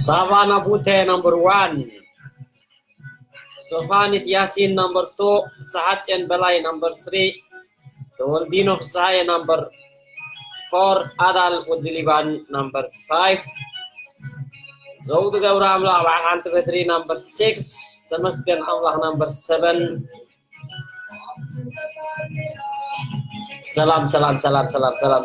ሳቫና ቡቴ number one። ሶፋኒት ያሲን number two። ፍስሓጽዮን በላይ number three። ተወልዲኖ ፍስሓየ number four። ኣዳል ወዲ ሊባን number five። ዘውዱ ገብረ ኣምላኽ በዓል ሓንቲ በትሪ number six። ተመስገን ኣምላኽ number seven። ሰላም ሰላም ሰላም ሰላም ሰላም።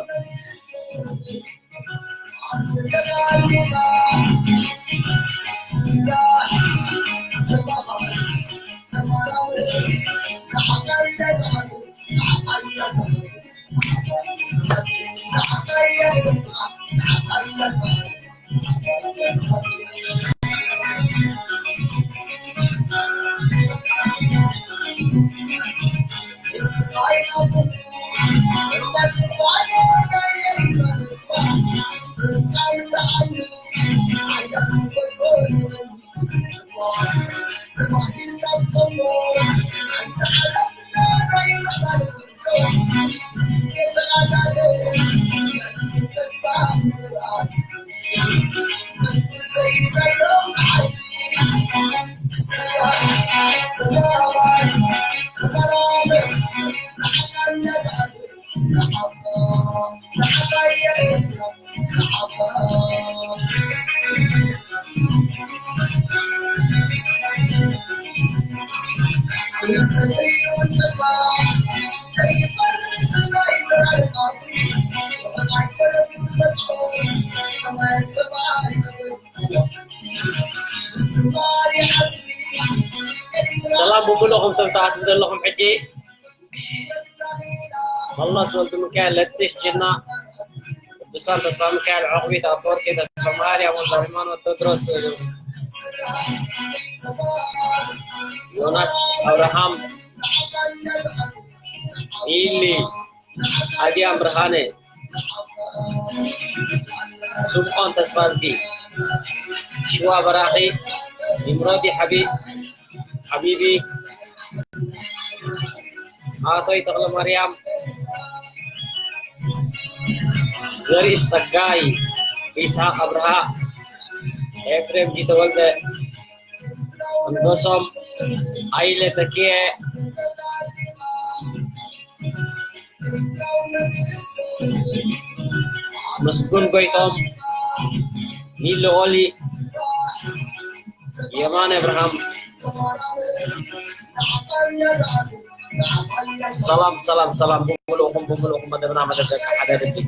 ሰላም ብምሉእኹም ተምታኣት ዘለኹም ሕጂ መለስ ወልድ ሚካኤል ለጥሽ ጅና ቅዱሳን ተስፋ ሚካኤል ዖቕቢት ኣፈወርቂ ተስፋ ማርያም ወልደ ሃይማኖት ቴድሮስ ዮናስ ኣብርሃም ኢሊ ኣድያም ብርሃነ ስምዖን ተስፋዝጊ ሽዋ በራኺ ይምረዲ ሓቢ ሓቢቢ ኣቶይ ተኽለ ማርያም ዘርኢ ጸጋይ ይስሓቅ ኣብርሃ ኤፍሬም ጂተወልደ ኣንበሶም ኣይለ ተኪኤ መስጉን ጎይቶም ኒሎ ኦሊ የማነ ኣብርሃም ሰላም ሰላም ሰላም ብምልእኹም ብምልእኹም መደብና መደብ ደቂ ሓደ ድልድል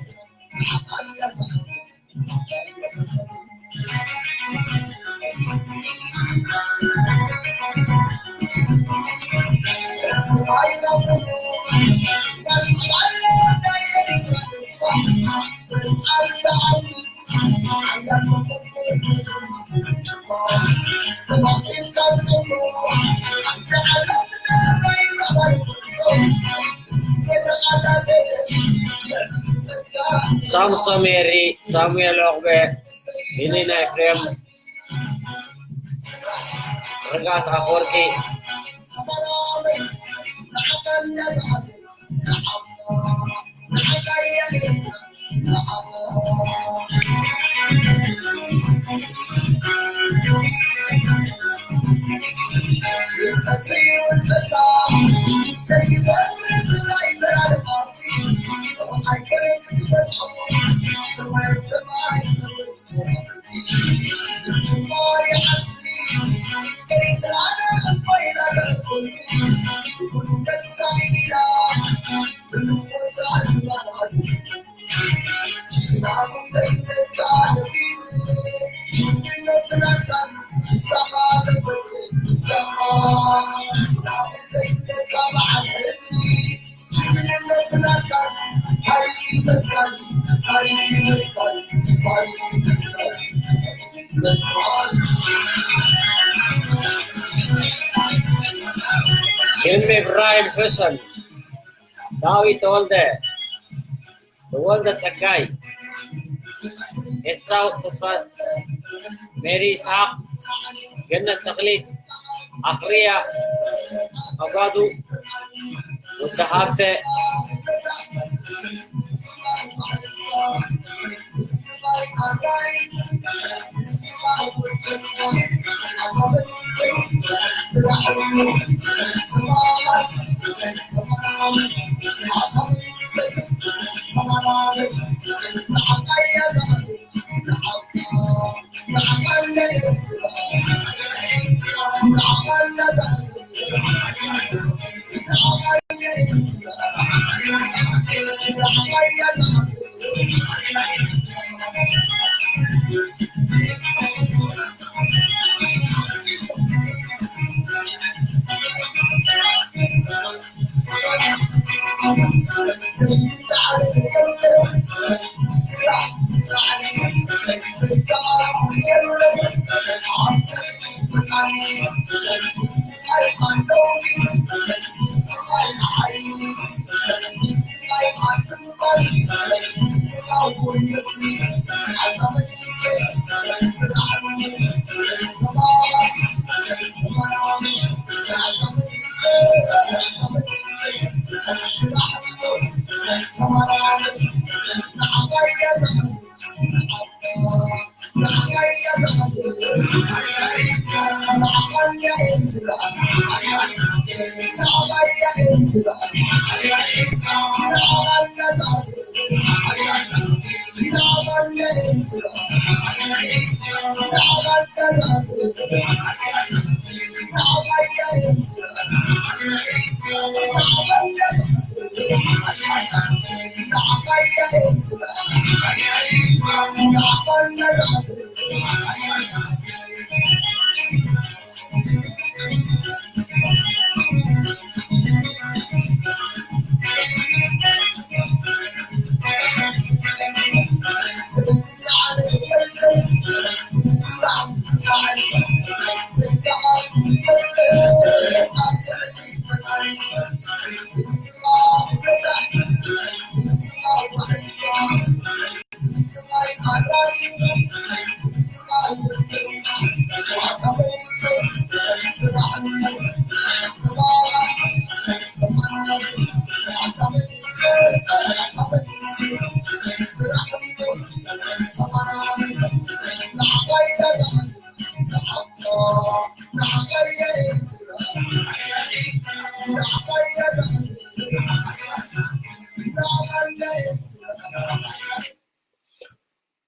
ሳምሶም ኤሪ ሳሙኤል ዑቕበ ሚሊና ኤፍሬም ርግኣት ኣፈወርቂ ሽም ኢብራሂም ሑሰን፣ ዳዊት ተወልደ፣ ተወልደ ጸጋይ፣ ኤሳው ተስፋ፣ ሜሪ ይስሓቕ፣ ገነት ተኽሊት፣ ኣኽርያ፣ ኣጓዱ፣ ወዲ ሃብተ፣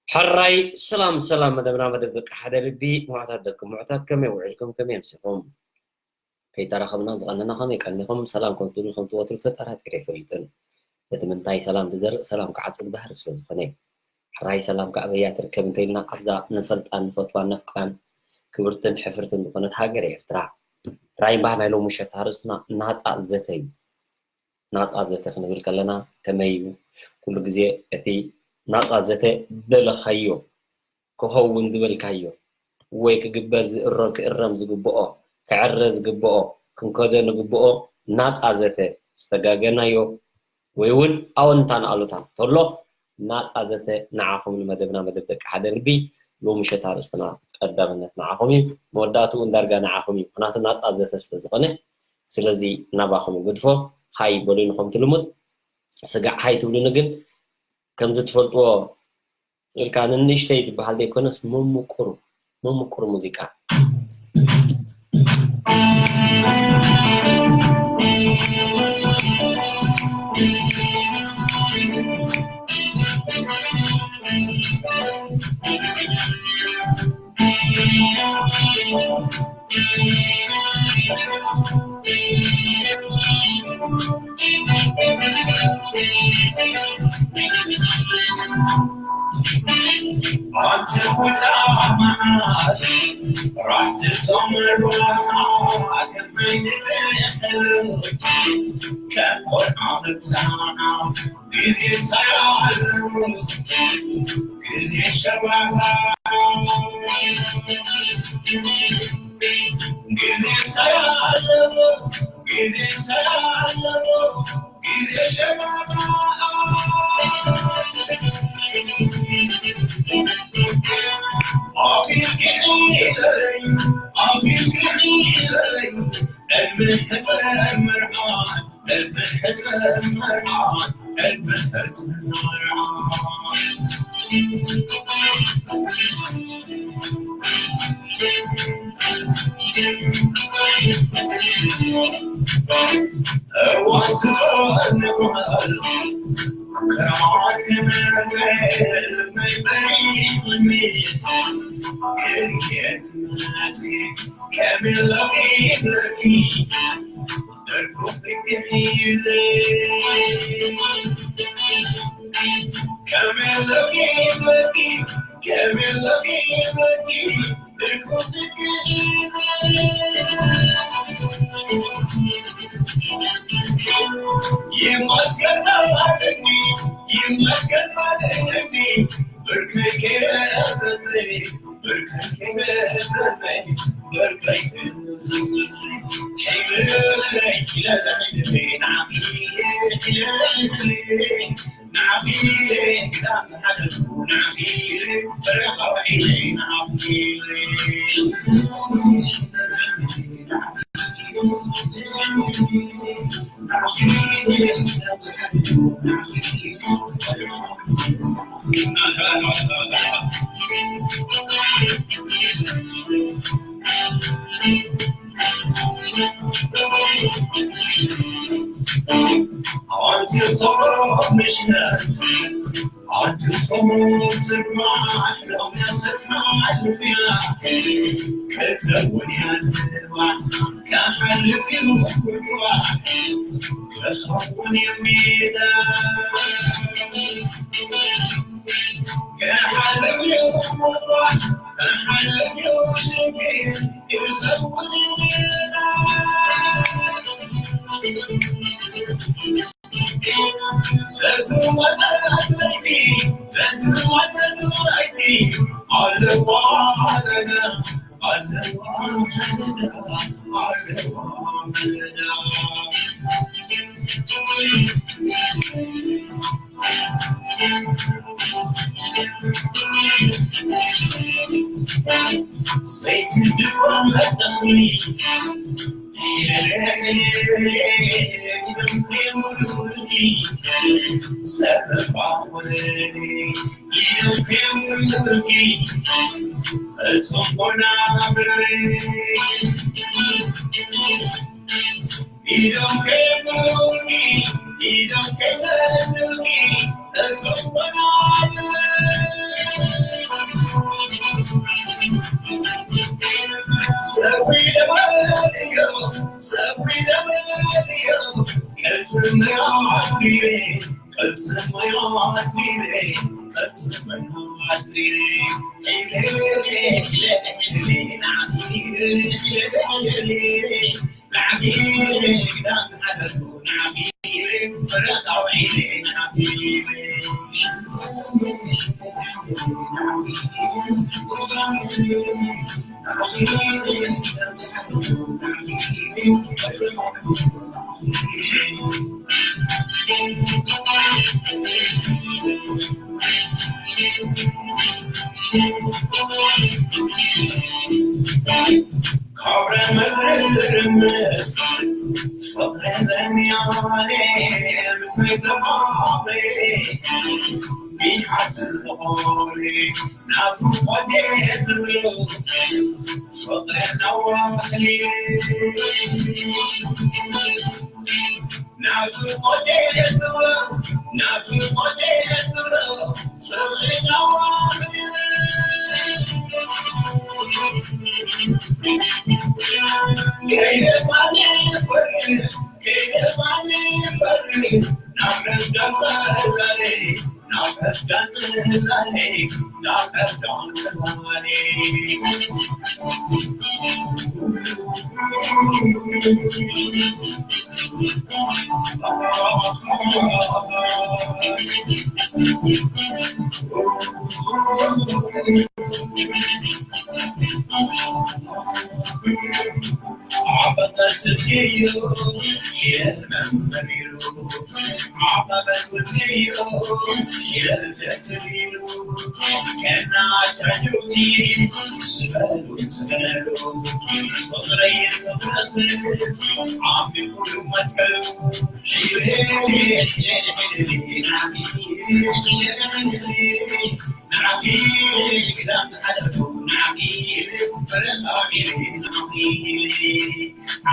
ሕራይ ሰላም ሰላም፣ መደብና መደብ ደቂ ሓደ ልቢ። ምዑታት ደቂ ምዑታት፣ ከመይ ውዒልኩም? ከመይ ኣምሲኹም? ከይተራኸብና ዝቐነና ከመይ ቀኒኹም? ሰላም ከም ትብሉ ከም ትወትሩ ተጠራጢረ ኣይፈልጥን። እቲ ምንታይ ሰላም ዝዘርእ ሰላም ክዓጽድ ባህሪ ስለ ዝኾነ እዩ። ሕራይ ሰላም ከኣበያ ትርከብ እንተኢልና ኣብዛ ንፈልጣን ንፈትዋን ነፍቅራን ክብርትን ሕፍርትን ዝኾነት ሃገር ኤርትራ። ሕራይ እምበኣር ናይ ሎሚ ምሸት ኣርእስትና ናጻ ዘተ እዩ። ናጻ ዘተ ክንብል ከለና ከመይ እዩ? ኩሉ ግዜ እቲ ናጻ ዘተ ደለኻዮ ክኸውን ዝበልካዮ ወይ ክግበር ዝእረ-፣ ክእረም ዝግብኦ፣ ክዕረ ዝግብኦ፣ ክንከዶ ንግብኦ ናጻ ዘተ ዝተጋገናዮ ወይ እውን ኣወንታን ኣሉታን እንተሎ ናጻ ዘተ ንዓኹም ንመደብና መደብ ደቂ ሓደ ልቢ ሎሚ ምሸት ኣርእስትና ቀዳምነት ንዓኹም እዩ። መወዳእትኡ እውን ዳርጋ ንዓኹም እዩ። ምኽንያቱ ናጻ ዘተ ስለ ዝኾነ፣ ስለዚ ናባኹም ይገድፎ። ሃይ በሉኒ ከምቲ ልሙድ። ስጋዕ ሃይ ትብሉኒ ግን ከምዚ ትፈልጥዎ ኢልካ ንንእሽተይ ዝበሃል ዘይኮነስ መምቁሩ፣ መምቁሩ ሙዚቃ። ይመስገን በለኒ፣ ይመስገን በለኒ፣ ብርከይ ከይረዘዘ፣ ብርከይ ከይረዘዘ፣ ብርከይ ከይረዘዘ። ኣንቲ ኸምሽነት ኣንቲ ኸምሽነት ክትከውን እያ ጽባሕ፣ ክሓልፍ እዩ ጉድጓድ፣ ክኸውን እዩ ሜዳ።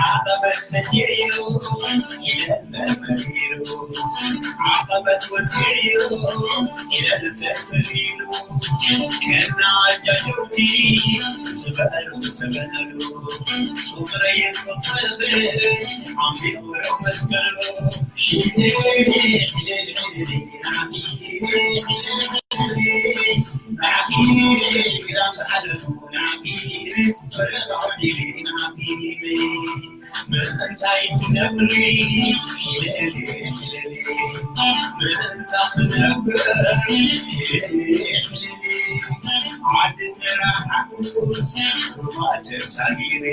ዓቐበት ሰቲዕዮ ኢለ መርሚሩ፣ ዓቐበት ወፂዕዮ ኢለ ተተሪሩ፣ ከና ኣጃጀውቲ ዝበሉ ተበሉ፣ ፍቕረይ ፍቕርኽን ዓሚቑ መስቀሉ። ምእንታይ ትነብሪ፣ ምእንታ ክነብር፣ ዓዲ ተራ ሓጎስ፣ ሩባ ተሳጊረ፣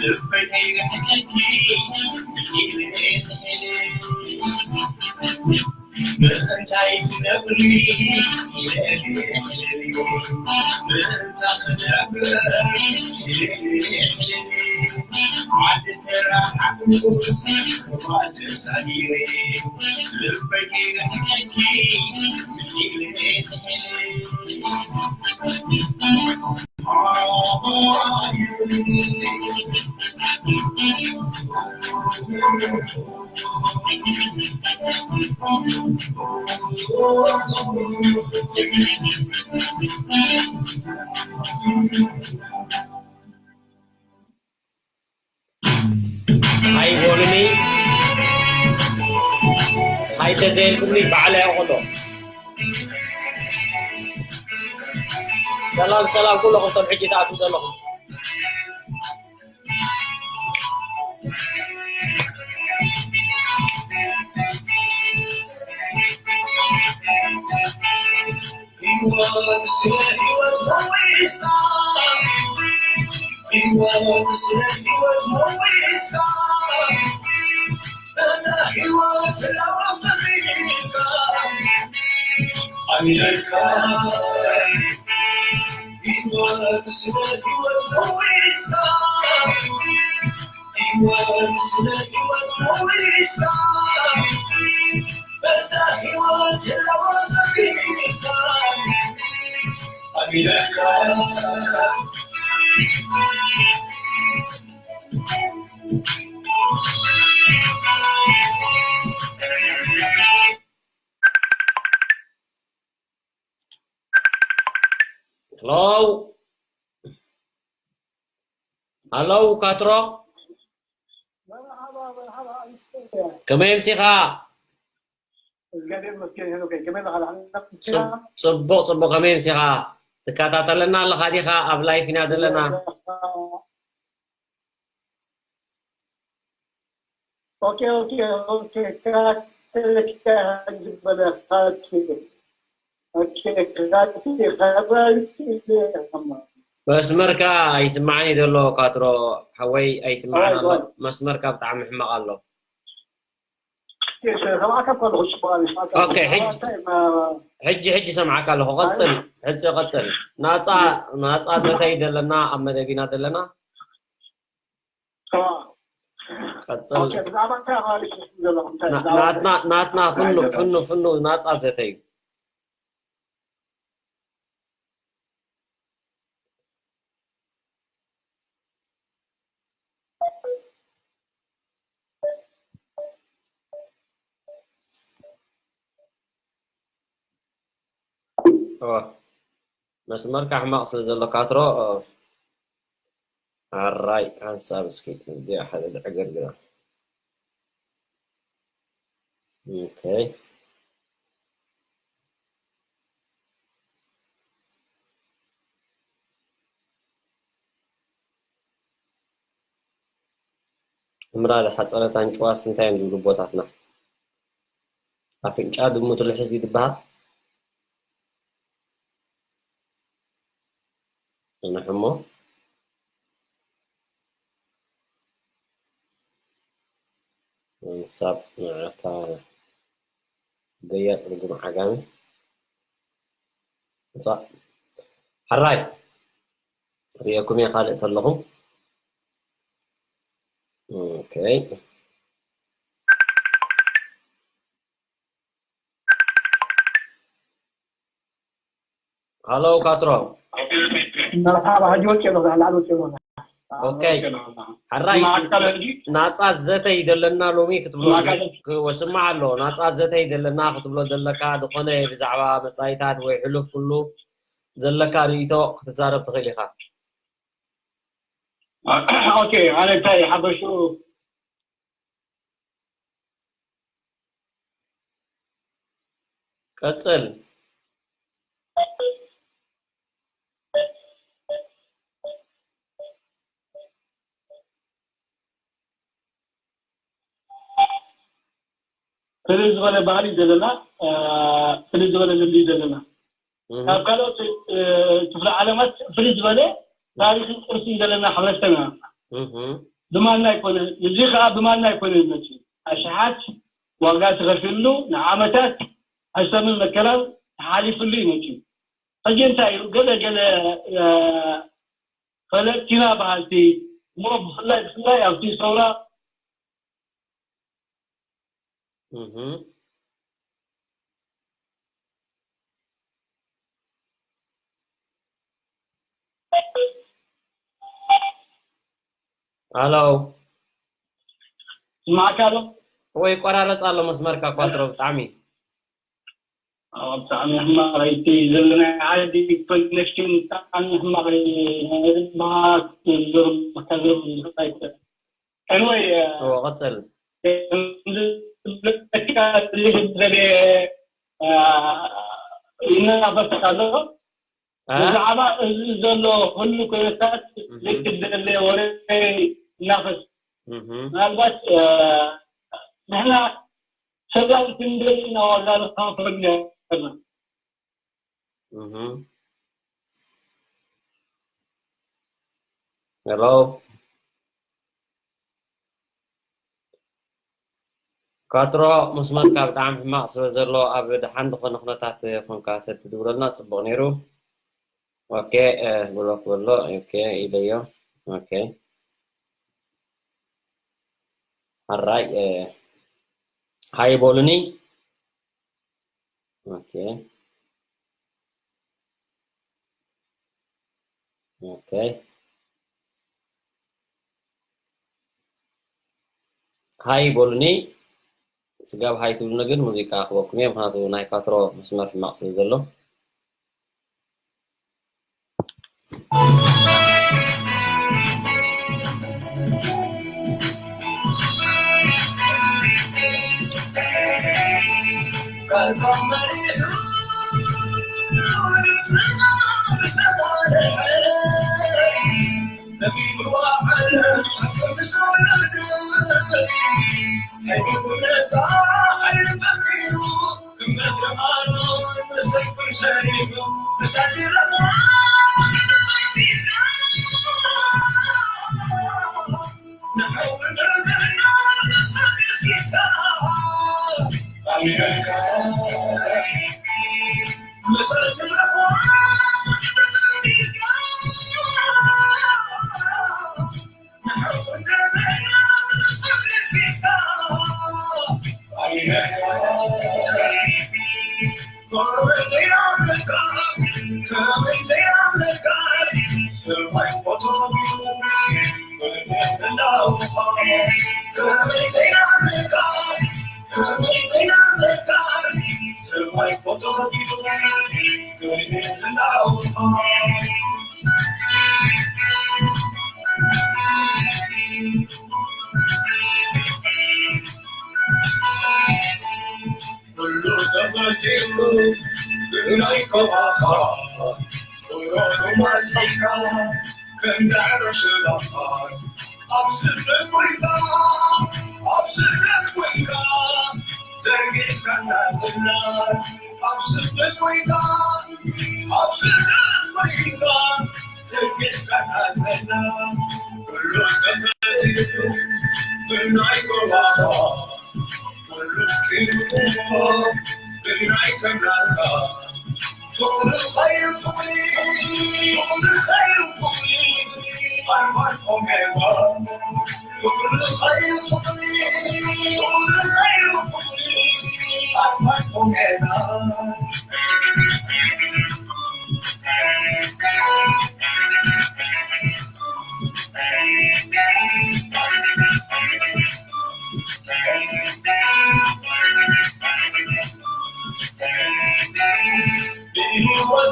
ልበይ ከይረሕቀኪ፣ ምእንታይ ትነብሪ፣ ምእንታ ክነብር፣ ዓዲ ተራ ሓጎስ፣ ሩባ ተሳጊረ፣ ልበይ ከይረሕቀኪ፣ ኣይጎልኒ፣ ኣይተዘይልኩምኒ ባዕለ ይቆሎ። ሰላም ሰላም፣ ኩለኹም ሰብ ሕጂ ትኣትዉ ዘለኹም። ህይወት ስለ ህይወት መዊስካ፣ ህይወት ስለ ህይወት መዊስካ፣ እታ ህይወት ለዋም ተሪፍካ፣ ኣሚነካ። ህይወት ስለ ህይወት መዊስካ፣ ህይወት ስለ ህይወት መዊስካ፣ በዛ ህይወት ለዋም ተሪፍካ፣ ኣሚነካ። ሄሎ። ሄሎ፣ ካትሮ። ከመይ ኣምሲኻ? ጽቡቕ፣ ጽቡቕ። ከመይ ኣምሲኻ? ትከታተለና ኣለኻ ዲኻ? ኣብ ላይፍ ኢና ዘለና። ኦኬ፣ ኦኬ፣ ኦኬ። ክከታተለካ ዝበለ፣ ኦኬ። ኦኬ፣ ክከታተል፣ መስመርካ ኣይስማዕን እዩ ዘሎ ካትሮ ሓወይ፣ ኣይስማዕን ኣሎ። መስመርካ ብጣዕሚ ሕማቕ ኣሎ። ኦኬ፣ ሕጂ፣ ሕጂ፣ ሕጂ ሰምዓካ ኣለኹ። ቀጽል፣ ሕጂ ቀጽል። ናጻ፣ ናጻ ዘተይ ዘለና ኣብ መደብ ኢና ዘለና። ቀጽል። ኦኬ፣ ብዛዕባ እንታይ ማለት እዩ ዘሎ? እንታይ ና-፣ ብዛዕባ ናትና፣ ናትና ፍኑ፣ እንታይ ፍኑ፣ ፍኑ ናጻ ዘተ እዩ። ኦ፣ መስመርካ ሕማቕ ስለ ዘሎ ካትሮ፣ ኦ፣ ኣራይ ሓንሳብ እስኪ እዚኣ ሓደ ዕግርግራ። ኦኬ። እምራ ዝሓጸረት ኣንጭዋስ እንታይ እዮም ዝብሉ ኣቦታትና? ኣፍንጫ ድሙ ትልሕስ ድዩ ትበሃል? ንሕሞ እንሳብ ንዓካ ገያጽ ርጉም ዓጋመ። እታ ሕራይ ርኤኩም እየ ካልእ ተለኹም። ኦኬ። ሃሎ ካትሮ። መርሓባ፣ ሕጂ ወፂኡ ኣሎ፣ ላዕሊ ወፂኡ ኣሎ። ኦኬ። ሕራይ፣ ናፃ ዘተ ይደለና ሎሚ ክትብሎ፣ ወስማዕ ኣሎ። ናፃ ዘተ ይደለና ክትብሎ ዘለካ፣ ዝኾነ ብዛዕባ መፃኢታት ወይ ሕሉፍ ኩሉ ዘለካ ርእይቶ ክትዛረብ ትኽእል ኢኻ። ኦኬ፣ ኣነ እንታይ ሓበሹ ቀጽል። ፍልይ ዝበለ ባህሊ ዘለና፣ ፍልይ ዝበለ ልምዲ ዘለና፣ ካብ ካልኦት ክፍለ ዓለማት ፍልይ ዝበለ ታሪኽን ቅርስን ዘለና ሕብረተሰብ ኢና። ብማና ኣይኮነን፣ እዚ ከዓ ብማና ኣይኮነን ይመፅእ። ኣሽሓት ዋጋ ተኸፊሉ ንዓመታት ሕሰምን መከራን ተሓሊፍሉ ይመፅእ። ሕጂ እንታይ እዩ? ገለ ገለ ፈለጥቲና በሃልቲ እሞ ብፍላይ ብፍላይ ኣብቲ ሰውራ ኣሎ ይስማዕካ ኣሎ ወይ ቆራረፅ ኣሎ መስመርካ ኳትሮ ብጣዕሚ ብጣዕሚ ሕማቕ እቲ ዘለናይ ዓዲ ኮኔክሽን ብጣዕሚ ሕማቕ እዩ። ናይ ልብኻ ክትዝርብ ከዝርብ ዝኽእል ኣይኮነን። Anyway, ቀፅል። ዝብለካ ዝደልየ ይናፈስ ኣሎ። ብዛዕባ እዚ ዘሎ ኩሉ ኩነታት ዘይክደለ ወረ ይናፈስ። ምናልባት ንሕና ሰብኣዊ ክንደይ ኢና ዋጋ ዝኸፈልና ዘለና። ሄሎ ካትሮ፣ መስመርካ ብጣዕሚ ሕማቕ ስለ ዘሎ ኣብ ደሓን ዝኾነ ኩነታት ኮንካ ተትድውለልና ጽቡቕ ነይሩ። ኦኬ፣ ብሎክ በሎ። ኦኬ ኢለዮ። ኦኬ ሕራይ፣ ሃይ በሉኒ። ኦኬ ኦኬ ሃይ በሉኒ። ስጋብ ሃይ ትብሉኒ ግን ሙዚቃ ክበኩም እየ፣ ምክንያቱ ናይ ካትሮ መስመር ሕማቕ ስለ ዘሎ።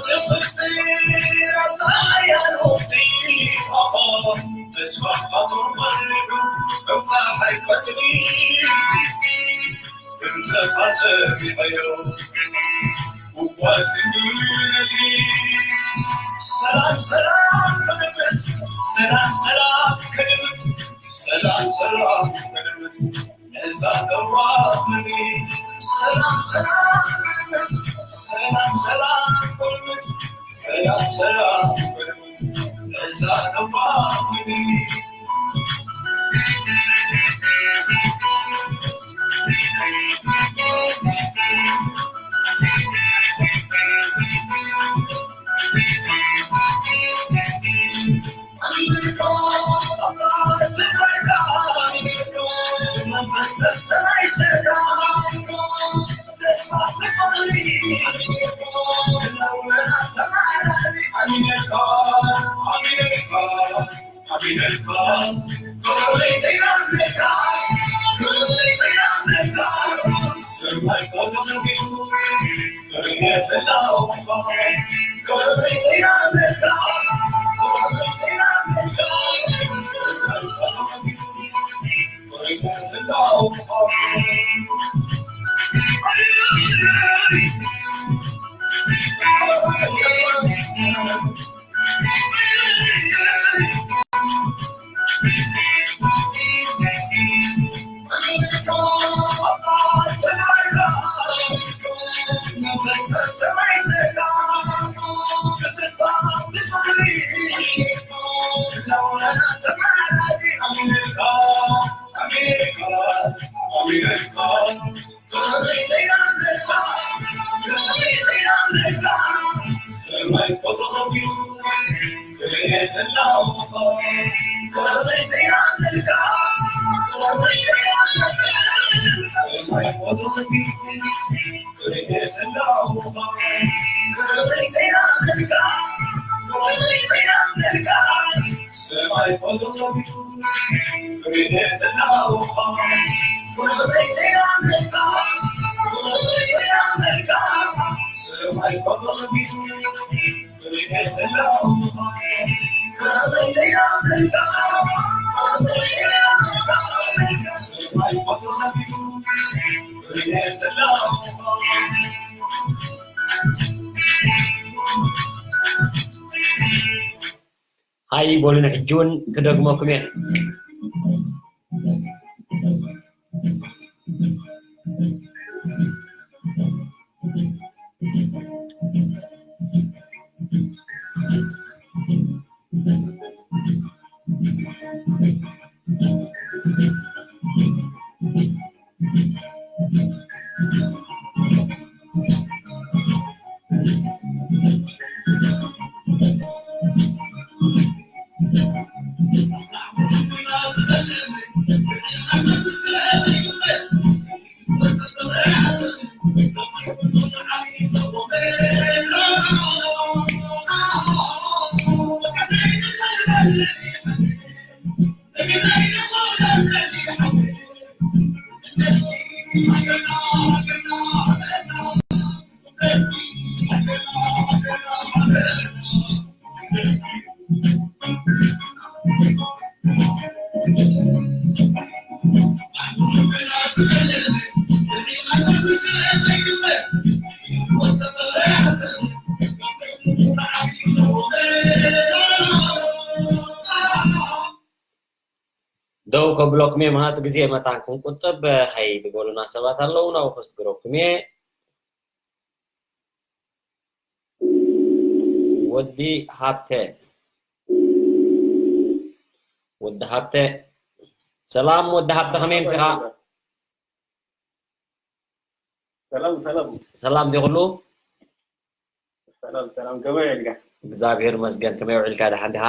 ዝፍጥር ኣምላኽ ያለ ወዲ ኣኾ ተስፋ ቃቶም ኸልዱ ከም ፀሓይ ቀትሪ ድምፅኻ ሰሚዐዮ። ሰላም ሰላም ቅድምት ሰላም ሰላም ቅድምት ሰላም ሰላም ቅድምት ነዛ ጠዋት ምድሪ ሰላም ሰላም ቅድምት ሰላም ሰላም ቅድምት ሰላም ሰላም ቅድምት ነዛ ጠዋት ምድሪ ሃይ በሉኒ፣ ሕጂ እውን ክደግመኩም እየ። ደው ከብለኩም እየ፣ ምኽንያቱ ግዜ መታን ክንቁጥብ። ሃይ ዝበሉና ሰባት ኣለዉ፣ ናብኡ ከስግረኩም እየ። ወዲ ሃብተ፣ ወዲ ሃብተ፣ ሰላም ወዲ ሃብተ፣ ከመይ ምሲኻ? ሰላም፣ ሰላም። ሰላም ድዩ ኩሉ? ሰላም፣ ሰላም፣ ከመይ ውዒልካ? እግዚኣብሔር ይመስገን፣ ከመይ ውዒልካ? ደሓን ዲኻ?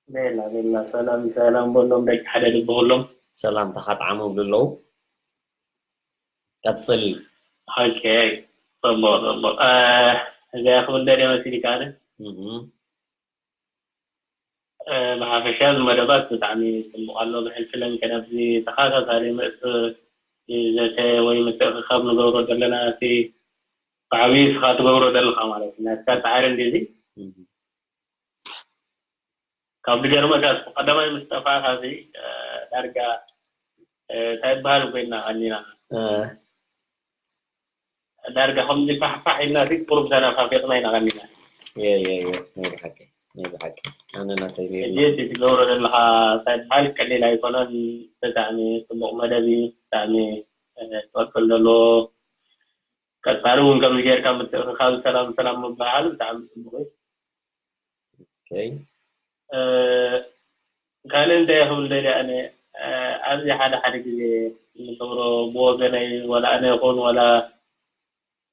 ቤላ፣ ቤላ፣ ሰላም፣ ሰላም በሎም፣ ደቂ ሓደ ልቢ ኩሎም። ሰላምታኻ ጣዕሙ ይብሉ ኣለዉ። ቀጽል። ኦኬ፣ ጽቡቕ፣ ጽቡቕ። እ፣ እዚኣ ክብል ደልየ መሲልካ ኣነ። እህ። እ፣ ብሓፈሻ እዚ መደባት ብጣዕሚ ጽቡቕ ኣሎ። ብሕልፊ ለንከ ናብዚ ተኸታታሊ ምእት-፣ ዘተ ወይ ምትእኽኻብ ንገብሮ ዘለና እቲ ብዓብዪ እስኻ ትገብሮ ዘለኻ ማለት እዩ። ናትካ ፃዕሪ እንዲዚ ካብ ዝገርመካ፣ ቀዳማይ ምስ ጠፋእካ ሲ ዳርጋ እንታይ ይበሃል ኮይና ቀኒና፣ ዳርጋ ከምዚ ፋሕፋሕ ኢልና ሲ ቁሩብ ተናፋፊቕና ኢና ቀኒና። ናይ ብሓቂ ናይ ብሓቂ ኣነ ናተይ ነይሩ። እዚ እቲ ትገብሮ ዘለኻ እንታይ ይበሃል ቀሊል ኣይኮነን። ብጣዕሚ ፅቡቕ መደብ እዩ። ብጣዕሚ ትቐፅል ዘለዎ ቀፃሊ እውን ከምዚ ጌርካ ምትእኽኻብ ሰላም ሰላም ምብሃል ብጣዕሚ ፅቡቕ እዩ። ካልእ እንታይ ክብል ደልየ ኣነ ኣብዚ ሓደ ሓደ ግዜ ንገብሮ ብወገነይ ዋላ ኣነ ይኹን ዋላ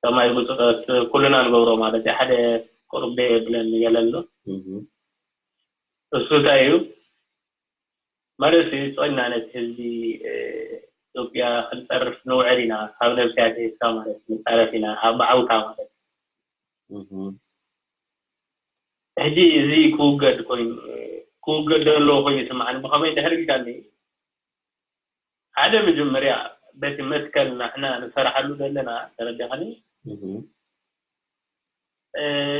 ሰማይ ብፁዓት ኩልና ንገብሮ ማለት እዩ። ሓደ ቁሩብ ደየብለን ገለ ኣሎ። እሱ እንታይ እዩ ማለት እዩ፣ ጾይና ነቲ ህዝቢ ኢትዮጵያ ክንጸርፍ ንውዕል ኢና፣ ካብ ነብስያ ኣትሒዝካ ማለት ንጻረፍ ኢና፣ ኣብ ብዓውታ ማለት። ሕጂ እዚ ክውገድ ኮይኑ ክውገድ ዘለዎ ኮይኑ ይስምዓኒ። ብኸመይ እንድሕር ኢልካኒ፣ ሓደ መጀመርያ በቲ መትከል ንሕና ንሰርሓሉ ዘለና ተረዲኻኒ፣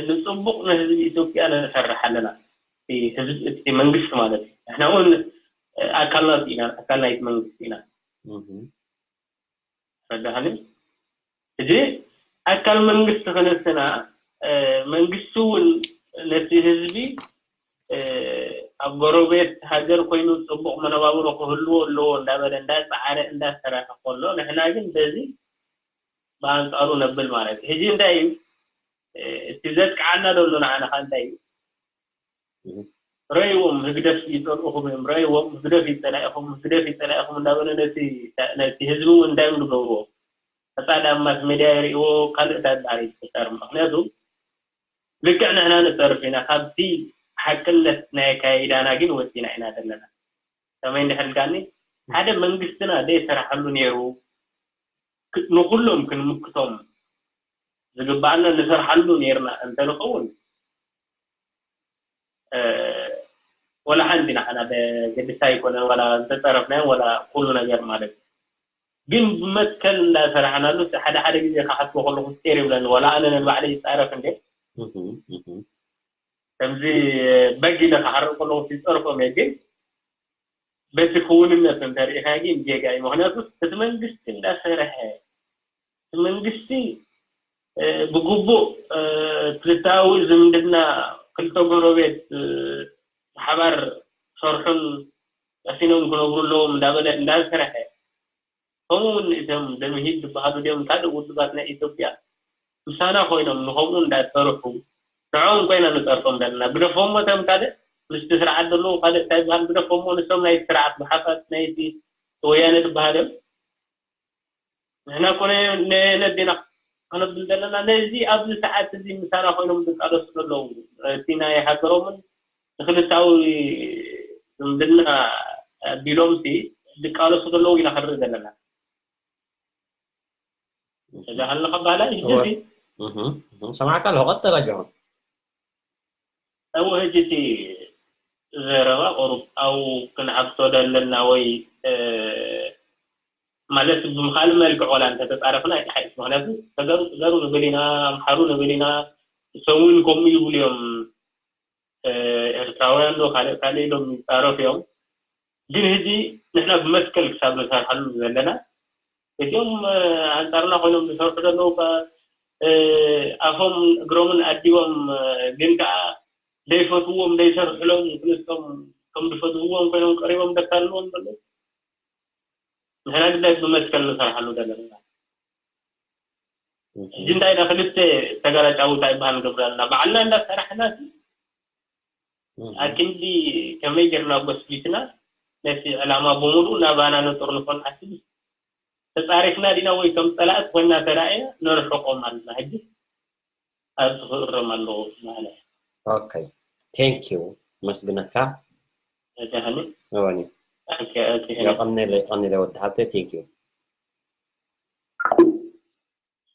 ንፅቡቕ ንህዝቢ ኢትዮጵያ ንሰርሕ ኣለና። እቲ መንግስቲ ማለት እዩ። ንሕና እውን ኣካል ናቱ ኢና፣ ኣካል ናይቲ መንግስቲ ኢና። ተረዳኸኒ? ሕጂ ኣካል መንግስቲ ክንስና መንግስቲ እውን ነቲ ህዝቢ ኣብ ጎረቤት ሃገር ኮይኑ ፅቡቕ መነባብሮ ክህልዎ ኣለዎ እንዳበለ እንዳፀዓረ እንዳሰረሐ ከሎ ንሕና ግን በዚ ብኣንፃሩ ነብል ማለት እዩ። ሕጂ እንታይ እዩ እቲ ዘጥቅዓና ዘሎ ንዓና ከዓ እንታይ እዩ? ረእይዎም ህግደፍ ይፀልኡኹም እዮም፣ ረእይዎም ህግደፍ ይፀላኢኹም፣ ህግደፍ ይፀላኢኹም እንዳበለ ነቲ ህዝቢ እውን እንታይ እዮም ዝገብርዎ? ፈፃ ዳብ ማስ ሜድያ ይርእይዎ ካልእ እንታይ በሃል እዩ ዝፍጠር? ምክንያቱ ልክዕ ንሕና ንፀርፍ ኢና፣ ካብቲ ሓቅነት ናይ ኣካያይዳና ግን ወፂና ኢና ዘለና። ከመይ እንድሕር ኢልካኒ ሓደ መንግስትና ዘይሰራሓሉ ነይሩ ንኩሎም ክንምክቶም ዝግባኣና ንሰርሓሉ ነይርና እንተንኸውን ወላ ሓንቲ ንዓና ዘገድስ ኣይኮነን፣ ወላ እንተፀረፍናዮ ወላ ኩሉ ነገር ማለት እዩ። ግን ብመትከል እንዳሰራሕናሉ ሓደ ሓደ ግዜ ክሓስቦ ከለኹ ስቴር ይብለኒ፣ ወላ ኣነ ነንባዕለይ ይፃረፍ እንዴ ከምዚ በግ ኢለ ክሓርቕ ከለኹ ይፀርፎም እየ፣ ግን በቲ ክውንነት እንተሪኢኻ ግን ጌጋ እዩ። ምክንያቱ እቲ መንግስቲ እንዳሰርሐ እቲ መንግስቲ ብግቡእ ክልተኣዊ ዝምድና ክልተ ጎረቤት ብሓባር ክሰርሑን ቀሲኖም ክነብሩ ኣለዎም እንዳበለ እንዳሰርሐ ከምኡ እውን እቶም ደምሂት ዝበሃሉ ድዮም ካልእ ውድባት ናይ ኢትዮጵያ ምሳና ኮይኖም ንኸምኡ እንዳሰርሑ ንዕኦም ኮይና ንፀርፎም ዘለና ግደፎሞ እቶም ካልእ ምስቲ ስርዓት ዘለዉ ካልእ እንታይ ዝበሃል ግደፎሞ ንሶም ናይቲ ስርዓት ብሓፋት ናይቲ ወያነ ዝበሃል እዮም። ንሕና እኮ ነየነዲና ክነብል ዘለና ነዚ ኣብዚ ሰዓት እዚ ምሳና ኮይኖም ዝቃለሱ ዘለዉ እቲ ናይ ሃገሮምን ንክልታዊ ዝምድና ቢሎም ሲ ዝቃለሱ ዘለዉ ኢና ክንርኢ ዘለና። እዛ ሃልና ከባህላ ሕጂ ሰማዕካ ኣለኹ ቀፅል ኣጆኹም። እው ሕጂ እቲ ዘረባ ቁሩብ ኣብኡ ክንዓግቶ ደለና ወይ ማለት ብምኻል መልክዕ ዋላ እንተተፃረፍና ኣይተሓይሽ። ምክንያቱ ተገሩ ትገሩ ንብል ኢና፣ ኣምሓሩ ንብል ኢና፣ እሶም እውን ከምኡ ይብሉ እዮም። ኤርትራውያን ዶ ካልእ ካልእ ኢሎም ይፃረፉ እዮም። ግን ሕጂ ንሕና ብመትከል ክሳብ ንሰርሓሉ ዘለና እቲኦም ኣንፃርና ኮይኖም ዝሰርሑ ዘለዉ ኣፎም እግሮምን ኣዲቦም ግን ከዓ ዘይፈትዎም ዘይሰርሕሎም ክንስቶም ከም ዝፈትዎም ኮይኖም ቀሪቦም ደካልዎም ዘለዉ ንሕና ግዳይ ብመትከል ንሰርሓሉ ዘለና ሕጂ እንታይ ኢና ክልተ ተጋራጫውታ ይበሃል ንገብር ኣለና ባዕልና እንዳሰራሕና ኣክንዲ ከመይ ጌርና ጎስቢትና ነቲ ዕላማ ብምሉእ ናባና ነጥርንፎ ንሓስብ ተፃሪፍና ዲና ወይ ከም ፀላእቲ ኮይና ተራእያ ነርሕቆም ኣለና ሕጂ ኣብዚ ክእረም ኣለዎ ማለት okay thank you መስግነካ እተህኒ ወኒ okay okay የቐንለ ወዲ ሃብተ thank you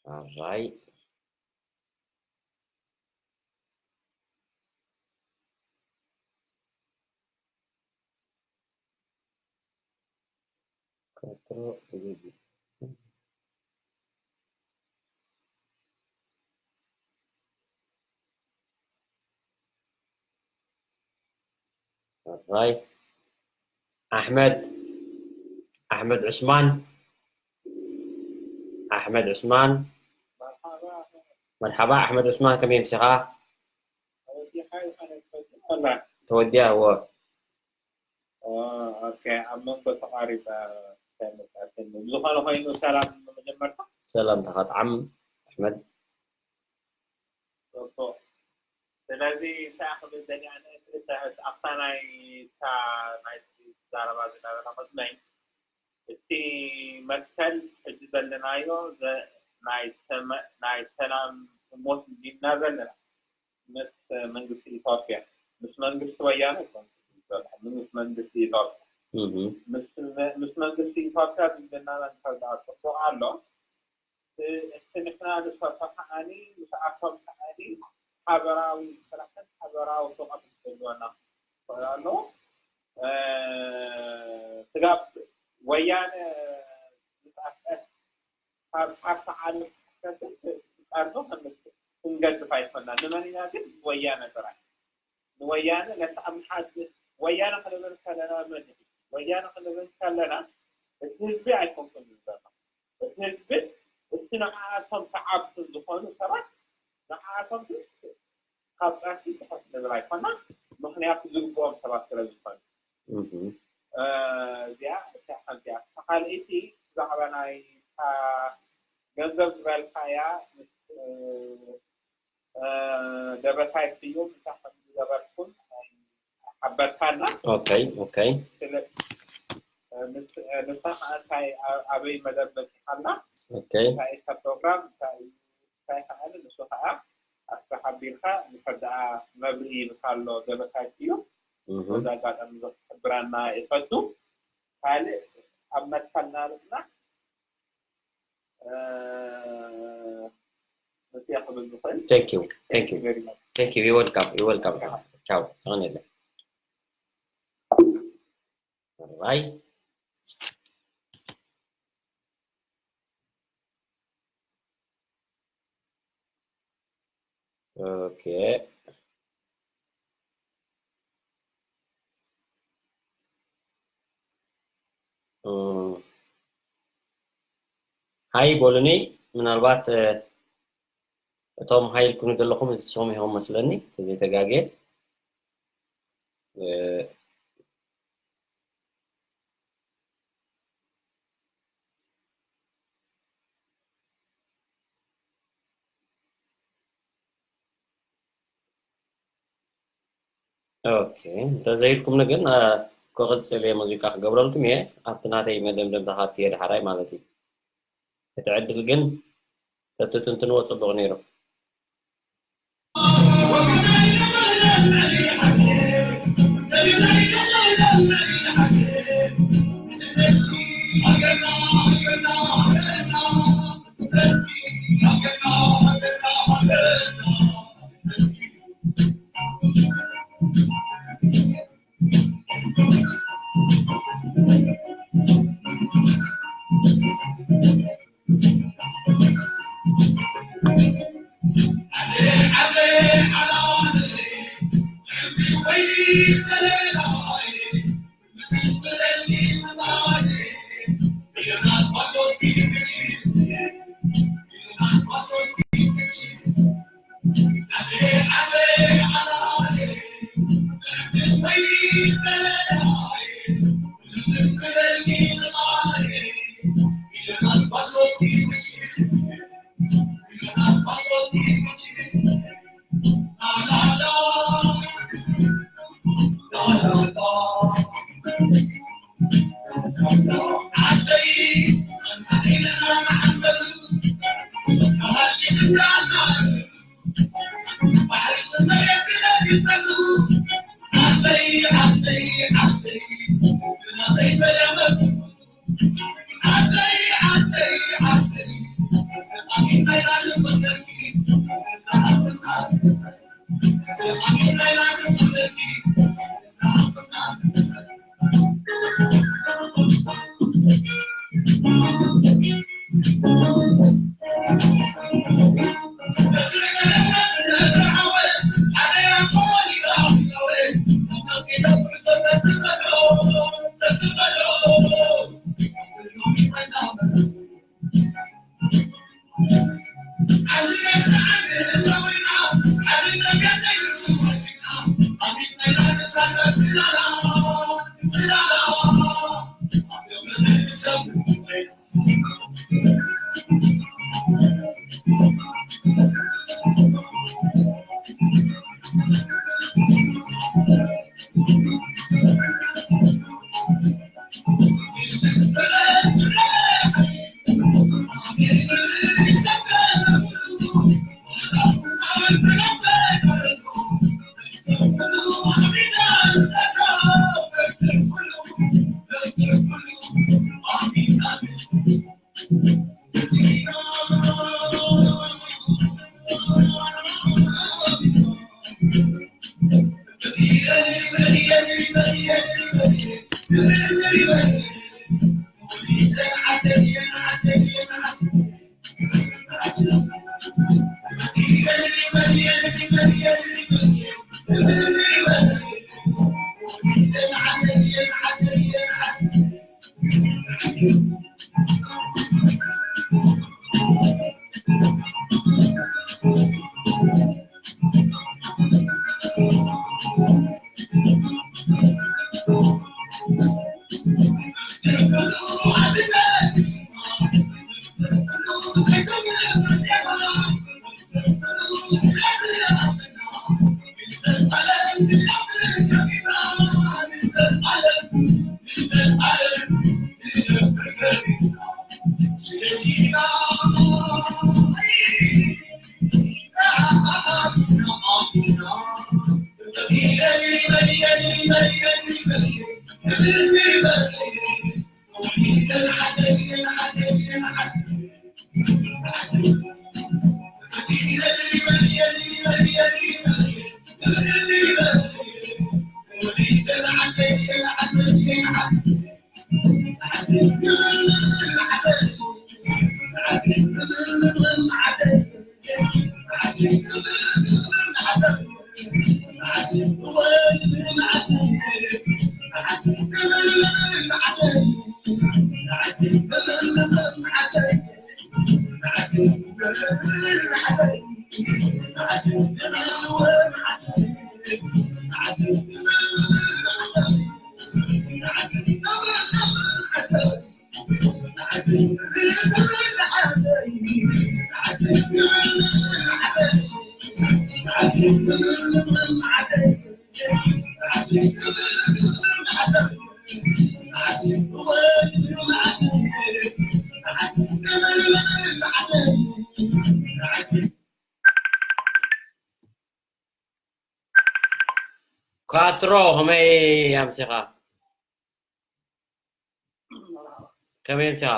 ኣራይ Control V. ሕራይ። ኣሕመድ፣ ኣሕመድ ዑስማን፣ ኣሕመድ ዑስማን። መርሓባ ኣሕመድ ዑስማን፣ ከመይ ኣምሲኻ? ተወዲኣ፣ እወ። ኦኬ፣ ኣብ መንጎ ተቋሪጻ እንታይ መጻእትኒ? ብዝኾነ ኮይኑ ሰላም መጀመርታ። ሰላም ተኻትዓም ኣሕመድ። ጽቡቕ። ስለዚ እንታይ ክብል ደልየ ኣነ፣ ክልተ ኣብታ ናይ፣ እታ ናይ ዘረባ ዝነበረ ቅድመይ፣ እቲ መትከል ሕጂ ዘለናዮ ዘ-፣ ናይ ሰመ-፣ ናይ ሰላም ህሞት እንዲና ዘለና። ምስ መንግስቲ ኢትዮጵያ፣ ምስ መንግስቲ ወያነ ኣይኮንኩን ዝዛረብ፣ ምስ መንግስቲ ኢትዮጵያ። እህ። ምስ፣ ምስ መንግስቲ ኢትዮጵያ ዝምድናና እንተደኣ ጽቡቕ ኣሎ፣ እ-፣ እቲ ንሕና ንሰርሖ ከዓኒ ምስኣቶም ከዓኒ ሓበራዊ ስራሕን ሓበራዊ ፎቆትን ክህልወና ክኽእል ኣለዎ። እ፣ ስጋብ ወያነ ዝጠፍአት ካብ፣ ካብቲ ዓለም ክትከስብ ትጻርፍ ክንገድፍ ኣይኮና። ንመን ኢና ግን? ንወያነ ጥራይ። ንወያነ ነቲ ኣብ መሓዝ-፣ ወያነ ክንብል ከለና መን እዩ? ወያነ ክንብል ከለና እቲ ህዝቢ ኣይኮንኩን ንብል ዘለና። እቲ ህዝቢ፣ እቲ ንዓኣቶም ተዓብቲ ዝኾኑ ሰባት፣ ንዓኣቶም ግን ካብ ጸርፊ ትሕት ንብል ኣይኮና። ምኽንያቱ ዝግብኦም ሰባት ስለ ዝኾኑ። እህ። እ፣ እዚኣ እታ ሓንቲ እያ። እታ ካልኣይቲ ብዛዕባ ናይ እታ ገንዘብ ዝበልካያ ምስ፣ እ፣ እ፣ ደበሳይ ስዩም እንታይ ከም ዝገበርኩም ሓበርካና። ኦኬ፣ ኦኬ። ስለ-፣ እ፣ ንስ-፣ እ፣ ንሳ ኸዓ እንታይ ኣ-፣ ኣበይ መደብ በጺሓ ኣላ? ኦኬ። እንታይ እታ ፕሮግራም? እንታይ፣ እንታይ ኸዓ ንሱ ኸዓ ኣስተሓቢርካ ንኽርድኣ መብርሂ ይብካ ኣሎ ደበሳይ ስዩም። እህ። በዚ ኣጋጣሚ እዚ ክሕብረና ይፈቱ። ካልእ ኣብ መትከልና ርኢና፣ እ፣ ምስያ ክብል ዝኽእል። Thank you, thank you. Thank you very much. Thank you, you're welcome, you're welcome. ቻው፣ ይቕን የለ። ባይ። ኦኬ። እ፣ ሃይ በሉኒ። ምናልባት፣ እ፣ እቶም ሃይ ኢልኩምኒ ዘለኹም ንሶም እዮም መስለኒ፣ ተዘይተጋግየ። እ፣ ኦኬ፣ እንተዘይልኩምኒ ግን፣ እ፣ ክቕጽል እየ፣ ሙዚቃ ክገብረልኩም እየ። ኣብቲ ናተይ መደምደምታ ካብቲ እየ ዳሕራይ ማለት እዩ። እቲ ዕድል ግን ተትትንትንዎ ጽቡቕ ነይሩ። ኳትሮ ከመይ ኣምሲኻ? ከመይ ኣምሲኻ?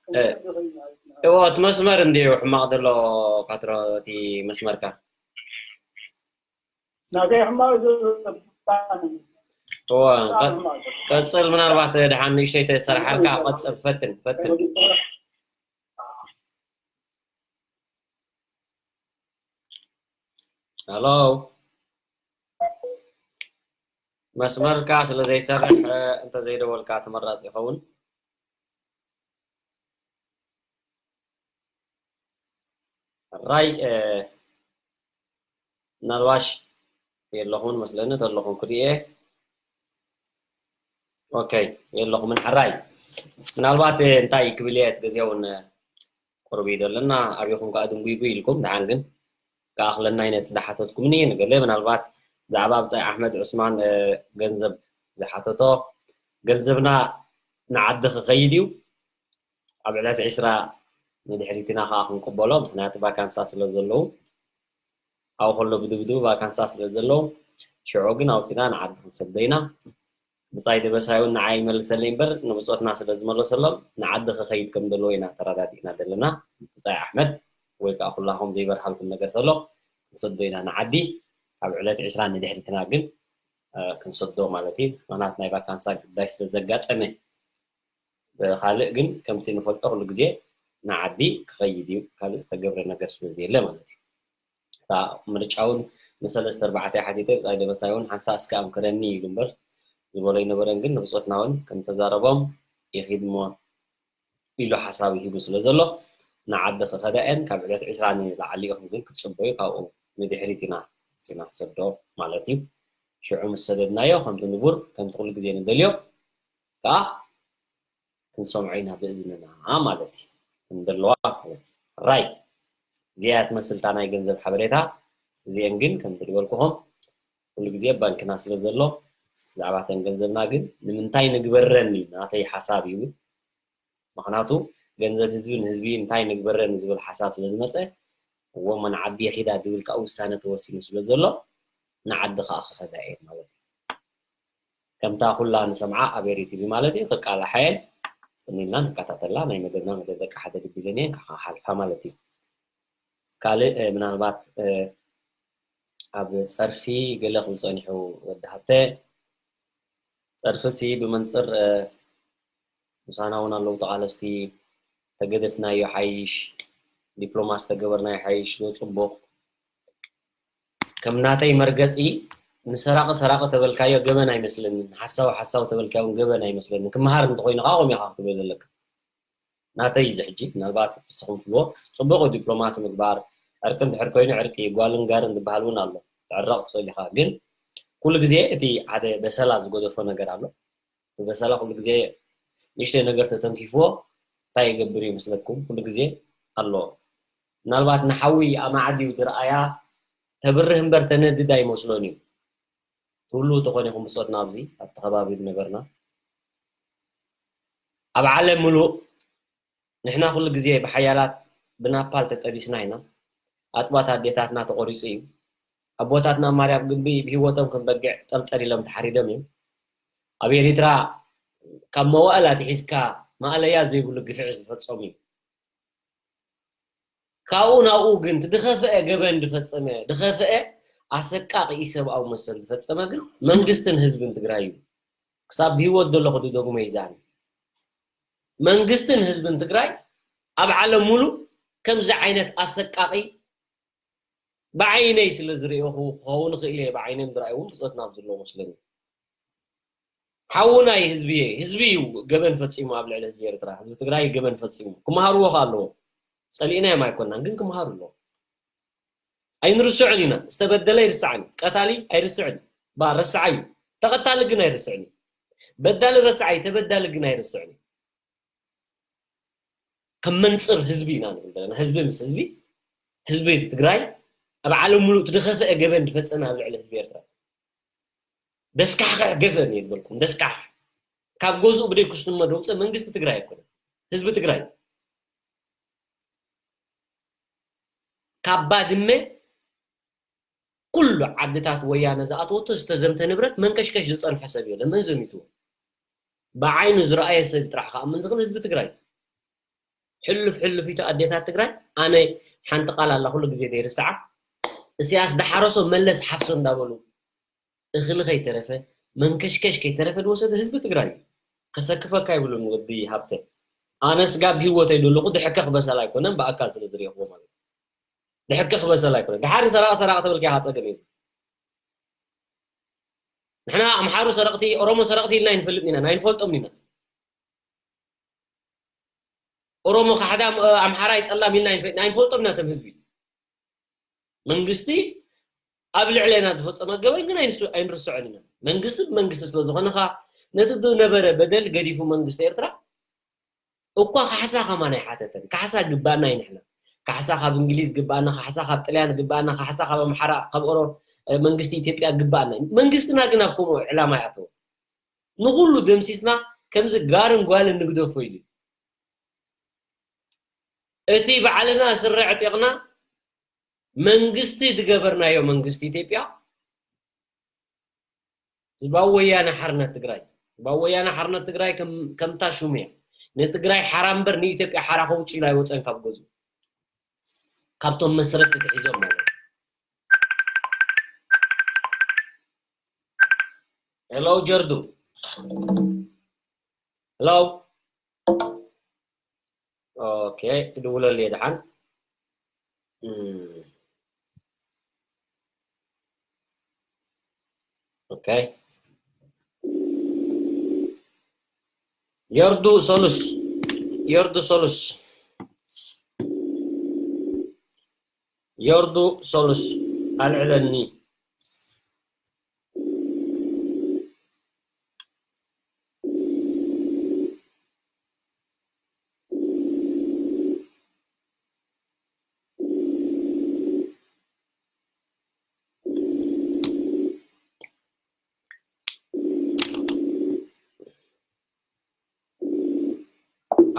እ፣ እዎ፣ እቲ መስመር እንድዩ ሕማቕ ዘሎ ኳትሮ፣ እቲ መስመርካ። ናተይ ሕማቕ ዘሎ። እዎ፣ ቀ-፣ ቀጽል፣ ምናልባት ደሓን ንእሽተይ ተሰራሓልካ፣ ቀጽል፣ ፈትን፣ ፈትን። ሄሎ፣ መስመርካ ስለ ዘይሰርሕ፣ እ፣ እንተ ዘይደወልካ ተመራጺ ይኸውን። ሕራይ፣ እ፣ ምናልባሽ የለኹን መስለኒ፣ ተለኹም ክርእየ። ኦኬ፣ የለኹምን። ሕራይ፣ ምናልባት፣ እ፣ እንታይ ክብል እየ፣ እቲ ግዜ እውን፣ እ፣ ቁሩብ እዩ ዘለና፣ ኣበይኹም ከኣ ድንጉይጉይ ኢልኩም፣ ደሓን ግን ክኣኽለና እዩ ነቲ ዝሓተትኩምኒ። ንገለ ምናልባት ብዛዕባ ብጻይ ኣሕመድ ዑስማን፣ እ፣ ገንዘብ ዝሓተቶ፣ ገንዘብና ንዓዲ ክኸይድ እዩ። ኣብ ዕለት ዕስራ ንድሕሪት ኢና ከኣ ክንቅበሎ፣ ምኽንያቱ ቫካንሳ ስለ ዘለዉ፣ ኣብኡ ከሎ ብድብድቡ ቫካንሳ ስለ ዘለዉ፣ ሽዑ ግን ኣውጺና ንዓዲ ክንሰዶ ኢና። ብጻይ ደበሳይ እውን ንዓይ ይመልሰለይ እምበር፣ ንብጾትና ስለ ዝመለሰሎም፣ ንዓዲ ክኸይድ ከም ዘለዎ ኢና ተረዳዲእና ዘለና። ብጻይ ኣሕመድ ወይ ከኣ ኩላኹም ዘይበርሃልኩም ነገር ተሎ፣ ክንሰዶ ኢና ንዓዲ። ኣብ ዕለት ዕስራ ንድሕሪትና ግን፣ እ፣ ክንሰዶ ማለት እዩ። ምኽንያት ናይ ቫካንሳ ጉዳይ ስለ ዘጋጠመ፣ ካልእ ግን ከምቲ ንፈልጦ ኩሉ ግዜ ንዓዲ ክኸይድ እዩ፣ ካልእ ዝተገብረ ነገር ስለ ዘየለ ማለት እዩ። እታ ምርጫ እውን ንሰለስተ ኣርባዕተ ሓቲተ፣ ብጻይ ደበሳይ እውን ሓንሳእ እስከ ኣምክረኒ ኢሉ እምበር ዝበሎ ኣይነበረን። ግን ንብጾትና እውን ከም ተዛረቦም ይኺድ እሞ ኢሉ ሓሳቡ ሂቡ ስለ ዘሎ ንዓዲ ክኸዳ እየን። ካብ ዕለት ዕስራ ንላዕሊ ኢኹም ግን ክትጽበዩ፣ ካብኡ ንድሕሪት ኢና ጽና ሰዶ ማለት እዩ። ሽዑ ምስ ሰደድናዮ ከምቲ ንቡር፣ ከምቲ ኩሉ ግዜ ንደልዮ ከኣ ክንሰምዖ ኢና ብእዝንና ማለት እዩ። ከም ዘለዋ ማለት እዩ። ራይ፣ እዚኣ እያ ትመስል እታ ናይ ገንዘብ ሓበሬታ። እዚአን ግን ከምቲ ዝበልኩኹም ኩሉ ግዜ ኣብ ባንክና ስለ ዘሎ፣ ብዛዕባ እተን ገንዘብና ግን ንምንታይ ንግበረን እዩ ናተይ ሓሳብ እዩ። ምኽንያቱ ገንዘብ ህዝቢ ንህዝቢ እንታይ ንግበረን ዝብል ሓሳብ ስለ ዝመፀ፣ እዎ፣ መን ዓዲ የኺዳ ዝብል ከዓ ውሳነ ተወሲኑ ስለ ዘሎ፣ ንዓዲ ከዓ ክኸዳ እየ ማለት እዩ። ከምታ ኩላ ንሰምዓ ኣብ ኤሪ ቲቪ ማለት እዩ፣ ክቃላሓየን ፅን ኢልና ንከታተላ። ናይ መደብና መደብ ደቂ ሓደ ድቢለን እየን ክሓልፋ ማለት እዩ። ካልእ፣ እ፣ ምናልባት፣ እ፣ ኣብ ፀርፊ ገለ ክብል ፀኒሑ ወዲ ሃብተ፣ ፀርፊ ሲ ብመንፅር፣ እ፣ ምሳና እውን ኣለዉ ተቓለስቲ፣ ተገደፍናዮ ሓይሽ፣ ዲፕሎማሲ ተገበርናዮ ሓይሽ ዶ ፅቡቕ? ከም ናተይ መርገፂ ንሰራቒ ሰራቒ ተበልካዮ ገበን ኣይመስለንን፣ ሓሳዊ ሓሳዊ ተበልካዮ እውን ገበን ኣይመስለንን። ክመሃር እንተኾይኑ ከዓ ከምኡ ኢኻ ክትብሎ ዘለካ። ናተይ እዚ ሕጂ ምናልባት ንስኹም ትብልዎ ፅቡቕ እዩ፣ ዲፕሎማሲ ምግባር፣ ዕርቂ እንድሕር ኮይኑ ዕርቂ፣ ጓልን ጋርን ዝበሃል እውን ኣሎ፣ ትዕረቕ ትኽእል ኢኻ። ግን ኩሉ ግዜ እቲ ሓደ በሰላ ዝገደፎ ነገር ኣሎ። እቲ በሰላ ኩሉ ግዜ ንእሽተይ ነገር ተተንኪፍዎ እንታይ ይገብር ይመስለኩም? ኩሉ ግዜ ኣሎ። ምናልባት ንሓዊ ኣማዕድዩ ዝረኣያ ተብርህ እምበር ተነድድ ኣይመስሎን እዩ። ትህልዉ ተኾኒኹም ብጾትና ኣብዚ ኣብቲ ከባቢ ዝነበርና፣ ኣብ ዓለም ምሉእ ንሕና ኩሉ ግዜ ብሓያላት ብናፓል ተጠቢስና ኢና። ኣጥባት ኣዴታትና ተቖሪጹ እዩ። ኣቦታትና ማርያም ግንቢ ብህይወቶም ከም በጊዕ ጠልጠል ኢሎም ተሓሪዶም እዮም። ኣብ ኤሪትራ ካብ መዋእል ኣትሒዝካ ማእለያ ዘይብሉ ግፍዒ ዝፈጸሙ እዩ። ካብኡ ናብኡ ግን እቲ ዝኸፍአ ገበን ዝፈጸመ፣ ዝኸፍአ ኣሰቃቒ ኢሰብኣዊ መሰል ዝፈጸመ ግን መንግስትን ህዝብን ትግራይ እዩ። ክሳብ ብህይወት ዘለኹ ዝደግሞ እዩ ዛኒ። መንግስትን ህዝብን ትግራይ ኣብ ዓለም ሙሉእ ከምዚ ዓይነት ኣሰቃቒ ብዓይነይ ስለ ዝረእኹ ክኸውን ይኽእል እየ፣ ብዓይነይ ዝረኣዩ እውን ብጾትና ኣብዚ ኣለዉ መስለኒ። ሓውና እዩ ህዝቢ እየ። ህዝቢ እዩ ገበን ፈጺሙ ኣብ ልዕሊ ህዝቢ ኤርትራ። ህዝቢ ትግራይ ገበን ፈጺሙ። ክመሃርዎ ከ ኣለዎም። ጸሊእናዮም ኣይኮናን፣ ግን ክመሃሩ ኣለዎም። ኣይንርስዖን ኢና። ዝተበደለ ኣይርሳዕን እዩ። ቀታሊ ኣይርስዕን እዩ። ባ ረሳዓይ እዩ። ተቐታሊ ግን ኣይርስዕን እዩ። በዳሊ ረሳዓይ፣ ተበዳሊ ግን ኣይርስዕን እዩ። ከም መንጽር ህዝቢ ኢና ንብል ዘለና። ህዝቢ ምስ ህዝቢ፣ ህዝቢ ትግራይ ኣብ ዓለም ሙሉእ እቲ ዝኸፍአ ገበን ዝፈጸመ ኣብ ልዕሊ ህዝቢ ኤርትራ። ደስካሕክሕ ገበን እየ ዝበልኩም፣ ደስካሕክሕ። ካብ ገዝኡ ብደይ ክስትሞ ዘውፅእ መንግስቲ ትግራይ ኣይኮነን፣ ህዝቢ ትግራይ። ካብ ባድመ ኩሉ ዓድታት ወያነ ዝኣተወቶ ዝተዘምተ ንብረት መንከሽከሽ ዝፀንሐ ሰብ የለን። መን ዘሚትዎ? ብዓይኑ ዝረኣየ ሰብ ጥራሕ ክኣምን ዝኽእል ህዝቢ ትግራይ። ሕልፍ ሕልፊቱ ኣዴታት ትግራይ፣ ኣነ ሓንቲ ቃል ኣላ ኩሉ ግዜ ዘይርስዓ፣ እስያስ ደሓረሶ መለስ ሓፍሶ እንዳበሉ እኽሊ ከይተረፈ መንከሽከሽ ከይተረፈ ዝወሰደ ህዝቢ ትግራይ እዩ። ከሰክፈካ ይብሉን ወዲ ሃብተ። ኣነ ስጋ ብህይወተይ ዘለኹ ድሕከኽ በሰላ ኣይኮነን፣ ብኣካል ስለ ዝረእኽዎ ማለት እዩ። ድሕከኽ በሰላ ኣይኮነን። ድሓር ሰራቕ ሰራቕ ተበልካ ኢኻ ጸገም እዩ። ንሕና ኣምሓሩ ሰረቕቲ፣ ኦሮሞ ሰረቕቲ ኢልና ኣይንፈልጥን ኢና፣ ኣይንፈልጦምን ኢና። ኦሮሞ ካሕዳም፣ ኣምሓራይ ጠላም ኢልና ኣይንፈ-፣ ኣይንፈልጦም ኢና እቶም ህዝቢ። መንግስቲ ኣብ ልዕሌና ዝፈጸመ ገበን ግን ኣይንስ-፣ ኣይንርስዖን ኢና። መንግስቲ ብመንግስቲ ስለ ዝኾነ ኸኣ ነቲ ዝነበረ በደል ገዲፉ መንግስቲ ኤርትራ እኳ ካሕሳ ከማን ኣይሓተተን። ካሕሳ ግባእና እዩ ንሕና። ካሕሳ ካብ እንግሊዝ ግባእና፣ ካሕሳ ካብ ጥልያን ግባእና፣ ካሕሳ ካብ ኣምሓራ፣ ካብ ኦሮ-፣ መንግስቲ ኢትዮጵያ ግባእና እዩ። መንግስትና ግን ኣብ ከምኡ ዕላማ ይኣተወ። ንኹሉ ደምሲስና ከምዚ ጋርን ጓልን ንግደፎ ኢሉ። እቲ ባዕልና ስረ ዕጢቕና መንግስቲ ዝገበርናዮ መንግስቲ ኢትዮጵያ ህዝባዊ ወያነ ሓርነት ትግራይ፣ ህዝባዊ ወያነ ሓርነት ትግራይ ከም-፣ ከምታ ሹም እያ። ንትግራይ ሓራ እምበር ንኢትዮጵያ ሓራ ከውፅእ ኢሉ ኣይወፀን ካብ ገዝኡ። ካብቶም መስረቲ ትሒዞም ማለት እዩ። ሄሎ ጀርዱ። ሄሎ። ኦኬ፣ ክድውለሉ እየ ደሓን። እም። ኦኬ። ዮርዱ ሶሉስ፣ ዮርዱ ሶሉስ፣ ዮርዱ ሶሉስ፣ ኣልዕለኒ።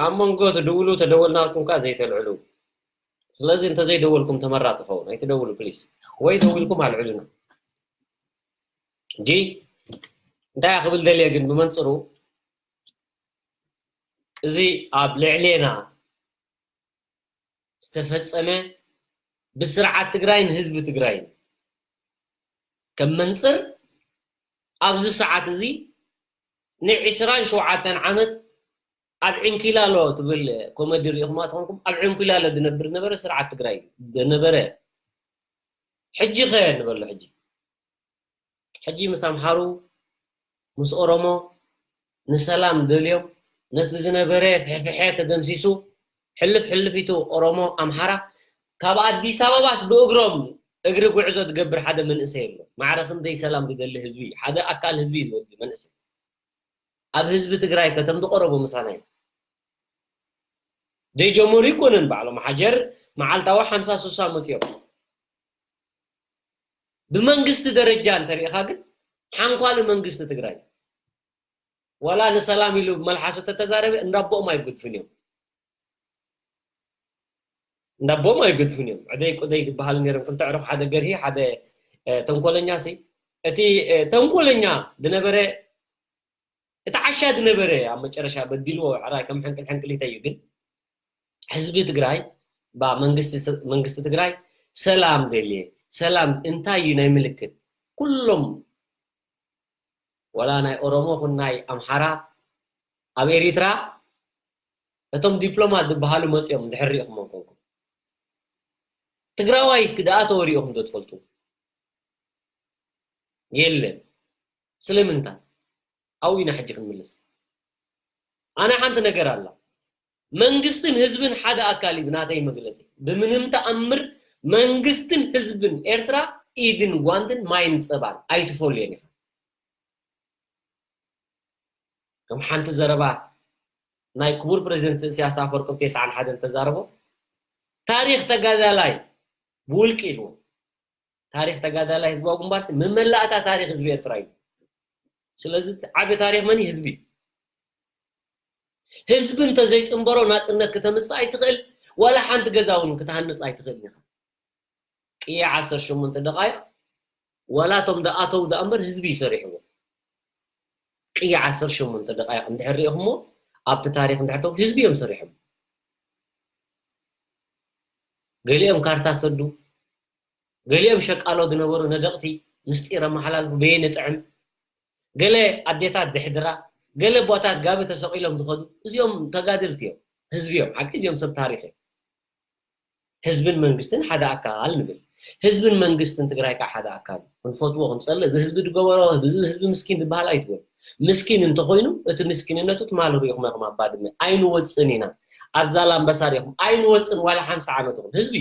ኣብ መንጎ ትድውሉ ተደወልናልኩም ከኣ ዘይተልዕሉ። ስለዚ እንተዘይደወልኩም ተመራጺ ይኸውን። ኣይትደውሉ ፕሊስ። ወይ ደዊልኩም ኣልዕሉና። ሕጂ እንታይ ክብል ደልየ ግን ብመንጽሩ እዚ ኣብ ልዕሌና ዝተፈጸመ ብስርዓት ትግራይን ህዝቢ ትግራይን ከም መንጽር ኣብዚ ሰዓት እዚ ንዕስራን ሸውዓተን ዓመት ኣብ ዕንኪላሎ ትብል ኮመዲ ሪኢኹማ ተኾንኩም ኣብ ዕንኪላሎ ዝነብር ነበረ ስርዓት ትግራይ እዩ። ዝነበረ ሕጂ ኸ ንበሎ ሕጂ ሕጂ ምስ ኣምሓሩ ምስ ኦሮሞ ንሰላም ደልዮም ነቲ ዝነበረ ፍሕፍሐ ተደምሲሱ ሕልፍ ሕልፊቱ ኦሮሞ ኣምሓራ ካብ ኣዲስ ኣበባስ ብእግሮም እግሪ ጉዕዞ ትገብር ሓደ መንእሰይ ኣሎ። ማዕረ ክንደይ ሰላም ዝደሊ ህዝቢ ሓደ ኣካል ህዝቢ ዝወዲ መንእሰይ ኣብ ህዝቢ ትግራይ ከተም ዝቆረቡ ምሳና እዩ። ዘይጀመሩ ይኮነን ባዕሎም ሓጀር መዓልታዊ ሓምሳ ሱሳ መፅኦም ብመንግስቲ ደረጃ እንተሪኢኻ ግን ሓንኳሉ መንግስቲ ትግራይ ዋላ ንሰላም ኢሉ መልሓሱ ተተዛረበ እንዳቦኦም ኣይገድፉን እዮም። እንዳቦም ኣይገድፉን እዮም። ዕደይ ቁደይ ዝበሃሉ ነይሮም ክልተ ዕሩኽ ሓደ ገርሂ ሓደ ተንኮለኛ ሲ እቲ ተንኮለኛ ዝነበረ እቲ ዓሻ ዝነበረ ኣብ መጨረሻ በዲልዎ ዕራይ ከም ሕንቅል ሕንቅሊተ እዩ ግን ህዝቢ ትግራይ ባ መንግስቲ ትግራይ ሰላም ደልየ ሰላም እንታይ እዩ ናይ ምልክት ኩሎም ወላ ናይ ኦሮሞ ኩን ናይ ኣምሓራ ኣብ ኤሪትራ እቶም ዲፕሎማት ዝበሃሉ መፅኦም ድሕር ሪኢኹሞም ኮንኩም ትግራዋይ እስኪ ደኣ ተወሪእኹም ዶ ትፈልጡ የለን ስለምንታይ ኣብኡ ኢና ሕጂ ክንምልስ ኣነ ሓንቲ ነገር ኣላ መንግስትን ህዝብን ሓደ ኣካል እዩ ብናተይ መግለፂ ብምንም ተኣምር መንግስትን ህዝብን ኤርትራ ኢድን ጓንትን ማይን ፀባን ኣይትፈልዮን ኢኻ ከም ሓንቲ ዘረባ ናይ ክቡር ፕሬዚደንት እስያስ ኣፈወርቂ ብ ተስዓን ሓደን ተዛረቦ ታሪክ ተጋዳላይ ብውልቂ ኢልዎ ታሪክ ተጋዳላይ ህዝባዊ ግንባር መመላእታ ታሪክ ህዝቢ ኤርትራ እዩ ስለዚ ዓቢ ታሪክ መን ህዝቢ ህዝቢ እንተዘይፅንበሮ ናፅነት ክተምፅእ ኣይትኽእል ዋላ ሓንቲ ገዛ እውን ክትሃንፅ ኣይትኽእል ኢኻ ቅየ ዓሰርተ ሸሞንተ ደቃይቕ ዋላ እቶም ዝኣተው ደኣ እምበር ህዝቢ ይሰሪሕዎ ቅየ ዓሰርተ ሸሞንተ ደቃይቕ እንድሕር ሪኢኹሞ ኣብቲ ታሪክ እንድሕር ተው ህዝቢ እዮም ሰሪሖም ገሊኦም ካርታ ሰዱ ገሊኦም ሸቃሎ ዝነበሩ ነደቕቲ ምስጢር ኣመሓላልፉ በየኒ ጥዕም ገለ ኣዴታት ድሕድራ ገለ ኣቦታት ጋቢ ተሰቒሎም ዝኸዱ እዚኦም ተጋደልቲ እዮም ህዝቢ እዮም ሓቂ እዚኦም ሰብ ታሪክ እዮም ህዝብን መንግስትን ሓደ ኣካል ንብል ህዝብን መንግስትን ትግራይ ከዓ ሓደ ኣካል እዩ ክንፈትዎ ክንፀልእ እዚ ህዝቢ ዝገበሮ እዚ ህዝቢ ምስኪን ዝበሃል ኣይትበሉ ምስኪን እንተኮይኑ እቲ ምስኪንነቱ ትማሊ ሪኢኹም ኢኹም ኣብ ባድመ ኣይንወፅን ኢና ኣብ ዛላምበሳ ሪኢኹም ኣይንወፅን ዋላ ሓምሳ ዓመት ይኹን ህዝቢ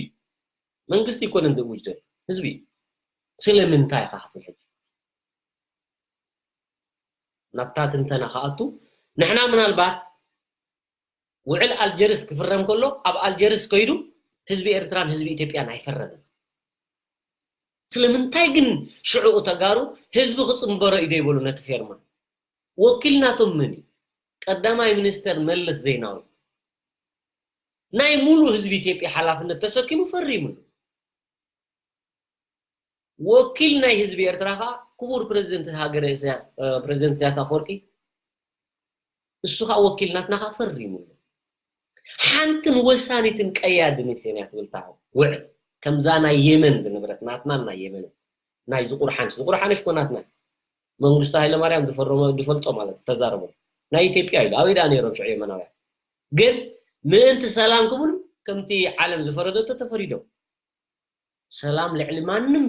መንግስቲ ይኮነን ዝውጅደል ህዝቢ ስለምንታይ ኢኻ ክትብል ሕጂ ናብታ ትንተና ከኣቱ ንሕና ምናልባት ውዕል ኣልጀርስ ክፍረም ከሎ ኣብ ኣልጀርስ ከይዱ ህዝቢ ኤርትራን ህዝቢ ኢትዮጵያን ኣይፈረምን ስለምንታይ ግን ሽዑኡ ተጋሩ ህዝቢ ክፅንበሮ እዩ ዘይበሉ ነቲ ፌርማ ወኪል ናቶም መን እዩ ቀዳማይ ሚኒስተር መለስ ዜናዊ ናይ ሙሉ ህዝቢ ኢትዮጵያ ሓላፍነት ተሰኪሙ ፈሪሙሉ ወኪል ናይ ህዝቢ ኤርትራ ከዓ ክቡር ፕሬዚደንት ሃገረ ፕሬዚደንት ኢሳያስ ኣፈወርቂ እሱ ከዓ ወኪል ናትና ከዓ ፈሪሙ ሓንትን ወሳኒትን ቀያድኒት እያ ትብል ታሁ ውዕል ከምዛ ናይ የመን ዝንብረት ናትና ናይ የመን ናይ ዝቁርሓንሽ ዝቁርሓንሽ ኮ ናትና መንግስቱ ሃይለማርያም ዝፈረሞ ዝፈልጦ ማለት ተዛረቦ ናይ ኢትዮጵያ ኢሉ ኣበይ ደኣ ነይሮም ሽዑ የመናውያን ግን ምእንቲ ሰላም ክብሉ ከምቲ ዓለም ዝፈረደቶ ተፈሪዶም ሰላም ልዕሊ ማንም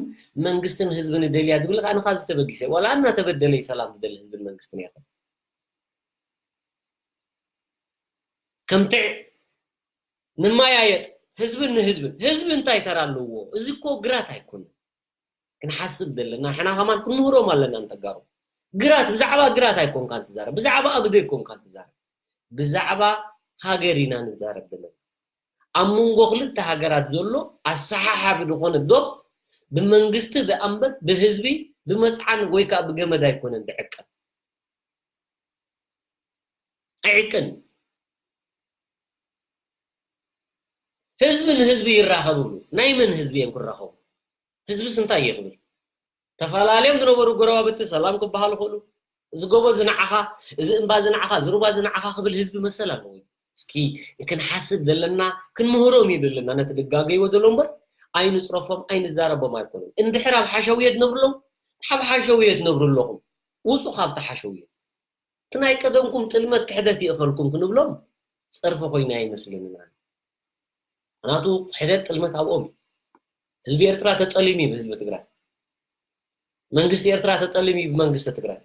መንግስትን ህዝብን ደልያ ዝብል ከዓ ንካብ ዝተበጊሰ ዋላ እናተበደለ ሰላም ዝደሊ ህዝብን መንግስትን እያ ከምቲ ንማያየጥ ህዝብን ንህዝብን ህዝቢ እንታይ ተራ ኣለዎ እዚ እኮ ግራት ኣይኮነ ክንሓስብ ዘለና ሕና ከማን ክንምህሮም ኣለና ንተጋሩ ግራት ብዛዕባ ግራት ኣይኮንካ ትዛረብ ብዛዕባ ኣግዶ ኣይኮንካ ትዛረብ ብዛዕባ ሃገር ኢና ንዛረብ ዘለና ኣብ መንጎ ክልተ ሃገራት ዘሎ ኣሰሓሓቢ ዝኾነ ዶብ ብመንግስቲ ዝኣንበር ብህዝቢ ብመፅዓን ወይ ከዓ ብገመድ ኣይኮነን ዝዕቀብ ኣይዕቅን ህዝቢ ንህዝቢ ይራኸብሉ። ናይ መን ህዝቢ እዮም ክራኸቡ? ህዝብስ እንታይ እየ ክብል? ተፈላለዮም ዝነበሩ ጎረባብቲ ሰላም ክበሃሉ ክእሉ። እዚ ጎቦ እዚ ንዓኻ፣ እዚ እምባ እዚ ንዓኻ፣ እዚ ሩባ እዚ ንዓኻ ክብል ህዝቢ መሰል ኣለዎ። እስኪ ክንሓስብ ዘለና፣ ክንምህሮም እዩ ዘለና ነቲ ድጋገይዎ ዘሎ እምበር ኣይንፅረፎም ኣይንዛረቦም ኣይኮኑን። እንድሕር ኣብ ሓሸውየ ትነብርሎም፣ ኣብ ሓሸውየ ትነብሩ ኣለኹም። ውፁ ካብቲ ሓሸውየ። እቲ ናይ ቀደምኩም ጥልመት ክሕደት ይእኸልኩም ክንብሎም ፀርፊ ኮይና ኣይመስለንን። ምክንያቱ ክሕደት ጥልመት ኣብኦም እዩ። ህዝቢ ኤርትራ ተጠሊሙ እዩ ብህዝቢ ትግራይ። መንግስቲ ኤርትራ ተጠሊሙ እዩ ብመንግስቲ ትግራይ።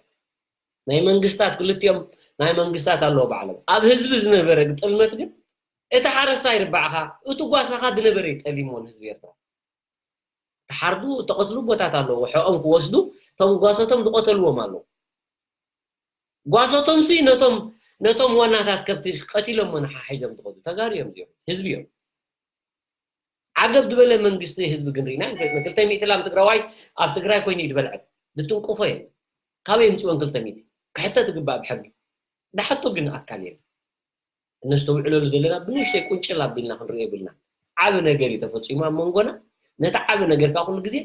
ናይ መንግስታት ክልቲኦም ናይ መንግስታት ኣለዎ ባዕሎም። ኣብ ህዝቢ ዝነበረ ጥልመት ግን እቲ ሓረስታይ ርባዕኻ እቲ ጓሳኻ ዝነበረ እዩ ጠሊምዎ ንህዝቢ ኤርትራ። ተሓርዱ ተቐትሉ ቦታት ኣለዎ። ሕኦም ክወስዱ እቶም ጓሶቶም ዝቐተልዎም ኣለዉ። ጓሶቶም ሲ ነቶም ነቶም ዋናታት ከብቲ ቀቲሎም መናሓሒዞም ዝኸዱ ተጋሩ እዮም እዚኦም። ህዝቢ እዮም። ዓገብ ዝበለ መንግስቲ ህዝቢ ግን ርኢና ኣይንፈልጥን። ክልተ ሚእቲ ላም ትግራዋይ ኣብ ትግራይ ኮይኑ እዩ ዝበልዐ። ዝትንቅፎ የለን። ካበይ የምፅወን ክልተ ሚእቲ? ክሕተት ይግባእ ብሕጊ። ዝሓቶ ግን ኣካል የለን። እነስተውዕለሉ ዘለና ብንእሽተይ ቁንጭል ኣቢልና ክንሪኦ የብልና። ዓቢ ነገር እዩ ተፈፂሙ ኣብ መንጎና። ነቲ ዓቢ ነገር ከዓ ኩሉ ግዜ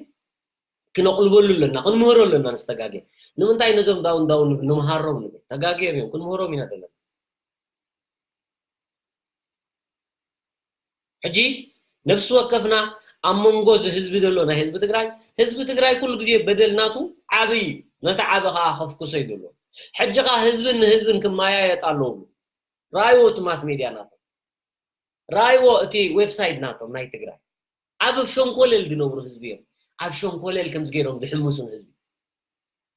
ክነቕልበሉ ኣለና፣ ክንምህሮ ኣለና ንዝተጋግየ። ንምንታይ ነዞም ዳውን ዳውን ንብል፣ ንምሃሮም ንብል። ተጋግዮም እዮም፣ ክንምህሮም ኢና ዘለና። ሕጂ ነፍሲ ወከፍና ኣብ መንጎ እዚ ህዝቢ ዘሎ ናይ ህዝቢ ትግራይ፣ ህዝቢ ትግራይ ኩሉ ግዜ በደል ናቱ ዓቢ እዩ። ነቲ ዓቢ ከዓ ከፍኩሶ እዩ ዘለዎ። ሕጂ ከዓ ህዝብን ንህዝብን ክመያየጥ ኣለዎ። ራይዎ እቲ ማስ ሜድያ ናቶም። ራይዎ እቲ ዌብሳይት ናቶም ናይ ትግራይ። ኣብ ሸንኮለል ዝነብሩ ህዝቢ እዮም። ኣብ ሸንኮለል ከምዚ ገይሮም ዝሕምሱን ህዝቢ።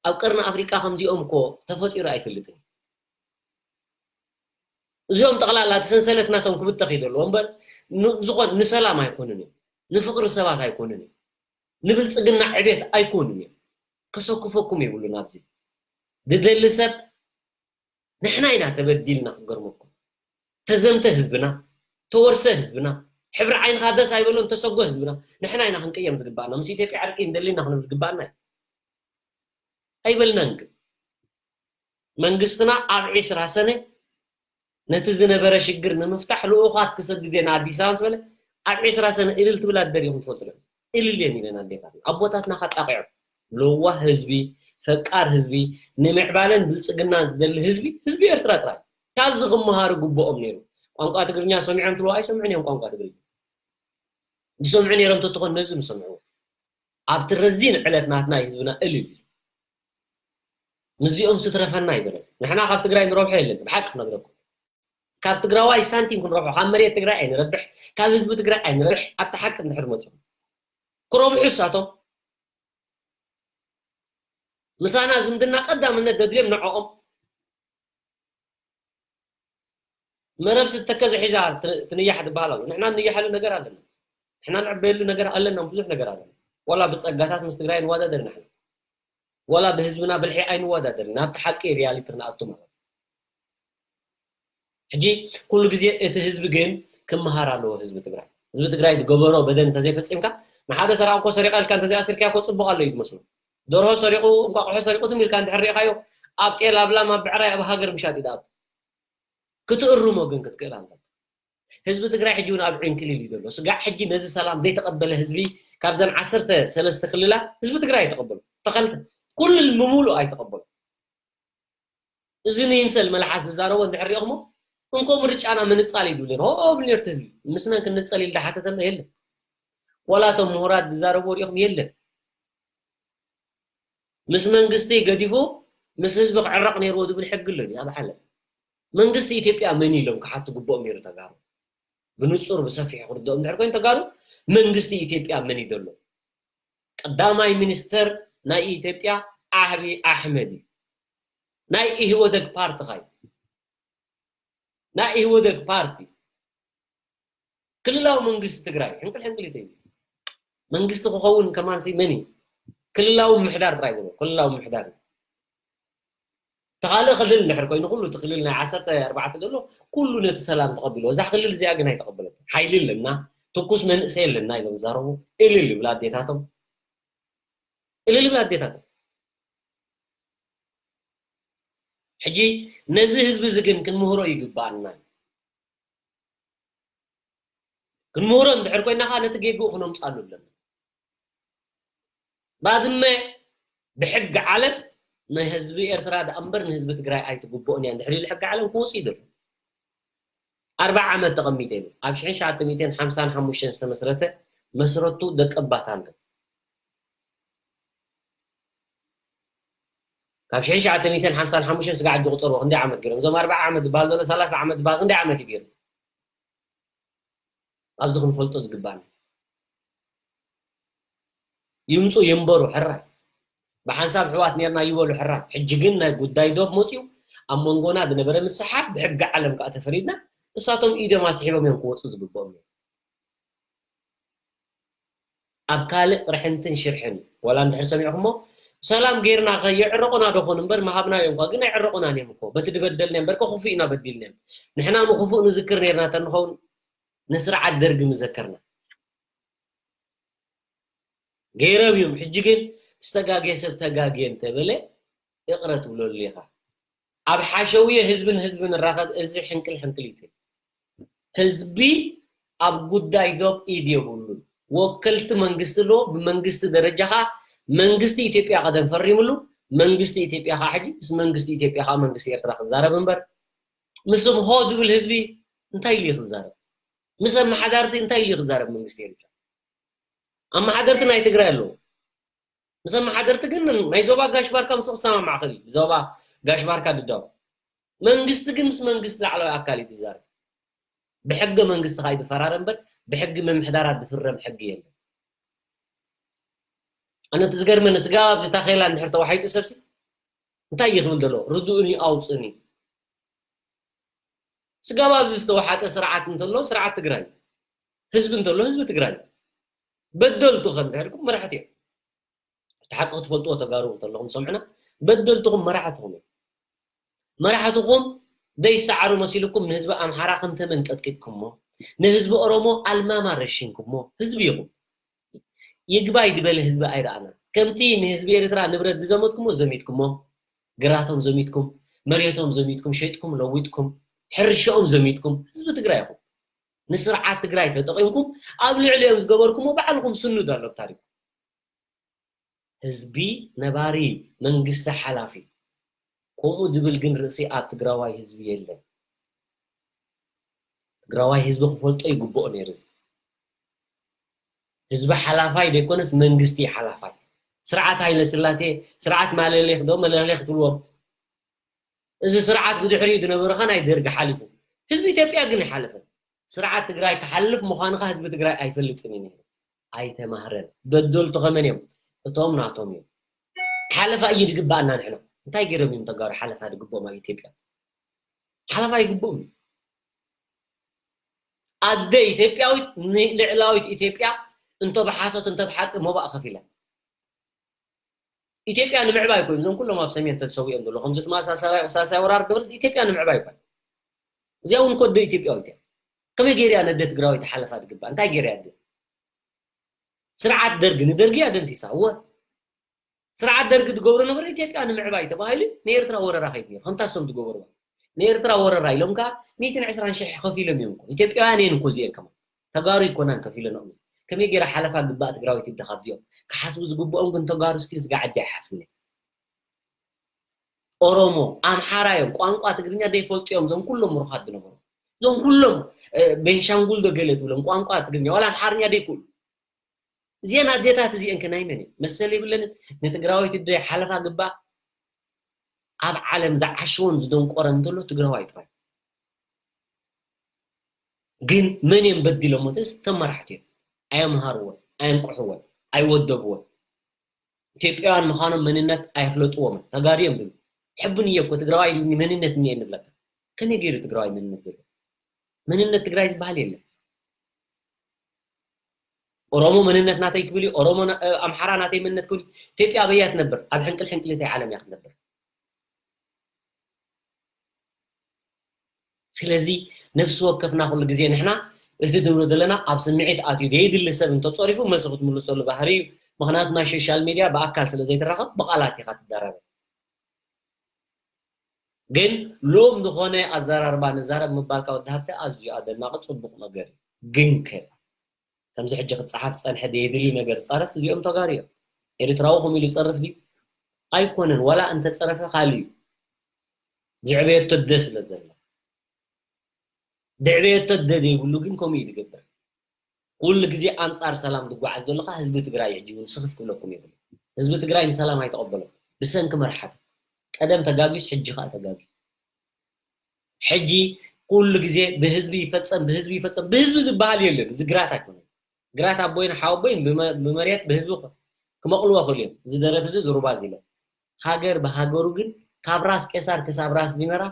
ኣብ ቀርኒ ኣፍሪቃ ከምዚኦም እኮ ተፈጢሩ ኣይፈልጥን። እዚኦም ጠቕላላ እቲ ሰንሰለት ናቶም ክብተኽ እዩ ዘለዎ እምበር ን-፣ ዝኾን ንሰላም ኣይኮኑን እዮም። ንፍቕሪ ሰባት ኣይኮኑን እዮም። ንብልጽግና ዕቤት ኣይኮኑን እዮም። ከሰክፈኩም የብሉን ኣብዚ። ዝደሊ ሰብ ንሕና ኢና ተበዲልና ክገርመኩም። ተዘምተ ህዝብና፣ ተወርሰ ህዝብና፣ ሕብሪ ዓይንኻ ደስ ኣይበሎን ተሰጎ ህዝብና። ንሕና ኢና ክንቅየም ዝግባኣና። ምስ ኢትዮጵያ ዕርቂ እንደሊና ክንብል ዝግባኣና እዩ። ኣይበልናን ግን። መንግስትና ኣብ ዒስራ ሰነ ነቲ ዝነበረ ሽግር ንምፍታሕ ልኡኻት ክሰድድ እየ ንኣዲስ ኣበባ ምስ በለ፣ ኣብ ዒስራ ሰነ እልል ትብል ኣደ ሪኢኹም ትፈልጡ ዶ? እልል እየን ኢለን ኣዴታትና። ኣቦታትና ካጣቂዖም። ለዋህ ህዝቢ፣ ፈቃር ህዝቢ፣ ንምዕባለን ብልጽግናን ዝደሊ ህዝቢ፣ ህዝቢ ኤርትራ ጥራይ። ካብዚ ክመሃሩ ግብኦም ነይሩ። ቋንቋ ትግርኛ ሰሚዖም ትብሉ ኣይሰምዑን እዮም ቋንቋ ትግርኛ። ዝሰምዑ ነይሮም ተትኾን ነዚ ምሰምዑ። ኣብቲ ረዚን ዕለት ናትና ህዝብና እልል ኢሉ። ምስዚኦም ስትረፈና ይበለን። ንሕና ካብ ትግራይ ንረብሖ የለን፣ ብሓቂ ክነግረኩም። ካብ ትግራዋይ ሳንቲም ክንረብሖ፣ ካብ መሬት ትግራይ ኣይንረብሕ፣ ካብ ህዝቢ ትግራይ ኣይንረብሕ። ኣብቲ ሓቂ እንድሕር መፅኦም ክረብሑ እሳቶም ምሳና ዝምድና ቀዳምነት ደድልዮም ንዕኦም። መረብ ስተከዘ ሒዛ ት-፣ ትንያሕ ትበሃል ኣሎ። ንሕና ንያሓሉ ነገር ኣለና። ንሕና ንዕበየሉ ነገር ኣለና፣ ብዙሕ ነገር ኣለና። ዋላ ብጸጋታት ምስ ትግራይ ንወዳደር ንሕና። ዋላ ብህዝብና ብልሒ ኣይንወዳደር። ናብቲ ሓቂ ሪያሊቲ ክንኣቱ ማለት እዩ። ሕጂ ኩሉ ግዜ እቲ ህዝቢ ግን ክመሃር ኣለዎ ህዝቢ ትግራይ። ህዝቢ ትግራይ ዝገበሮ በደል እንተዘይፈጺምካ፣ ንሓደ ሰራቂ እኮ ሰሪቐ ኢልካ እንተዘይኣሲርካዮ እኮ ጽቡቕ ኣሎ እዩ ዝመስሎ። ደርሆ ሰሪቑ፣ እንቋቑሖ ሰሪቑ ትም ኢልካ እንድሕር ሪኢኻዮ፣ ኣብ ጤል፣ ኣብ ላም፣ ኣብ ብዕራይ፣ ኣብ ሃገር ምሻጥ እዩ ዝኣቱ። ክትእርሞ ግን ክትክእል ኣለካ። ህዝቢ ትግራይ ሕጂ እውን ኣብ ዕንክሊል እዩ ዘሎ። ስጋዕ ሕጂ ነዚ ሰላም ዘይተቐበለ ህዝቢ ካብዘን ዓሰርተ ሰለስተ ክልላት ህዝቢ ትግራይ ኣይተቐበሎ። ተኸልተ ኩሉ ብምሉእ ኣይተቐበሎ። እዚ ንይምሰል መልሓስ ዝዛረቦ እንድሕር ሪኢኹሞ፣ እንኮ ምርጫና ምንጻል እዩ ዝብል ነይሩ። ሆ ብል ነይሩ እቲ ህዝቢ። ምስ መን ክንንጸል ኢሉ ዝሓተተና የለን። ዋላ እቶም ምሁራት ዝዛረብዎ ሪኢኹም የለን። ምስ መንግስቲ ገዲፉ ምስ ህዝቢ ክዕረቕ ነይርዎ ዝብል ሕጊ ኣሎ ድዩ ኣብ ዓለም? መንግስቲ ኢትዮጵያ መን ኢሎም ክሓቱ ግብኦም ነይሩ ተጋሩ። ብንጹር ብሰፊሑ ክርድኦም እንድሕር ኮይኑ ተጋሩ፣ መንግስቲ ኢትዮጵያ መን እዩ ዘሎ? ቀዳማይ ሚኒስተር ናይ ኢትዮጵያ ዓብዪ ኣሕመድ እዩ። ናይ ኢህወደግ ፓርቲ ኸይ ናይ ኢህወደግ ፓርቲ ክልላዊ መንግስቲ ትግራይ ሕንቅል ሕንቅል እዩ ተይዙ። መንግስቲ ክኸውን ከማንሲ መን እዩ? ክልላዊ ምሕዳር ጥራይ ብሎ፣ ክልላዊ ምሕዳር እዩ። ተኻልእ ክልል እንድሕር ኮይኑ፣ ኩሉ እቲ ክልል ናይ ዓሰርተ ኣርባዕተ ዘሎ፣ ኩሉ ነቲ ሰላም ተቐቢሎ። እዛ ክልል እዚኣ ግን ኣይተቐበለትን። ሓይሊ ኣለና፣ ትኩስ መንእሰይ ኣለና ኢሎም ዝዛረቡ፣ እልል ይብላ ኣዴታቶም። እልል ይብላ ኣዴታቶም። ሕጂ ነዚ ህዝቢ እዚ ግን ክንምህሮ ይግባኣና። ክንምህሮ እንድሕር ኮይና ከዓ ነቲ ጌግኡ ክነምፃሉ ኣለና። ባድመ ብሕጊ ዓለም ንህዝቢ ኤርትራ ደኣ እምበር ንህዝቢ ትግራይ ኣይትግብኦን እያ እንድሕር ኢሉ ሕጊ ዓለም ክወፅእ እዩ ዘሎ። ኣርብዓ ዓመት ተቐሚጠ ኢሉ ኣብ ሽሕን ትሽዓተ ሚእትን ሓምሳን ሓሙሽተን ዝተመስረተ መስረቱ ደቀባት ኣሎ። ካብ ሽሕን ትሽዓተ ሚእትን ሓምሳን ሓሙሽተን ስጋዕ ሕጂ ቁፀርዎ ክንደይ ዓመት ገይሮም? እዞም ኣርብዓ ዓመት ዝበሃል ዘሎ ሰላሳ ዓመት ዝበሃል ክንደይ ዓመት እዩ ገይሩ? ኣብዚ ክንፈልጦ ዝግባና። ይምፁ ይንበሩ ሕራይ፣ ብሓንሳብ ኣሕዋት ኔርና ይበሉ ሕራይ። ሕጂ ግን ናይ ጉዳይ ዶብ መፅዩ ኣብ መንጎና ዝነበረ ምስሓብ ብሕጊ ዓለም ከዓ ተፈሪድና፣ እሳቶም ኢዶም ኣስሒቦም እዮም ክወፁ ዝግብኦም ነይሩ። ኣብ ካልእ ቅርሕንትን ሽርሕን ዋላ እንድሕር ሰሚዕኩሞ፣ ሰላም ጌርና ከ የዕረቑና ዶ ኾን እምበር ምሃብናዮም እኳ ግን ኣይዕረቑናን እዮም እኮ። በቲ ዝበደልናዮም እምበር ከ ክፉእ ኢና በዲልናዮም። ንሕና ንክፉእ ንዝክር ኔርና ተንኸውን ንስርዓት ደርጊ ምዘከርና። ገይሮም እዮም። ሕጂ ግን ዝተጋግየ ሰብ ተጋግየ እንተበለ ይቕረ ትብለሉ ኢኻ። ኣብ ሓሸውየ ህዝብን ህዝብን ንራኸብ፣ እዚ ሕንቅል ሕንቅሊት እዩ። ህዝቢ ኣብ ጉዳይ ዶብ ኢድ የብሉን። ወከልቲ መንግስቲ ኣለዎ፣ ብመንግስቲ ደረጃ ኸዓ መንግስቲ ኢትዮጵያ ቀደም ፈሪምሉ፣ መንግስቲ ኢትዮጵያ ኸዓ ሕጂ ምስ መንግስቲ ኢትዮጵያ ኸዓ መንግስቲ ኤርትራ ክዛረብ እምበር ምስም ሆ ዝብል ህዝቢ እንታይ ኢሉ እዩ ክዛረብ? ምስ ኣመሓዳርቲ እንታይ ኢሉ ክዛረብ መንግስቲ ኤርትራ? ኣመሓደርቲ ናይ ትግራይ ኣለዉ። ምስ ኣመሓደርቲ ግን ናይ ዞባ ጋሽ ባርካ ምስ ክሰማማዕ ክእል ዞባ ጋሽ ባርካ ድዳው መንግስቲ ግን ምስ መንግስቲ ላዕለዋይ ኣካል እዩ ዝዛረብ። ብሕገ መንግስቲ ካይ ዝፈራረ እምበር ብሕጊ ምምሕዳራት ዝፍረም ሕጊ የለን። ኣነ እቲ ዝገርመኒ ስጋብ ኣብዚ ታኼላ እንድሕር ተዋሒጡ ሰብሲ እንታይ እዩ ክብል ዘሎ? ርድኡኒ ኣውፅእኒ። ስጋብ ኣብዚ ዝተወሓጠ ስርዓት እንተሎ ስርዓት ትግራይ፣ ህዝቢ እንተሎ ህዝቢ ትግራይ። በደልቱ ከ እንድሕርኩም መራሕቲ እዮም። እቲ ሓቂ ክትፈልጥዎ ተጋሩ እንተለኹም ሰምዕና በደልትኹም መራሕትኹም እዮም። መራሕትኹም ዘይሰዓሩ መሲልኩም ንህዝቢ ኣምሓራ ከም ተመን ቀጥቂጥኩሞ፣ ንህዝቢ ኦሮሞ ኣልማማ ረሽንኩሞ። ህዝቢ ኢኹም። ይግባይ ዝበለ ህዝቢ ኣይረኣና። ከምቲ ንህዝቢ ኤርትራ ንብረት ዝዘመትኩሞ ዘሚትኩሞ፣ ግራቶም ዘሚትኩም፣ መሬቶም ዘሚትኩም፣ ሸጥኩም ለዊጥኩም፣ ሕርሻኦም ዘሚትኩም ህዝቢ ትግራይ ኢኹም። ንስርዓት ትግራይ ተጠቒምኩም ኣብ ልዕሊኦም ዝገበርኩሞ ባዕልኹም ስኑድ ኣሎ ኣብ ታሪኽኩም። ህዝቢ ነባሪ፣ መንግስቲ ሓላፊ። ከምኡ ዝብል ግን ርእሲ ኣብ ትግራዋይ ህዝቢ የለን። ትግራዋይ ህዝቢ ክፈልጦ ይግብኦ ነይሩ። እዚ ህዝቢ ሓላፋይ ዘይኮነስ መንግስቲ እዩ ሓላፋይ። ስርዓት ሃይለ ስላሴ፣ ስርዓት ማለሌ ክዶ መለሌ ክትብልዎም፣ እዚ ስርዓት ብድሕሪኡ ዝነበረ ኸ ናይ ደርጊ ሓሊፉ። ህዝቢ ኢትዮጵያ ግን ኣይሓለፈን። ስርዓት ትግራይ ክሓልፍ ምዃኑ ኸ ህዝቢ ትግራይ ኣይፈልጥን እዩ ነይሩ። ኣይተማህረን። በደልቱ ኸመን እዮም? እቶም ናቶም እዮም። ሓለፋ እዩ ዝግባኣና ንሕና። እንታይ ገይሮም እዮም ተጋሩ ሓለፋ ዝግብኦም ኣብ ኢትዮጵያ? ሓለፋ ይግብኦም እዩ። ኣደ ኢትዮጵያዊት ንልዕላዊት ኢትዮጵያ እንተ ብሓሶት እንተ ብሓቂ መባእ ከፊላ። ኢትዮጵያ ንምዕባይ ኮይኑ እዞም ኩሎም ኣብ ሰሜን ተሰዊኦም ዘሎ ከምዚ ትማሳሳይ ሳሳይ ወራር ገበል ኢትዮጵያ ንምዕባይ ኮይኑ እዚኣ እውን ኮደ ኢትዮጵያዊት እያ። ከመይ ገይር እያ ነደ ትግራዊት ሓለፋ ትግባእ? እንታይ ገይር እያ ኣደ? ስርዓት ደርጊ ንደርጊ እያ ደምሲሳ። እወ ስርዓት ደርጊ ትገብሮ ነበረ ኢትዮጵያ ንምዕባይ ተባሂሉ ንኤርትራ ወረራ ከይድ ነይሩ ከምታ ሰም ትገብርዋ ንኤርትራ ወረራ ኢሎም ከዓ ሚእትን ዕስራን ሽሕ ከፊሎም እዮም እኮ ኢትዮጵያውያን እየን እኮ እዚአን ከማ ተጋሩ ይኮናን ከፊለንኦም እዚ ከመይ ገይራ ሓለፋ ግባእ ትግራዊት ይብዳ ካብዚኦም ክሓስቡ ዝግብኦም ግን ተጋሩ ስቲል ስጋ ዓዲ ኣይሓስቡን እዮም ኦሮሞ ኣምሓራ እዮም ቋንቋ ትግርኛ ዘይፈልጡ እዮም እዞም ኩሎም ምሩኻት ዝነበሩ እዞም ኩሎም ቤንሻንጉል ዶ ገለ ትብሎም ቋንቋ ትግርኛ ዋላ ኣምሓርኛ ዘይክእሉ እዚአን ኣዴታት እዚአን ከ ናይ መን እየን? መሰል የብለንን። ንትግራወይቲ ዶ ሓለፋ ግባእ? ኣብ ዓለም ዝዓሸወን ዝደንቆረን እንተሎ ትግራዋይ ጥራይ። ግን መን እዮም በዲሎሞ? እቶም መራሕቲ እዮም። ኣየምሃርዎን፣ ኣየንቅሕዎን፣ ኣይወደብዎን። ኢትዮጵያውያን ምዃኖም መንነት ኣየፍለጥዎምን። ተጋሩ እዮም ዝብሉ። ሕቡን እየ እኮ ትግራዋይ መንነት እኒኤ ንብለካ። ከመይ ገይሩ ትግራዋይ መንነት ዘለዎ? መንነት ትግራይ ዝበሃል የለን። ኦሮሞ መንነት ናተይ ክብል እዩ፣ ኦሮሞ ኣምሓራ ናተይ መንነት ክብል እዩ። ኢትዮጵያ ኣበይ እያ ትነብር? ኣብ ሕንቅል ሕንቅሊተይ ዓለም እያ ክትነብር። ስለዚ ነብሲ ወከፍና ኩሉ ግዜ ንሕና እቲ ንብሎ ዘለና ኣብ ስምዒት ኣትዩ ዘየድሊ ሰብ እንተፀሪፉ መልሲ ክትምልሰሉ ባህሪ እዩ። ምክንያቱ ናይ ሶሻል ሚድያ ብኣካል ስለ ዘይትራኸብ ብቓላት ኢኻ ትዳረበ። ግን ልኡም ዝኾነ ኣዘራርባ ንዛረብ ምባልካ ወዲ ሃብተ ኣዝዩ ኣደናቂ ጽቡቕ ነገር እዩ። ግንከ ከምዚ ሕጂ ክጸሓፍ ዝጸንሐ ዘየድሊ ነገር ጸረፍ እዚኦም ተጋሩ እዮም። ኤርትራዊ ከምኡ ኢሉ ይጸርፍ ድዩ? ኣይኮነን። ዋላ እንተጸረፈ ካልእ እዩ። ዝዕበየቶ ኣደ ስለ ዘሎ። ዝዕበየቶ ኣደ ዘይብሉ ግን ከምኡ እዩ ዝገብር። ኩሉ ግዜ ኣንጻር ሰላም ዝጓዓዝ ዘሎ ከኣ ህዝቢ ትግራይ ሕጂ እውን ስኽፍ ክብለኩም የብሉ። ህዝቢ ትግራይ ንሰላም ኣይተቐበሎም። ብሰንኪ መርሓቱ። ቀደም ተጋግዩስ ሕጂ ከኣ ተጋግዩ። ሕጂ ኩሉ ግዜ ብህዝቢ ይፈጸም፣ ብህዝቢ ይፈጸም፣ ብህዝቢ ዝበሃል የለን። እዚ ግራት ኣይኮነን። ግራት ኣቦይን ሓወቦይን ብመ-፣ ብመሬት ብህዝቢ ክመቕልዎ ይኽእሉ እዮም። እዚ ደረት እዚ ዝሩባ እዚ ኢሎም። ሃገር ብሃገሩ ግን ካብ ራስ ቄሳር ክሳብ ራስ ዲመራ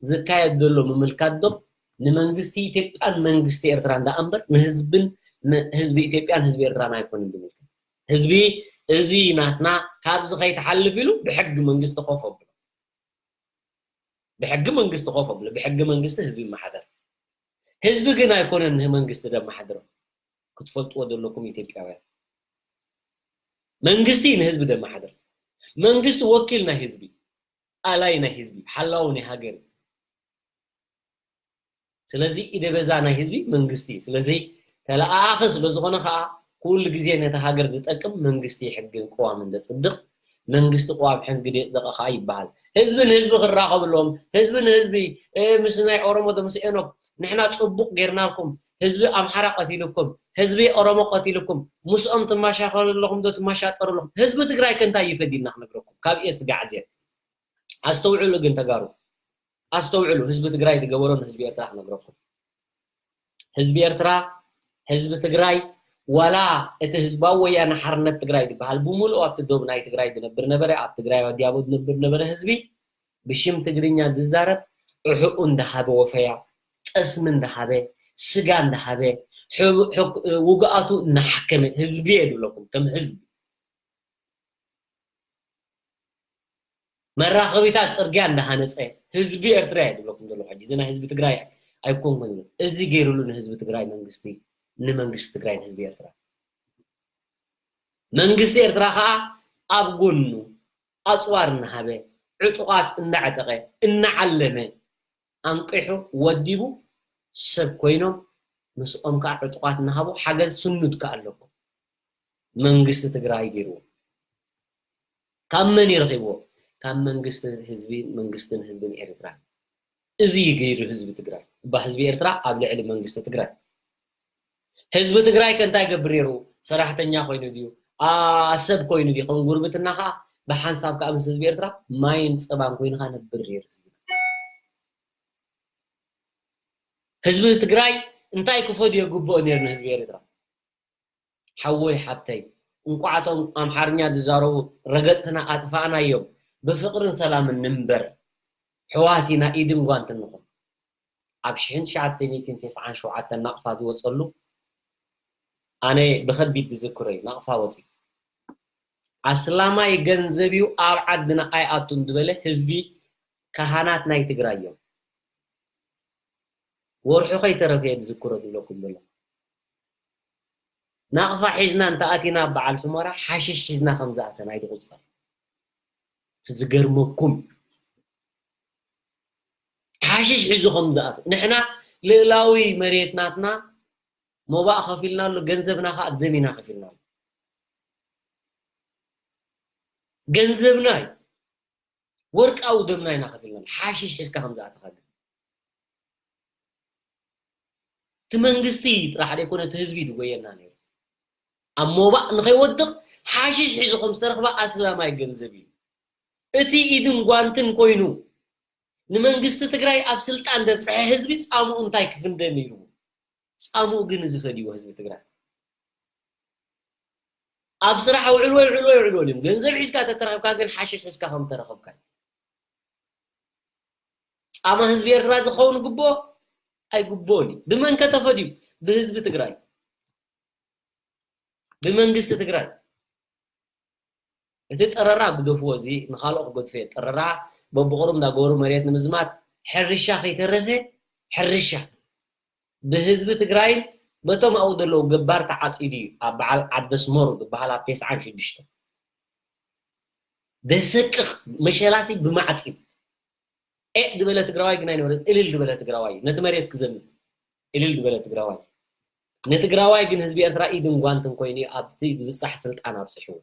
ዝካየድ ዘሎ ምምልካት ዶብ ንመንግስቲ ኢትዮጵያን መንግስቲ ኤርትራን ደኣ እምበር ንህዝብን፣ ንህዝቢ ኢትዮጵያን ህዝቢ ኤርትራን ኣይኮነን ዝምልከት። ህዝቢ እዚ ናትና ካብዚ ከይትሓልፍ ኢሉ ብሕጊ መንግስቲ ኮፍ ኣብሎ። ብሕጊ መንግስቲ ኮፍ ኣብሎ። ብሕጊ መንግስቲ ህዝቢ ይመሓደር። ህዝቢ ግን ኣይኮነን ንመንግስቲ ደመሓድሮ። ክትፈልጥዎ ዘለኩም ኢትዮጵያውያን። መንግስቲ ንህዝቢ ደመሓድር። መንግስቲ ወኪል ናይ ህዝቢ፣ ኣላይ ናይ ህዝቢ፣ ሓላው ናይ ሃገር። ስለዚ ኢደ በዛ ናይ ህዝቢ መንግስቲ። ስለዚ ተለኣኣኺ ስለ ዝኾነ ከኣ ኩሉ ግዜ ነቲ ሃገር ዝጠቅም መንግስቲ ሕግን ቅዋምን ዘጽድቕ፣ መንግስቲ ቅዋም ሕጊ ዘጽደቐ ከኣ ይበሃል። ህዝቢ ንህዝቢ ክራኸብሎም፣ ህዝቢ ንህዝቢ፣ እ፣ ምስ ናይ ኦሮሞ ዶ ምስ ኤኖክ ንሕና ጽቡቕ ጌርናልኩም፣ ህዝቢ ኣምሓራ ቀቲልኩም፣ ህዝቢ ኦሮሞ ቀቲልኩም፣ ምስኦም ትማሻኸሩ ኣለኹም ዶ ትማሻጠሩ ኣለኹም? ህዝቢ ትግራይ ከ እንታይ እዩ ፈዲልና ክነግረኩም? ካብ እየ ስጋዕ እዚአን። ኣስተውዕሉ ግን ተጋሩ። ኣስተውዕሉ፣ ህዝቢ ትግራይ ዝገበሮ ንህዝቢ ኤርትራ ክነግረኩም። ህዝቢ ኤርትራ፣ ህዝቢ ትግራይ፣ ዋላ እቲ ህዝባዊ ወያነ ሓርነት ትግራይ ዝበሃል ብምሉኡ ኣብቲ ዶብ ናይ ትግራይ ዝነብር ነበረ፣ ኣብ ትግራይ ኣዲያቦ ዝነብር ነበረ ህዝቢ፣ ብሽም ትግርኛ ዝዛረብ፣ ዕሑኡ እንዳሃበ ወፈያ፣ ጠስሚ እንዳሃበ፣ ስጋ እንዳሃበ፣ ሕቡ-፣ ሕክ-፣ ውግኣቱ እናሓከመ ህዝቢ እየ ዝብለኩም፣ ከም ህዝቢ። መራኸቢታት ጽርግያ እንዳሃነጸ ህዝቢ ኤርትራ እየ ዝብለኩም ዘለኹ። ሕጂ እዚ ናይ ህዝቢ ትግራይ ኣይኮንኩን ዝብል። እዚ ገይሩሉ ንህዝቢ ትግራይ መንግስቲ፣ ንመንግስቲ ትግራይ ንህዝቢ ኤርትራ። መንግስቲ ኤርትራ ኸኣ ኣብ ጎኑ ኣጽዋር እናሃበ፣ ዕጡቓት እናዕጠቐ፣ እናዓለመ፣ ኣንቂሑ፣ ወዲቡ፣ ሰብ ኮይኖም፣ ምስኦም ከኣ ዕጡቓት እናሃቡ ሓገዝ ስኑድ ከኣ ኣለኩም። መንግስቲ ትግራይ ገይርዎ። ካብ መን እዩ ረኺብዎ? ካብ መንግስቲ ህዝቢ፣ መንግስትን ህዝብን ኤርትራ። እዚ እዩ ገይሩ ህዝቢ ትግራይ። እባ ህዝቢ ኤርትራ ኣብ ልዕሊ መንግስቲ ትግራይ። ህዝቢ ትግራይ ከ እንታይ ይገብር ነይሩ? ሰራሕተኛ ኮይኑ ድዩ? ኣ፣ ሰብ ኮይኑ ድዩ? ከም ጉርብትና ከኣ ብሓንሳብ ከኣ ምስ ህዝቢ ኤርትራ ማይን ጸባን ኮይኑ ከኣ ነብር ነይሩ ህዝቢ። ህዝቢ ትግራይ እንታይ ክፈድዮ ግብኦ ነይሩ ንህዝቢ ኤርትራ? ሓወይ ሓብተይ፣ እንቋዕ እቶም ኣምሓርኛ ዝዛረቡ ረገጽትና ኣጥፋእናዮም። ብፍቕርን ሰላምን ንንበር። ሕዋት ኢና፣ ኢድን ጓንትን ንኹን። ኣብ ሽሕን ትሽዓተ ሚእትን ተስዓን ሸውዓተን ናቕፋ ዝወጸሉ፣ ኣነ ብኸቢድ ዝዝክሮ እዩ፣ ናቕፋ ወጺኡ። ኣስላማይ ገንዘብ እዩ፣ ኣብ ዓድና ኣይኣቱን ዝበለ ህዝቢ፣ ካህናት ናይ ትግራይ እዮም። ወርሑ ከይተረፈ እየ ዝዝክሮ ዝብለኩም ዘሎ። ናቕፋ ሒዝና እንተኣቲና ኣብ በዓል ሑመራ ሓሽሽ ሒዝና ከም ዝኣተና እዩ ዝቑጸር። እቲ ዝገርመኩም፣ ሓሽሽ ሒዙ ከም ዝኣት-፣ ንሕና ልእላዊ መሬት ናትና ሞባእ ከፊልናሉ፣ ገንዘብና ከኣ ደም ኢና ከፊልናሉ። ገንዘብና እዩ። ወርቃዊ ደምና ኢና ከፊልናሉ። ሓሽሽ ሒዝካ ከም ዝኣተኻ ግን። እቲ መንግስቲ ጥራሕ ደይኮነ እቲ ህዝቢ ዝጎየና ነይሩ። ኣብ ሞባእ ንኸይወድቕ ሓሽሽ ሒዙ ከም ዝተረኽበ ኣስላማይ ገንዘብ እዩ። እቲ ኢድን ጓንትን ኮይኑ ንመንግስቲ ትግራይ ኣብ ስልጣን ዘብፅሐ ህዝቢ ጻምኡ እንታይ ክፍንደ ነይርዎ? ጻምኡ ግን እዚ ፈድይዎ ህዝቢ ትግራይ። ኣብ ስራሕ ኣውዕልዎ ይውዕልዎ ይውዕልዎ ድዮም? ገንዘብ ሒዝካ ተተረኸብካ ግን ሓሽሽ ሒዝካ ከም ተረኸብካ እዩ። ጻማ ህዝቢ ኤርትራ ዝኸውን ግብኦ ኣይግብኦን እዩ። ብመን ከ ተፈድዩ? ብህዝቢ ትግራይ። ብመንግስቲ ትግራይ። እቲ ጠረራ ግደፍዎ፣ እዚ ንኻልኦ ክገድፎ እየ። ጠረራ በብቑሩብ እንዳገበሩ መሬት ንምዝማት ሕርሻ ከይተረፈ፣ ሕርሻ ብህዝቢ ትግራይን በቶም ኣብኡ ዘለዉ ገባር ተዓጺዱ እዩ። ኣብ በዓል ዓዲ ኣስመሩ ዝበሃል ኣብ ተስዓን ሽዱሽተን ዘሰቅቕ መሸላሲ ብማዕጺድ ኤእ ዝበለ ትግራዋይ ግን ኣይነበረን። እልል ዝበለ ትግራዋይ እዩ። ነቲ መሬት ክዘምት እልል ዝበለ ትግራዋይ። ንትግራዋይ ግን ህዝቢ ኤርትራ ኢድን ጓንትን ኮይኑ ኣብቲ ዝብጻሕ ስልጣን ኣብጽሕዎ።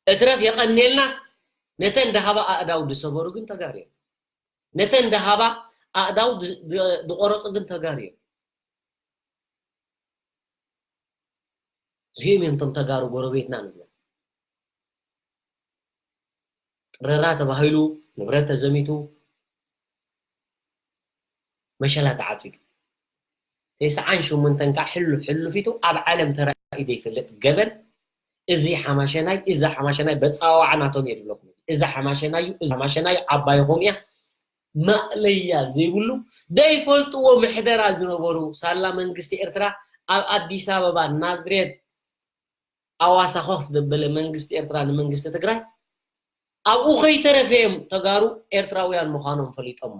እትረፍ የቐንየልናስ ነተን ደሃባ ኣእዳው ዝሰበሩ ግን ተጋሩ እዮም። ነተን ደሃባ ኣእዳው ዝ-፣ ዝ-፣ ዝቖረጹ ግን ተጋሩ እዮም። እዚኦም እዮም እቶም ተጋሩ ጎረቤትና ንብሎም። ጥረራ ተባሂሉ፣ ንብረት ተዘሚቱ፣ መሸላ ተዓጺዱ። ተስዓን ሸሞንተን ከዓ ሕሉፍ ሕሉፊቱ ኣብ ዓለም ተራእዩ ዘይፈልጥ ገበን፣ እዚ ሓማሸናይ፣ እዚ ሓማሸናይ በፃዋዓ ናቶም እየ ዝብለኩም። እዚ ሓማሸናይ እዩ፣ እዚ ሓማሸናይ እዩ፣ ዓባይኹም እያ፣ ማእለያ ዘይብሉ፣ ዘይፈልጥዎ ምሕደራ ዝነበሩ ሳላ መንግስቲ ኤርትራ ኣብ ኣዲስ ኣበባ ናዝሬት ኣዋሳ ኮፍ ዘበለ መንግስቲ ኤርትራ ንመንግስቲ ትግራይ ኣብኡ ከይተረፈ እዮም ተጋሩ ኤርትራውያን ምዃኖም ፈሊጦሞ።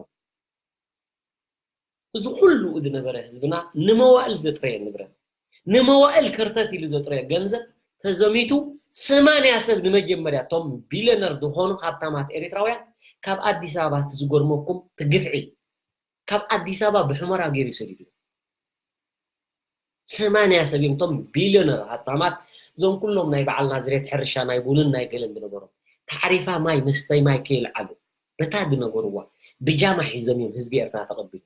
እዚ ኩሉ ዝነበረ ህዝብና ንመዋእል ዘጥረየ ንብረት፣ ንመዋእል ከርተት ኢሉ ዘጥረየ ገንዘብ ተዘሚቱ ሰማንያ ሰብ ንመጀመርያ እቶም ቢልዮነር ዝኾኑ ሃብታማት ኤሪትራውያን ካብ ኣዲስ ኣበባ እቲ ዝገርመኩም እቲ ግፍዒ ካብ ኣዲስ ኣበባ ብሑመራ ገይሩ ይሰዲዱ። ሰማንያ ሰብ እዮም እቶም ቢልዮነር ሃብታማት፣ እዞም ኩሎም ናይ በዓል ናዝሬት ሕርሻ ናይ ቡንን ናይ ገለን ዝነበሮም። ታዕሪፋ ማይ መስተይ ማይ ከይልዓሉ በታ ዝነበርዋ ብጃማ ሒዞም እዮም ህዝቢ ኤርትራ ተቐቢሉ።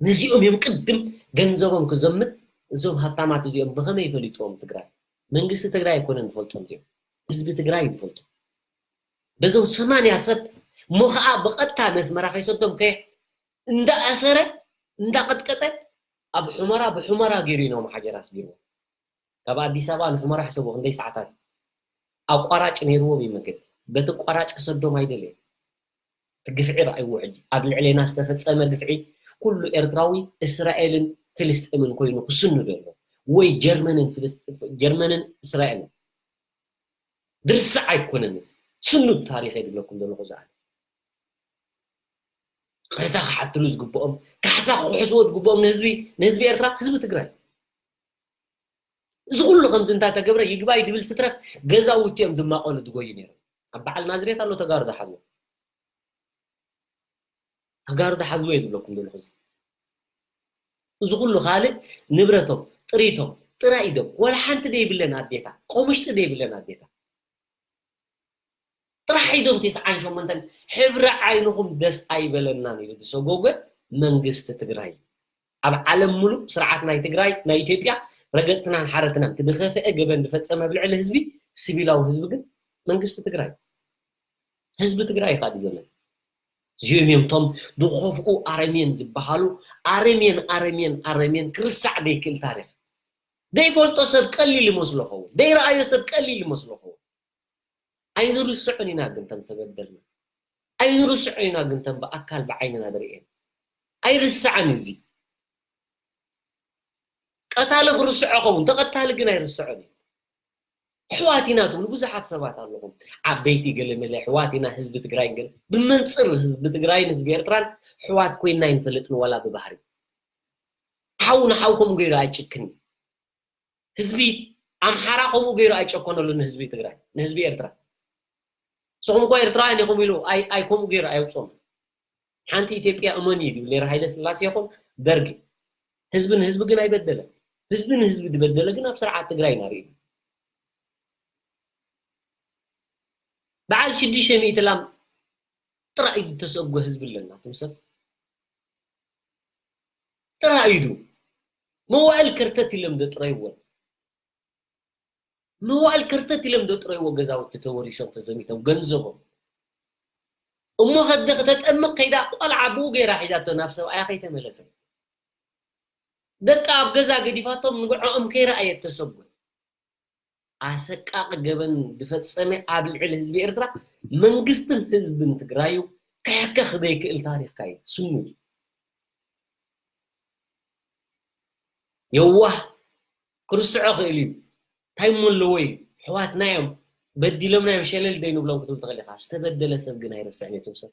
ነዚኦም እዮም ቅድም ገንዘቦም ክዘምት። እዞም ሃብታማት እዚኦም ብኸመይ ይፈልጥዎም ትግራይ? መንግስቲ ትግራይ ኣይኮነን ዝፈልጦም እዚኦም፣ ህዝቢ ትግራይ እዩ ዝፈልጦም። በዞም ሰማንያ ሰብ እሞ ኸዓ ብቐጥታ ነስመራ ከይሰዶም ከ እንዳኣሰረ እንዳቐጥቀጠ ኣብ ሑመራ ብሑመራ ገይሩ ኢና መሓጀር ኣስጊርዎ። ካብ ኣዲስ ኣበባ ንሑመራ ሕሰቦ ክንደይ ሰዓታት ኣቋራጭ ነይርዎም እዩ መገዲ። በቲ ኣቋራጭ ክሰዶም ኣይደለየ። እቲ ግፍዒ ረኣይዎ ሕጂ ኣብ ልዕሌና ዝተፈጸመ ግፍዒ ኩሉ ኤርትራዊ እስራኤልን ፍልስጤምን ኮይኑ ክስንዶ ኣሎ ወይ ጀርመንን ፍልስጥ-፣ ጀርመንን እስራኤልን ድርሳዕ ኣይኮነን። እዚ ስኑድ ታሪኽ እየ ዝብለኩም ዘለኹ ዝኣለ ቅሬታ ክሓትሉ ዝግብኦም ካሕሳ ክሕስዎ ዝግብኦም ንህዝቢ ንህዝቢ ኤርትራ ህዝቢ ትግራይ እዚ ኩሉ ከምዚ እንታተገብረ ይግባይ ድብል ስትረፍ ገዛውቲ እዮም ድማቐሉ ድጎዩ ነይሮም ኣብ በዓል ናዝሬት ኣሎ ተጋሩ ዝሓዝዎ ተጋሩ ዝሓዝዎ እየ ዝብለኩም ዘለኹ እዚ እዚ ኩሉ ካልእ ንብረቶም ጥሪቶም ጥራይ ኢዶም ወላ ሓንቲ ደይብለን ኣዴታ ቆሙሽጢ ደይብለን ኣዴታ ጥራሕ ኢዶም ተስዓን ሸሞንተን ሕብሪ ዓይንኹም ደስ ኣይበለናን ኢሉ ዝሰጎገ መንግስቲ ትግራይ ኣብ ዓለም ሙሉእ ስርዓት ናይ ትግራይ ናይ ኢትዮጵያ ረገፅትናን ሓረትናን ትድኸፍአ ገበን ዝፈፀመ ኣብ ልዕሊ ህዝቢ ሲቪላዊ ህዝቢ ግን መንግስቲ ትግራይ ህዝቢ ትግራይ ኢኻ ድዘመን እዚኦም እዮም እቶም ዝኸፍኡ ኣረሜን ዝበሃሉ ኣረሜን ኣረሜን ኣረሜን ክርሳዕ ዘይክእል ታሪክ ዘይፈልጦ ሰብ ቀሊል ይመስሎ ኸውን ዘይረኣዮ ሰብ ቀሊል ይመስሎ ኸውን ኣይንርስዖን ኢና ግን ተም ተበደልና ኣይንርስዖ ኢና ግን ተም ብኣካል ብዓይንና ንርእየን ኣይርሳዕን እዚ ቀታሊ ክርስዖ ኸውን ተቐታሊ ግን ኣይርስዖን እዩ ኣሕዋት ኢና ትብሉ ብዙሓት ሰባት ኣለኹም ዓበይቲ ገለመለ ኣሕዋት ኢና ህዝቢ ትግራይ ግን ብመንፅር ህዝቢ ትግራይን ህዝቢ ኤርትራን ኣሕዋት ኮይንና ኣይንፈልጥን ዋላ ብባህሪ ሓው ንሓው ከምኡ ገይሩ ኣይጭክን ህዝቢ ኣምሓራ ከምኡ ገይሩ ኣይጨኮነሉ ንህዝቢ ትግራይ ንህዝቢ ኤርትራ ንስኹም እኳ ኤርትራውያን ኢኹም ኢሉ ኣይከምኡ ገይሩ ኣየውፅኦም ሓንቲ ኢትዮጵያ እመን እዩ ዝብል ነይረ ሃይለ ስላሴ ይኹን ደርጊ ህዝቢ ንህዝቢ ግን ኣይበደለን ህዝቢ ንህዝቢ ዝበደለ ግን ኣብ ስርዓት ትግራይ ኢና ርኢና በዓል ሽዱሽተ ሚእቲ ላም ጥራይ እዩ ዝተሰጎ ህዝቢ ኣለና ትምሰል ጥራይ እዩ መዋእል ከርተት ኢሎም ዘጥረይዎን መዋእል ከርተት ኢሎም ዘጥረይዎ ገዛውቲ ተወሪሶም ተዘሚቶም ገንዘቦም እሞ ከደ ከተጠምቕ ከይዳ ቆልዓ ብኡ ገይራ ሒዛቶ ናብ ሰብኣያ ከይተመለሰ ደቂ ኣብ ገዛ ገዲፋቶም ንግዕኦም ከይረኣየት ተሰጎ ኣሰቃቂ ገበን ዝፈጸመ ኣብ ልዕሊ ህዝቢ ኤርትራ መንግስትን ህዝብን ትግራዩ ክሕከኽ ዘይክእል ታሪኽካ እዩ ስሙ የዋህ ክርስዖ ክእል እዩ እንታይ እሞ ኣለዎ እዩ ኣሕዋትና እዮም በዲሎምና እዮም ሸለል ዘይንብሎም ክትብል ትኽእል ኢኻ ዝተበደለ ሰብ ግን ኣይርስዕን እዩ ሰብ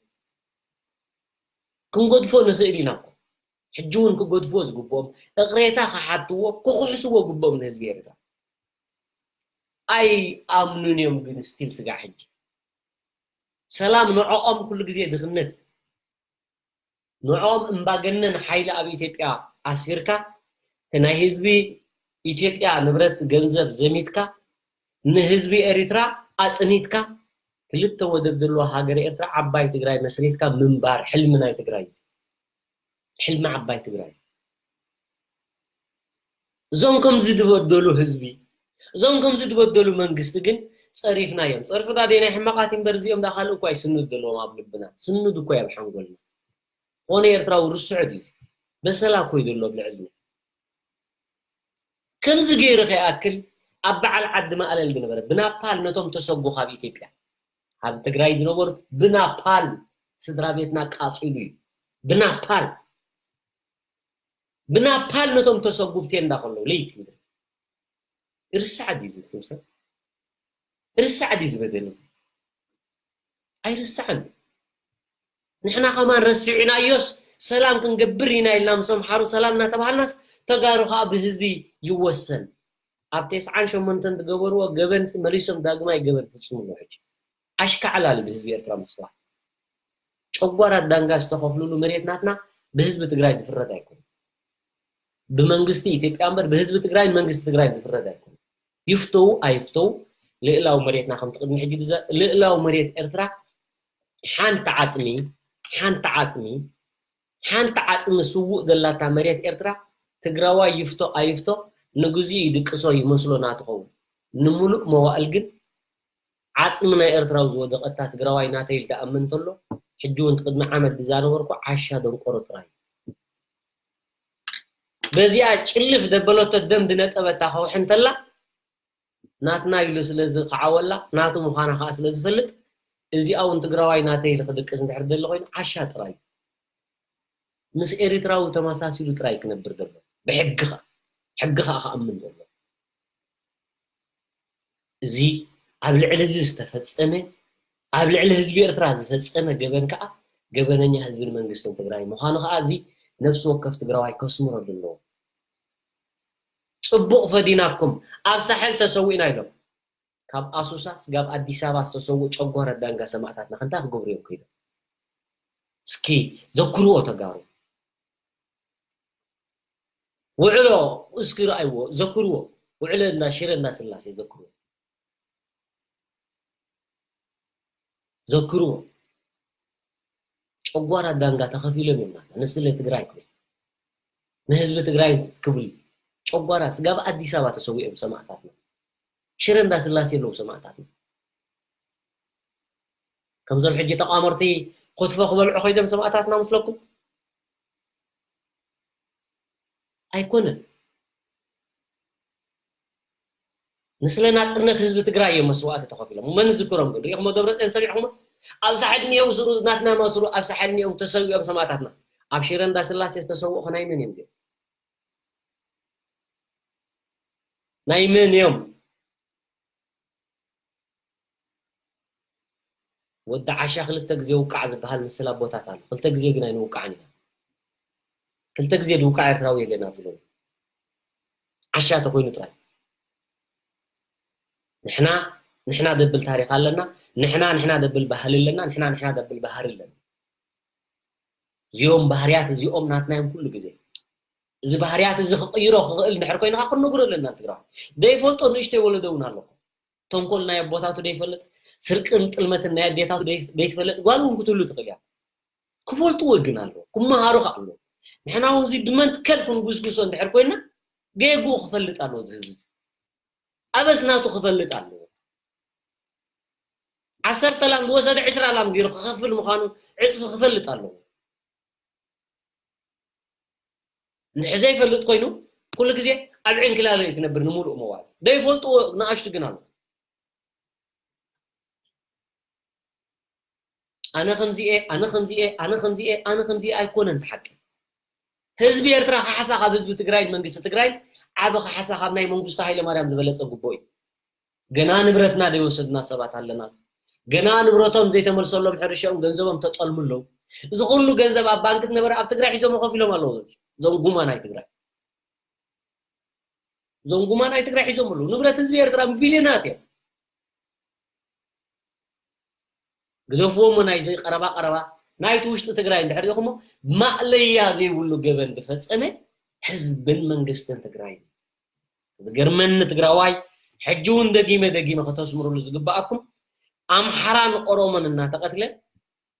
ክንገድፎ ንኽእል ኢና እኮ ሕጂ እውን ክገድፍዎ ዝግብኦም እቕሬታ ክሓትዎ ክኽሕስዎ ግብኦም ንህዝቢ ኤርትራ ኣይኣምኑን እዮም ግን ስቲል ስጋዕ ሕጂ ሰላም ንዕኦም ኩሉ ግዜ ድኽነት ንዕኦም እምባገነን ሓይሊ ኣብ ኢትዮጵያ ኣስፊርካ፣ እቲ ናይ ህዝቢ ኢትዮጵያ ንብረት ገንዘብ ዘሚትካ፣ ንህዝቢ ኤሪትራ ኣጽኒትካ፣ ክልተ ወደብ ዘለዎ ሃገር ኤርትራ ዓባይ ትግራይ መስሪትካ ምንባር ሕልሚ ናይ ትግራይ እዩ። ሕልሚ ዓባይ ትግራይ። እዞም ከምዚ ዝበደሉ ህዝቢ፣ እዞም ከምዚ ዝበደሉ መንግስቲ ግን ጸሪፍናዮም። ጸርፊ ዳደይ ናይ ሕማቓት እምበር እዚኦም ዳ ካልእ እኮ ኣይስኑድ ዘለዎም ኣብ ልብና። ስኑድ እኮ ኣብ ሓንጎልና። ኾነ ኤርትራዊ ርስዑ ድዩ? በሰላ እኮ እዩ ዘሎ ኣብ ልዕልና። ከምዚ ገይሩ ከይኣክል ኣብ በዓል ዓዲ ማእለል ዝነበረ ብናፓል ነቶም ተሰጉ ካብ ኢትዮጵያ፣ ኣብ ትግራይ ዝነበሩ ብናፓል ስድራ ቤትና ቃጺሉ እዩ። ብናፓል፣ ብናፓል ነቶም ተሰጉ ብቴንዳ ከለዉ ለይቲ ምድሪ። ይርሳዕ ድዩ እዚ ትምሰል? ይርሳዕ ድዩ ዝበደል እዚ? ኣይርሳዕን። ንሕና ከማን ረሲዕናዮስ ሰላም ክንገብር ኢና ኢልና ምስ ኣምሓሩ ሰላም እናተባሃልናስ ተጋሩ ከዓ ብህዝቢ ይወሰን። ኣብ ተስዓን ሸሞንተን ዝገበርዎ ገበን መሊሶም ዳግማይ ገበን ፍጽምሉ ሕጂ። ኣሽካዕላል ብህዝቢ ኤርትራ ምጽዋት። ጨጓራ ዳንጋ ዝተኸፍሉሉ መሬት ናትና ብህዝቢ ትግራይ ዝፍረድ ኣይኮነን። ብመንግስቲ ኢትዮጵያ እምበር ብህዝቢ ትግራይን መንግስቲ ትግራይን ዝፍረድ ኣይኮነን። ይፍተው ኣይፍተው ልእላዊ መሬትና ከምቲ ቅድሚ ሕጂ ዝዘ-፣ ልእላዊ መሬት ኤርትራ ሓንቲ ዓጽሚ፣ ሓንቲ ዓጽሚ፣ ሓንቲ ዓጽሚ ስውእ ዘላታ መሬት ኤርትራ ትግራዋይ ይፍቶ ኣይፍቶ ንግዚኡ ይድቅሶ ይመስሎ ናትኸውን። ንምሉእ መዋእል ግን ዓጽሚ ናይ ኤርትራዊ ዝወደቐታ ትግራዋይ ናተይ ኢሉ ዝኣምን እንተሎ፣ ሕጂ እውን ቅድሚ ዓመት ብዛ ነበርኩ ዓሻ ደንቆሮ ጥራይ። በዚኣ ጭልፍ ደበለቶ ደም ዝነጠበታ ከውሒ እንተላ፣ ናትና ኢሉ ስለ ዝኸዓወላ፣ ናቱ ምዃና ከዓ ስለ ዝፈልጥ፣ እዚኣ እውን ትግራዋይ ናተይ ኢሉ ክድቅስ እንድሕር ደሊ ኮይኑ፣ ዓሻ ጥራይ እዩ። ምስ ኤሪትራዊ ተመሳሲሉ ጥራይ ክነብር ዘሎ። ብሕጊ ከዓ፣ ሕጊ ከዓ ክኣምን ዘሎ። እዚ ኣብ ልዕሊ እዚ ዝተፈጸመ፣ ኣብ ልዕሊ ህዝቢ ኤርትራ ዝፈጸመ ገበን ከዓ ገበነኛ ህዝብን መንግስትን ትግራይ ምዃኑ ከዓ እዚ ነፍሲ ወከፍ ትግራዋይ ከስምረሉ ኣለዎ። ጽቡቕ ፈዲናኩም፣ ኣብ ሳሕል ተሰዊእና ኢሎም። ካብ ኣሶሳ ስጋብ ኣዲስ ኣበባ ዝተሰውኡ ጨጓራ ዳንጋ ሰማእታትና ከ እንታይ ክገብሩ እዮም ከይዶም? እስኪ ዘክርዎ ተጋሩ። ውዕሎ እስኪ ረኣይዎ፣ ዘክርዎ። ውዕሎ እንዳ ሽረ እንዳ ስላሴ ዘክርዎ። ዘክርዎ። ጨጓራ ዳንጋ ተኸፊሎም እዮም ናትና። ንስለ ትግራይ ክብል። ንህዝቢ ትግራይ ክብል። ጨጓራ ስጋብ ኣዲስ ኣበባ ተሰዊኦም ሰማእታትና። ሽረ እንዳ ስላሴ ኣለዉ ሰማእታትና። ከምዞም ሕጂ ተቋመርቲ ክትፎ ክበልዑ ከይዶም ሰማእታትና መስለኩም? ኣይኮነን። ንስለ ናጽነት ህዝቢ ትግራይ እዮም መስዋእቲ ተኸፊሎም። መን ዝክሮም ግን? ሪኢኹሞ ደብረጽዮን ሰሚዕኹሞ? ኣብ ሳሕል እኒአው ስሩ ናትና ማስሩ ኣብ ሳሕል እኒኦም ተሰዊኦም ሰማእታትና። ኣብ ሽረ እንዳ ስላሴ ዝተሰውኡ ከ ናይ መን እዮም እዚኦም? ናይ መን እዮም? ወዲ ዓሻ ክልተ ግዜ ውቃዕ ዝበሃል ምስል ኣቦታት ኣሎ። ክልተ ግዜ ግን ኣይንውቃዕን ኢና። ክልተ ግዜ ዝውቃዕ ኤርትራዊ የለን ኣብዚ ሎሚ። ዓሻ ተኮይኑ ጥራይ። ንሕና፣ ንሕና ደብል ታሪኽ ኣለና፣ ንሕና፣ ንሕና ደብል ባህሊ ኣለና፣ ንሕና፣ ንሕና ደብል ባህሪ ኣለና። እዚኦም ባህርያት እዚኦም ናትና እዮም ኩሉ ግዜ። እዚ ባህርያት እዚ ክቕይሮ ክኽእል እንድሕር ኮይንኻ ክንነግሮ ኣለና ንትግራዋይ። ዘይፈልጦ ንእሽተይ ወለዶ እውን ኣለኹ። ተንኮል ናይ ኣቦታቱ ዘይፈልጥ፣ ስርቅን ጥልመትን ናይ ኣዴታቱ ደይ-፣ ዘይትፈልጥ ጓል እውን ክትህሉ ትኽእል እያ። ክፈልጥዎ ግን ኣለዎ፣ ክመሃሩ ከ ኣለዎ። ንሕና እውን እዚ ብመንትከል ክንጉስጉሶ እንድሕር ኮይና፣ ጌግኡ ክፈልጥ ኣለዎ እዚ ህዝቢ እዚ። ኣበስ ናቱ ክፈልጥ ኣለዎ። ዓሰርተ ላም ዝወሰደ ዕስራ ላም ገይሩ ክኸፍል ምዃኑ ዕጽፊ ክፈልጥ ኣለዎ። እንድሕር ዘይፈልጥ ኮይኑ፣ ኩሉ ግዜ ኣብ ዕንክላለ እዩ ክነብር ንምሉእ መዋል። ዘይፈልጥዎ ንኣሽቱ ግን ኣለዉ። ኣነ ከምዚ እየ፣ ኣነ ከምዚ እየ፣ ኣነ ከምዚ እየ፣ ኣነ ከምዚ እየ ኣይኮነን እቲ ሓቂ። ህዝቢ ኤርትራ ካሕሳ ካብ ህዝቢ ትግራይን መንግስቲ ትግራይን ዓቢ ካሕሳ ካብ ናይ መንግስቱ ሃይለማርያም ዝበለጸ ጉቦ እዩ። ገና ንብረትና ዘይወሰድና ሰባት ኣለና። ገና ንብረቶም ዘይተመልሰሎም ሕርሻኦም ገንዘቦም ተጠልሙ ኣለዉ። እዚ ኩሉ ገንዘብ ኣብ ባንክ ዝነበረ ኣብ ትግራይ ሒዞም ከፊሎም ኣለዉ። እዞም ጉማ ናይ ትግራይ። እዞም ጉማ ናይ ትግራይ ሒዞም ኣለዉ። ንብረት ህዝቢ ኤርትራ ቢልዮናት እዮም። ግደፍዎ እሞ ናይዚ ቀረባ ቀረባ ናይቲ ውሽጢ ትግራይ እንድሕር ኢኹሞ፣ ማእለያ ዘይብሉ ገበን ዝፈጸመ ህዝብን መንግስትን ትግራይ። ዝገርመኒ ትግራዋይ፣ ሕጂ እውን ደጊመ ደጊመ ከተስምሩሉ ዝግባኣኩም፣ ኣምሓራን ኦሮሞን እናተቐትለ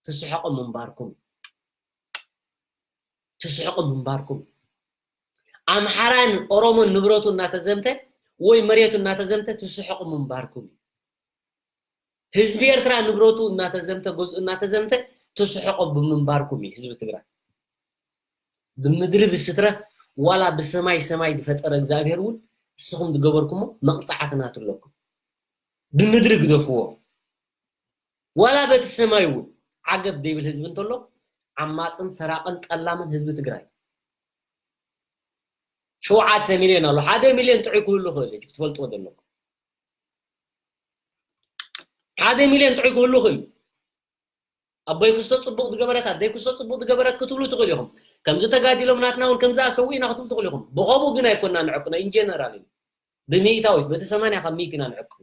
ትስሕቑ ምንባርኩም። ትስሕቑ ምንባርኩም። ኣምሓራን ኦሮሞን ንብረቱ እናተዘምተ ወይ መሬቱ እናተዘምተ ትስሕቑ ምንባርኩም። ህዝቢ ኤርትራ ንብረቱ እናተዘምተ፣ ገዝኡ እናተዘምተ ትስሕቑ ብምንባርኩም እዩ ህዝቢ ትግራይ። ብምድሪ ዝስትረፍ ዋላ ብሰማይ ሰማይ ዝፈጠረ እግዚኣብሔር እውን ንስኹም ዝገበርኩሞ መቕጻዕቲ ናቱ ኣለኩም። ብምድሪ ግደፍዎ። ዋላ በቲ ሰማይ እውን ዓገብ ዘይብል ህዝቢ እንተሎ ዓማፅን ሰራቕን ጠላምን ህዝቢ ትግራይ። ሸውዓተ ሚልዮን ኣሎ። ሓደ ሚልዮን ጥዑይ ክህሉ ይኽእል እዩ፣ ክትፈልጥዎ ዘለኩም። ሓደ ሚልዮን ጥዑይ ክህሉ ይኽእል እዩ። ኣቦይ ክስቶ ጽቡቕ ዝገበረት፣ ኣደይ ክስቶ ጽቡቕ ዝገበረት ክትብሉ ትኽእሉ ኢኹም። ከምዚ ተጋዲሎም ናትና እውን ከምዚ ኣሰዊእና ክትብሉ ትኽእሉ ኢኹም። ብኸምኡ ግን ኣይኮንና ንዕቅኖ፣ ኢንጀነራል እዩ። ብሚእታዊት፣ በቲ ሰማንያ ካብ ሚእቲ ኢና ንዕቅኖ።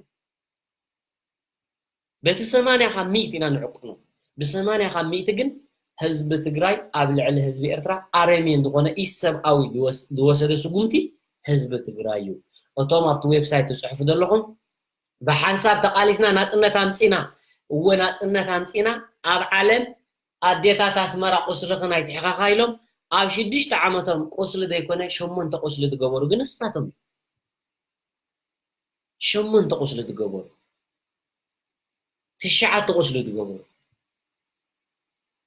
በቲ ሰማንያ ካብ ሚእቲ ኢና ንዕቅኖ። ብሰማንያ ካብ ሚእቲ ግን ህዝቢ ትግራይ ኣብ ልዕሊ ህዝቢ ኤርትራ ኣረሜን ዝኾነ ኢሰብኣዊ ዝወስ-፣ ዝወሰደ ስጉምቲ ህዝቢ ትግራይ እዩ። እቶም ኣብቲ ዌብሳይት ትጽሕፉ ዘለኹም ብሓንሳብ ተቓሊስና ናጽነት ኣምጺና፣ እወ ናጽነት ኣምጺና፣ ኣብ ዓለም ኣዴታት ኣስመራ ቁስልኽን ኣይትሕኻኻ ኢሎም ኣብ ሽዱሽተ ዓመቶም ቁስሊ ዘይኮነ ሸሞንተ ቁስሊ ዝገበሩ ግን ንሳቶም እዮም። ሸሞንተ ቁስሊ ዝገበሩ፣ ትሽዓተ ቁስሊ ዝገበሩ፣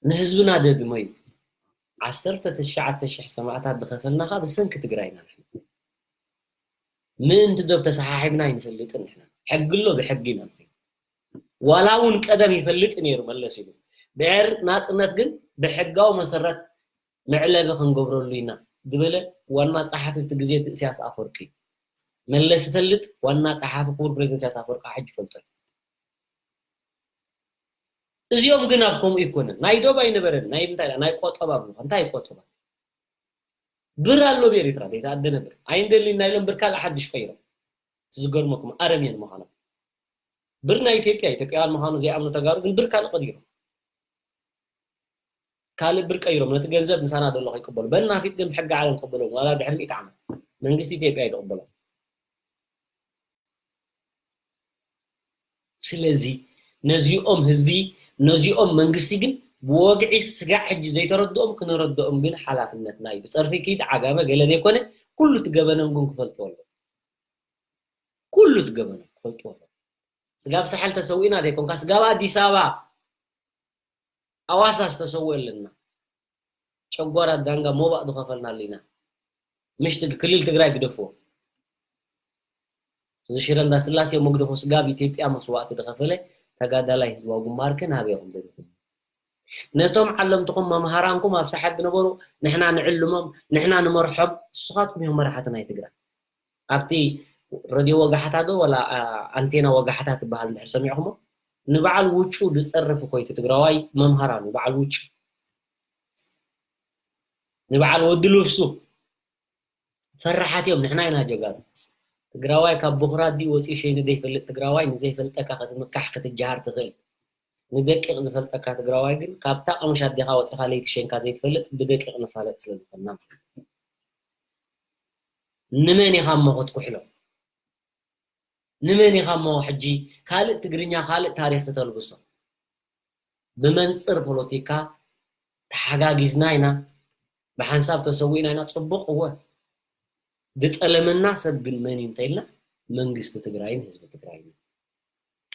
ንህዝብና ደድመዩ ዓሰርተ ትሽዓተ ሽሕ ሰማእታት ዝኸፈልናኻ ብሰንኪ ትግራይና ንሕና። ምእንቲ ዶብ ተሰሓሒብና ኣይንፈልጥን ንሕና። ሕጊ ኣሎ ብሕጊ ኢና ንኸይድ። ዋላ እውን ቀደም ይፈልጥ ነይሩ መለስ ኢሉ። ድሕር ናጽነት ግን ብሕጋዊ መሰረት መዕለቢ ክንገብረሉ ኢና ዝበለ ዋና ጸሓፊ እቲ ግዜ እቲ እስያስ ኣፈወርቂ። መለስ ይፈልጥ፣ ዋና ጸሓፊ ክቡር ፕሬዚደንት እስያስ ኣፈወርቂ ሕጂ ይፈልጦ እዩ። እዚኦም ግን ኣብ ከምኡ ይኮነን። ናይ ዶብ ኣይነበረን፣ ናይ ምንታይ፣ ናይ ቆጠባ ብልኾ፣ እንታይ ቆጠባ? ብር ኣሎ ብኤርትራ፣ ዘይተኣደነ ብር። ኣይንደልን ኢና ኢሎም ብር ካልእ ሓድሽ ቀይሮም። እቲ ዝገርመኩም ኣረሜን ምዃኖም። ብር ናይ ኢትዮጵያ፣ ኢትዮጵያውያን ምዃኑ ዘይኣምኑ ተጋሩ ግን ብር ካልእ ቀይሮም። ካልእ ብር ቀይሮም፣ ነቲ ገንዘብ ምሳና ዘሎ ከይቅበሉ። በናፊት ግን ብሕጊ ዓለም ክቕበሎም፣ ዋላ ድሕሪ ሚእቲ ዓመት መንግስቲ ኢትዮጵያ እዩ ዝቕበሎም። ስለዚ ነዚኦም ህዝቢ፣ ነዚኦም መንግስቲ ግን ብወግዒ ስጋዕ ሕጂ ዘይተረድኦም ክነረድኦም ግን ሓላፍነትና እዩ። ብጸርፊ ኪድ ዓጋመ ገለ ዘይኮነ ኩሉ እቲ ገበኖም ግን ክፈልጥዎ ኣለዎም። ኩሉ እቲ ገበኖም ክፈልጥዎ ኣለዎም። ስጋብ ሳሕል ተሰዊእና ዘይኮንካ፣ ስጋብ ኣዲስ ኣበባ ኣዋሳ ዝተሰወ ኣለና። ጨጓራ ዳንጋ ሞባእ ዝኸፈልናሉ ኢና። ምሽ ትግ-፣ ክልል ትግራይ ግደፍዎ። እዚ ሽረ እንዳስላሴ መግደፎ ስጋብ ኢትዮጵያ መስዋእቲ ዝኸፈለ ተጋዳላይ ህዝባዊ ግንባር ከ ናበይ ኢኹም ደሊኹም? ነቶም ዓለምትኹም መምሃራንኩም ኣብ ሳሕል ዝነበሩ ንሕና ንዕልሞም፣ ንሕና ንመርሖም፣ ንስኻትኩም ኢኹም መራሕቲ ናይ ትግራይ። ኣብቲ ረድዮ ወጋሕታ ዶ ወላ፣ ኣ-፣ ኣንቴና ወጋሕታ ትበሃል እንድሕር ሰሚዕኹሞ፣ ንበዓል ውጩ ዝጸርፍ እኮ እዩ እቲ ትግራዋይ መምሃራኑ፣ በዓል ውጩ። ንበዓል ወዲ ልብሱ ፈራሓት እዮም፣ ንሕና ኢና ጀጋኑ። ትግራዋይ ካብ ቦኽራ ድዩ ወፂኡ ሸይኑ ዘይፈልጥ ትግራዋይ፣ ንዘይፈልጠካ ክትምካሕ ክትጀሃር ትኽእል። ንደቂቕ ዝፈልጠካ ትግራዋይ ግን ካብታ ቀምሽ ኣዴኻ ወፂኻ ለይቲ ሸንካ ዘይትፈልጥ ብደቂቕ ንፋለጥ ስለ ዝኾንና ማለት እዩ። ንመን ኢኻ እሞ ክትኩሕሎ? ንመን ኢኻ እሞ ሕጂ ካልእ ትግርኛ ካልእ ታሪኽ ክተልብሶ? ብመንፅር ፖለቲካ ተሓጋጊዝና ኢና፣ ብሓንሳብ ተሰዊእና ኢና። ፅቡቕ እወ፣ ዝጠለመና ሰብ ግን መን እዩ እንተኢልና መንግስቲ ትግራይን ህዝቢ ትግራይን እዩ።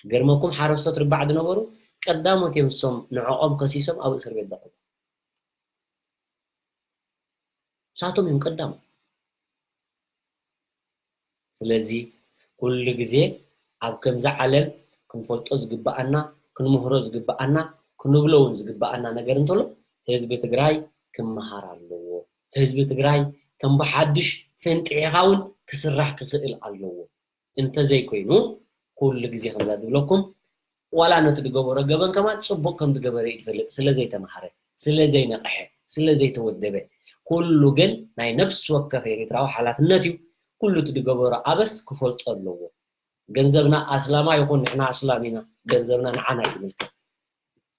ገርመኩም ሓረስቶት ርባዕ ዝነበሩ ቀዳሞት እዮም እሶም ንዕኦም ከሲሶም ኣብ እስር ቤት ዘቐሙ። ንሳቶም እዮም ቀዳሞት። ስለዚ ኩሉ ግዜ ኣብ ከምዚ ዓለም ክንፈልጦ ዝግብኣና፣ ክንምህሮ ዝግብኣና፣ ክንብሎ እውን ዝግብኣና ነገር እንተሎ ህዝቢ ትግራይ ክመሃር ኣለዎ። ህዝቢ ትግራይ ከም ብሓድሽ ፈንጢዕኻ እውን ክስራሕ ክኽእል ኣለዎ። እንተዘይኮይኑ ኩሉ ግዜ ከምዛ ዝብለኩም ዋላ ነቲ ዝገበሮ ገበን ከማን ፅቡቕ ከም ዝገበረ እዩ ዝፈልጥ፣ ስለ ዘይተምሃረ፣ ስለ ዘይነቕሐ፣ ስለ ዘይተወደበ። ኩሉ ግን ናይ ነፍሲ ወከፍ ኤርትራዊ ሓላፍነት እዩ። ኩሉ እቲ ዝገበሮ ኣበስ ክፈልጦ ኣለዎ። ገንዘብና ኣስላማ ይኹን ንሕና ኣስላም ኢና፣ ገንዘብና ንዓና እዩ ዝምልከት።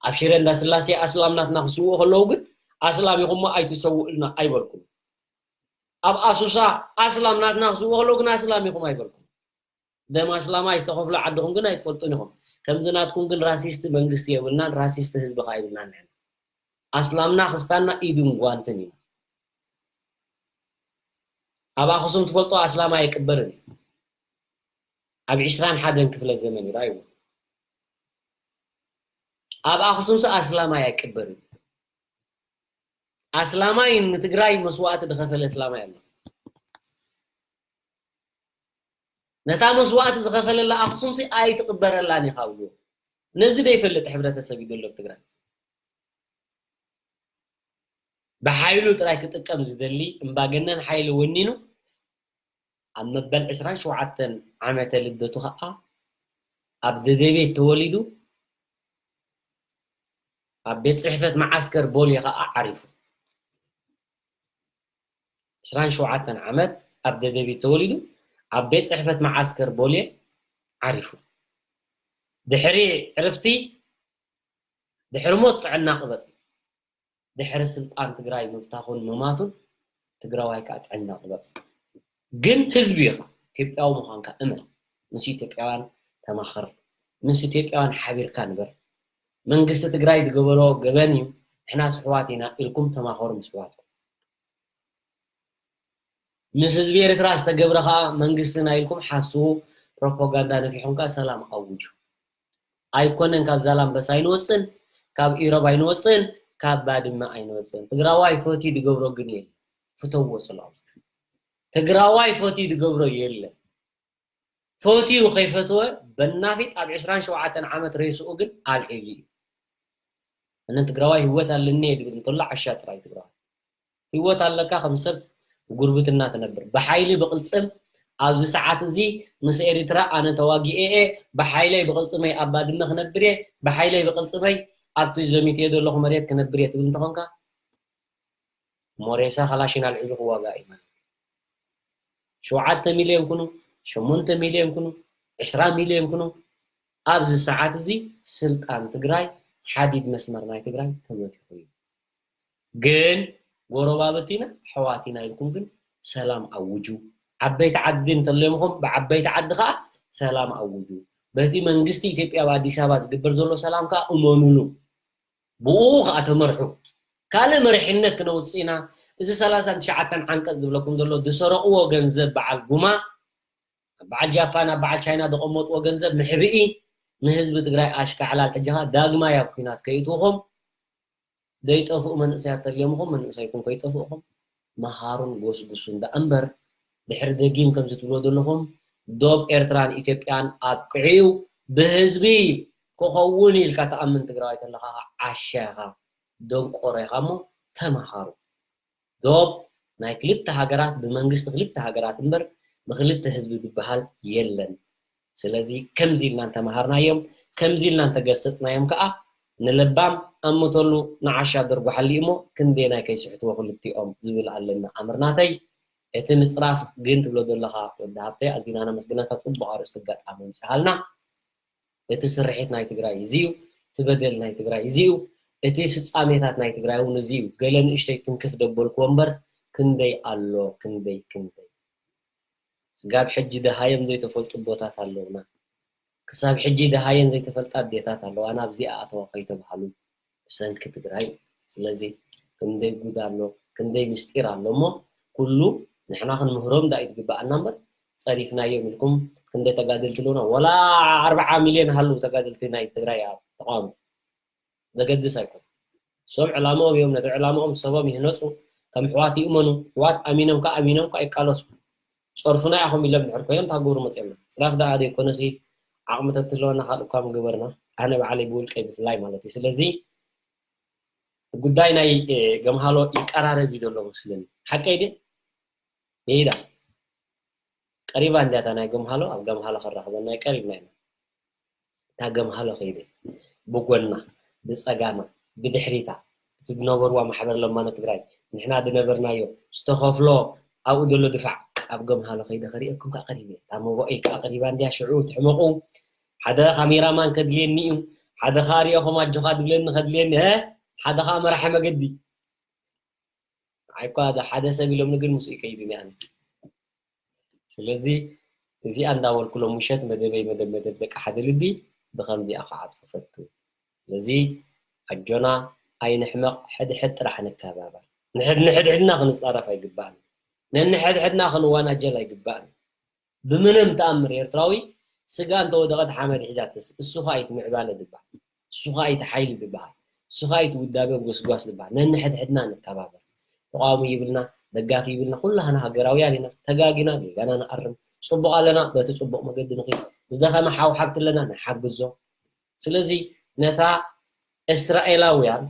ኣብ ሽረ እንዳስላሴ ኣስላም ናትና ክስውኡ ከለዉ ግን ኣስላም ኢኹም ኣይትሰውኡልና ኣይበልኩም። ኣብ ኣሱሳ ኣስላም ናትና ክስውኡ ከለዉ ግን ኣስላም ኢኹም ኣይበልኩም። ደም ኣስላማይ ዝተኸፍሎ ዓድኹም ግን ኣይትፈልጡን ኢኹም። ከምዚ ናትኩም ግን ራሲስት መንግስቲ የብልናን፣ ራሲስት ህዝቢ ከዓ የብልናን። ንሕና ኣስላምና ክስታና ኢድን ጓንትን ኢና። ኣብ ኣኽሱም ትፈልጦ ኣስላማይ ኣይቅበርን እዩ። ኣብ ዕስራን ሓደን ክፍለ ዘመን እዩ ራይዎ። ኣብ ኣኽሱም ሰ ኣስላማይ ኣይቅበርን እዩ። ኣስላማይ ንትግራይ መስዋእቲ ዝኸፈለ ኣስላማይ ኣሎ። ነታ መስዋእቲ ዝኸፈለላ ኣኽሱም ሲ ኣይትቕበረላን ኢኻ ብሎ። ነዚ ዘይፈልጥ ሕብረተሰብ እዩ ዘሎ ኣብ ትግራይ። ብሓይሉ ጥራይ ክጥቀም ዝደሊ እምባገነን ሓይሊ ወኒኑ ኣብ መበል ዕስራን ሸውዓተን ዓመተ ልደቱ ኸዓ ኣብ ደደቤት ተወሊዱ ኣብ ቤት ጽሕፈት መዓስከር ቦሌ ኸዓ ዓሪፉ። ዕስራን ሸውዓተን ዓመት ኣብ ደደቢት ተወሊዱ ኣብ ቤት ጽሕፈት መዓስከር ቦሌ ዓሪፉ። ድሕሪ ዕርፍቲ ድሕሪ ሞት ጥዕና ቅበጽ። ድሕሪ ስልጣን ትግራይ ምብታኹን ምማቱን ትግራዋይ ከዓ ጥዕና ቅበጽ። ግን ህዝቢ ኢኻ፣ ኢትዮጵያዊ ምዃንካ እመን። ምስ ኢትዮጵያውያን ተማኸር፣ ምስ ኢትዮጵያውያን ሓቢርካ ንበር። መንግስቲ ትግራይ ዝገበሮ ገበን እዩ፣ ንሕናስ ኣሕዋት ኢና ኢልኩም ተማኸሩ ምስ ኣሕዋትኩም። ምስ ህዝቢ ኤርትራ ዝተገብረ ከዓ መንግስትና ኢልኩም ሓስቡ፣ ፕሮፓጋንዳ ነፊሕኩም ከዓ ሰላም ኣውጁ። ኣይኮነን ካብ ዛላምበሳ ኣይንወፅን፣ ካብ ኢሮብ ኣይንወፅን፣ ካብ ባድመ ኣይንወፅን። ትግራዋይ ፈትዩ ዝገብሮ ግን የለን፣ ፍተዎ ፅልኦም። ትግራዋይ ፈትዩ ዝገብሮ የለን። ፈትዩ ከይፈትወ በናፊጥ ኣብ ዕስራን ሸውዓተን ዓመት ሬስኡ ግን ኣልዒሉ እዩ። እነ ትግራዋይ ህይወት ኣለኒ እየ ድብል እንተሎ ዓሻ ጥራይ ትግራዋይ። ህይወት ኣለካ ከም ሰብ ብጉርብትና ትነብር። ብሓይሊ ብቕልፅም ኣብዚ ሰዓት እዚ ምስ ኤሪትራ ኣነ ተዋጊኤ እየ፣ ብሓይለይ ብቕልፅመይ ኣብ ባድመ ክነብር እየ፣ ብሓይለይ ብቕልፅመይ ኣብቲ ዘሚትዮ ዘለኹ መሬት ክነብር እየ ትብል እንተኾንካ፣ ሞሬሳ ካላሽን ኣልዒሉ ክዋጋእ እዩ ማለት እዩ። ሸውዓተ ሚልዮን ኩኑ፣ ሸሞንተ ሚልዮን ኩኑ፣ ዕስራ ሚልዮን ኩኑ፣ ኣብዚ ሰዓት እዚ ስልጣን ትግራይ፣ ሓዲድ መስመር ናይ ትግራይ ተመቲኹ እዩ። ግን ጎረባብቲና፣ ኣሕዋቲና ኢልኩም ግን ሰላም ኣውጁ። ዓበይቲ ዓዲ እንተለምኹም፣ ብዓበይቲ ዓዲ ከዓ ሰላም ኣውጁ። በቲ መንግስቲ ኢትዮጵያ ኣብ ኣዲስ ኣበባ ዝግበር ዘሎ ሰላም ከዓ እመኑሉ። ብኡ ከዓ ተመርሑ። ካልእ መሪሕነት ክነውፅእ ኢና። እዚ ሰላሳን ትሽዓተን ዓንቀፅ ዝብለኩም ዘሎ ዝሰረቕዎ ገንዘብ በዓል ጉማ፣ ኣብ በዓል ጃፓን፣ ኣብ በዓል ቻይና ዘቐመጥዎ ገንዘብ መሕብኢ ንህዝቢ ትግራይ ኣሽካዕላል። ሕጂ ከዓ ዳግማይ ኣብ ኲናት ከይእትውኹም፣ ዘይጠፍኡ መንእሰያት ተልዮምኹም፣ መንእሰይኩም ከይጠፍእኹም መሃሩን ጎስጉሱን ደኣ እምበር፣ ድሕሪ ደጊም ከምዚ ትብሎ ዘለኹም ዶብ ኤርትራን ኢትዮጵያን ኣብቅዕዩ ብህዝቢ ክኸውን ኢልካ ትኣምን ትግራዋይ ተለኻ ዓሻ ኢኻ፣ ደንቆሮ ኢኻ እሞ ተመሃሩ። ዶብ ናይ ክልተ ሃገራት ብመንግስቲ ክልተ ሃገራት እምበር ብክልተ ህዝቢ ዝበሃል የለን። ስለዚ ከምዚ ኢልና እንተመሃርናዮም፣ ከምዚ ኢልና እንተገሰጽናዮም ከኣ ንለባም ኣምተሉ ንዓሻ ደርጉሓሉ እሞ ክንደየናይ ከይስሕትዎ ክልቲኦም ዝብል ኣለና ኣምር ናተይ። እቲ ምጽራፍ ግን ትብሎ ዘለኻ ወዲ ሃብተይ ኣዚና ነመስግነካ፣ ጽቡቕ ኣርእስቲ ኣጋጣሚ ኣምጺኻልና። እቲ ስርሒት ናይ ትግራይ እዚ እዩ፣ እቲ በደል ናይ ትግራይ እዚ እዩ፣ እቲ ፍጻሜታት ናይ ትግራይ እውን እዚ እዩ። ገለ ንእሽተይ ትንክፍ ደበልክዎ እምበር ክንደይ ኣሎ፣ ክንደይ፣ ክንደይ። ስጋብ ሕጂ ደሃዮም ዘይተፈልጡ ኣቦታት ኣለዉና። ክሳብ ሕጂ ደሃየን ዘይተፈልጣ ኣዴታት ኣለዋ፣ ናብዚኣ ኣተዋ ከይተባህሉ ብሰንኪ ትግራይ። ስለዚ ክንደይ ጉድ ኣሎ፣ ክንደይ ምስጢር ኣሎ እሞ ኩሉ ንሕና ክንምህሮም ዳኣ እዩ ዝግበኣና እምበር ጸሪፍናዮም ኢልኩም ክንደይ ተጋደልቲ ኣለዉና። ወላ ኣርብዓ ሚልዮን ሃለዉ ተጋደልቲ ናይ ትግራይ ኣብ ተቃወምቲ። ዘገድስ ኣይኮነን። እሶም ዕላምኦም እዮም፣ ነቲ ዕላምኦም ሰቦም ይህነፁ፣ ከም ኣሕዋት ይእመኑ፣ ኣሕዋት ኣሚኖም ከኣ ኣሚኖም ከኣ ይቃለሱ። ጸርፉና ኢኹም ኢሎም ድሕር ኮይኖም እንታይ ክገብሩ መፅኦም እዮም? ፅራፍ ደኣ ዘይኮነሲ ዓቕሚ ተትህልወና ካልእ እኳ ምገበርና፣ ኣነ ባዕለይ ብውልቀይ ብፍላይ ማለት እዩ። ስለዚ እቲ ጉዳይ ናይ፣ እ፣ ገምሃሎ ይቀራረብ እዩ ዘሎ መስለኒ። ሓቀይ ድየ? ይዳ። ቀሪባ እንድያ እታ ናይ ገምሃሎ፣ ኣብ ገምሃሎ ከራኽበና እዩ፣ ቀሪብና ኢና። እታ ገምሃሎ ከይደ፣ ብጎና፣ ብጸጋማ፣ ብድሕሪታ፣ እቲ ዝነበርዋ ማሕበር ለማኖ ትግራይ፣ ንሕና ዝነበርናዮ፣ ዝተኸፍሎ፣ ኣብኡ ዘሎ ድፋዕ፣ ኣብ ገምሃሎ ከይደ ከርእየኩም ከኣ ቀሪበ እየ። እታ መቦኤይ ከኣ ቀሪባ እንድያ፣ ሽዑ ትሕመቑ። ሓደ ካሜራማን ከድልየኒ እዩ፣ ሓደ ኻኣ ሪኦኹም ኣጆኻ ድብለኒ ከድልየኒ፣ እ? ሓደ ኻኣ መራሒ መገዲ። ንዓይ እኳ ሓደ ሰብ ኢሎምኒ ግን ምስኡ ይከይድ እየ ኣነ። ስለዚ እዚኣ እንዳበልኩ ሎም ምሸት መደበይ መደብ መደብ ደቂ ሓደ ልቢ ብኸምዚኣ ክዓብጽ እፈቱ። ስለዚ ኣጆና ኣይንሕመቕ፣ ሕድሕድ ጥራሕ ንከባበር። ንሕድ ንሕድሕድና ክንጻረፍ ኣይግባእን። ነንሕድሕድና ክንዋናጀል ኣይግባእን። ብምንም ተኣምር ኤርትራዊ ስጋ እንተወደቐት ሓመድ ሒዛትስ እሱ ኸኣ እዩ እቲ ምዕባለ ዝበሃል። እሱ ኸኣ እዩ እቲ ሓይሊ ዝበሃል። እሱ ኸኣ እዩ እቲ ውዳበ ጎስጓስ ዝበሃል። ነንሕድሕድና ንከባበር። ተቓዋሚ ይብልና፣ ደጋፊ ይብልና፣ ኩላህና ሃገራውያን ኢና። ተጋጊና ጌጋና ንኣርም። ጽቡቕ ኣለና፣ በቲ ጽቡቕ መገዲ ንኺድ። ዝደኸመ ሓው ሓብቲ ኣለና፣ ንሓግዞ። ስለዚ ነታ እስራኤላውያን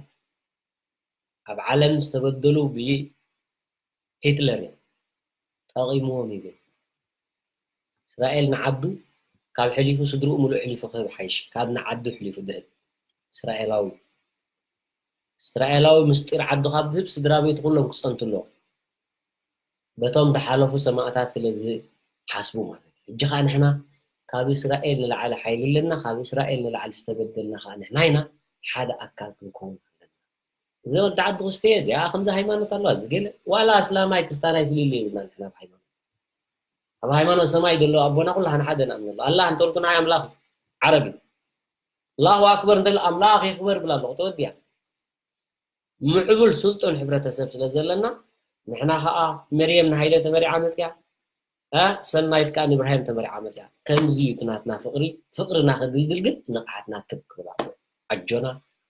ኣብ ዓለም ዝተበደሉ ብሂትለር እዮም። ጠቒምዎም እዩ ግን። እስራኤል ንዓዱ ካብ ሕሊፉ ስድርኡ ምሉእ ሕሊፉ ክህብ ሓይሽ፣ ካብ ንዓዱ ሕሊፉ ድህብ። እስራኤላዊ። እስራኤላዊ ምስጢር ዓዱ ካብ ድህብ ስድራ ቤቱ ኩሎም ክጸንቱ ኣለዎም። በቶም ዝሓለፉ ሰማእታት ስለ ዝሓስቡ ማለት እዩ። ሕጂ ኸኣ ንሕና ካብ እስራኤል ንላዕሊ ሓይሊ ኣለና፣ ካብ እስራኤል ንላዕሊ ዝተበደልና ኸኣ ንሕና ኢና፣ ሓደ ኣካል ክንከውን ኣለና። እዚ ወዲ ዓዲ ክስተ እዚኣ ከምዚ ሃይማኖት ኣለዋ፣ እዚ ገለ ዋላ ኣስላማይ ክስታናይ ፍልልይ የብልና ንሕና ኣብ ሃይማኖት። ኣብ ሃይማኖት ሰማይ ዘሎ ኣቦና ኩላህና ሓደ ንኣምነሉ። ኣላህ እንተልኩ ንዓይ ኣምላኽ እዩ። ዓረብ እዩ። ኣላሁ ኣክበር እንተሎ ኣምላኽ የኽበር ብላ ኣለኹ፣ ተወዲኣ። ምዕቡል ስልጡን ሕብረተሰብ ስለ ዘለና፣ ንሕና ኸኣ መርየም ንሃይለ ተመሪዓ መጽያ፣ እ፣ ሰናይት ከኣ ንእብራሂም ተመሪዓ መጽያ። ከምዚ እዩ እቲ ናትና ፍቕሪ። ፍቕርና ክድልድል ግን ንቕሓትና ክብ ክብል ኣለዎ። ኣጆና፣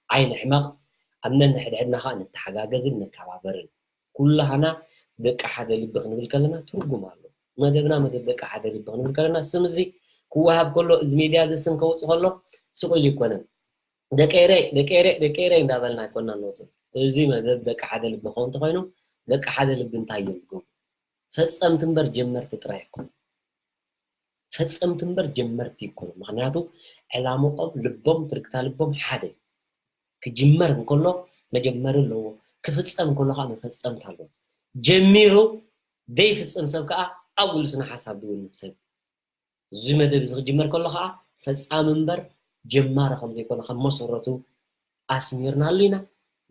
ኣይንሕመቕ፣ ኣብ ነንሕድሕድና ኸኣ ንተሓጋገዝን ንከባበርን። ኩላህና ደቂ ሓደ ልቢ ክንብል ከለና ትርጉም ኣለዎ። መደብና መደብ ደቂ ሓደ ልቢ ክንብል ከለና ስም እዚ ክወሃብ ከሎ፣ እዚ ሜድያ እዚ ስም ከውጽእ ከሎ ስቕ ኢሉ ኣይኮነን። ደቂ ኤረይ፣ ደቂ ኤረይ፣ ደቂ ኤረይ እንዳበልና ኣይኮንና ንወጽእ። እዚ መደብ ደቂ ሓደ ልቢ ክኸውን እንተኾይኑ፣ ደቂ ሓደ ልቢ እንታይ እዮም ዝገብሩ? ፈጸምቲ እምበር ጀመርቲ ጥራይ ኣይኮኑን። ፈጸምቲ እምበር ጀመርቲ ኣይኮኑን። ምኽንያቱ ዕላምኦም፣ ልቦም፣ ትርግታ ልቦም ሓደ እዩ። ክጅመር እንከሎ መጀመሪ ኣለዎ፣ ክፍጸም እንከሎ ከዓ መፈጸምታ ኣለዎ። ጀሚሩ ዘይፍጽም ሰብ ከዓ ኣብኡ ስነ ሓሳብ ዝውንን ሰብ እዩ። እዚ መደብ እዚ ክጅመር ከሎ ከዓ ፈጻሚ እምበር ጀማሪ ከም ዘይኮነ ካብ መሰረቱ ኣስሚርናሉ ኢና።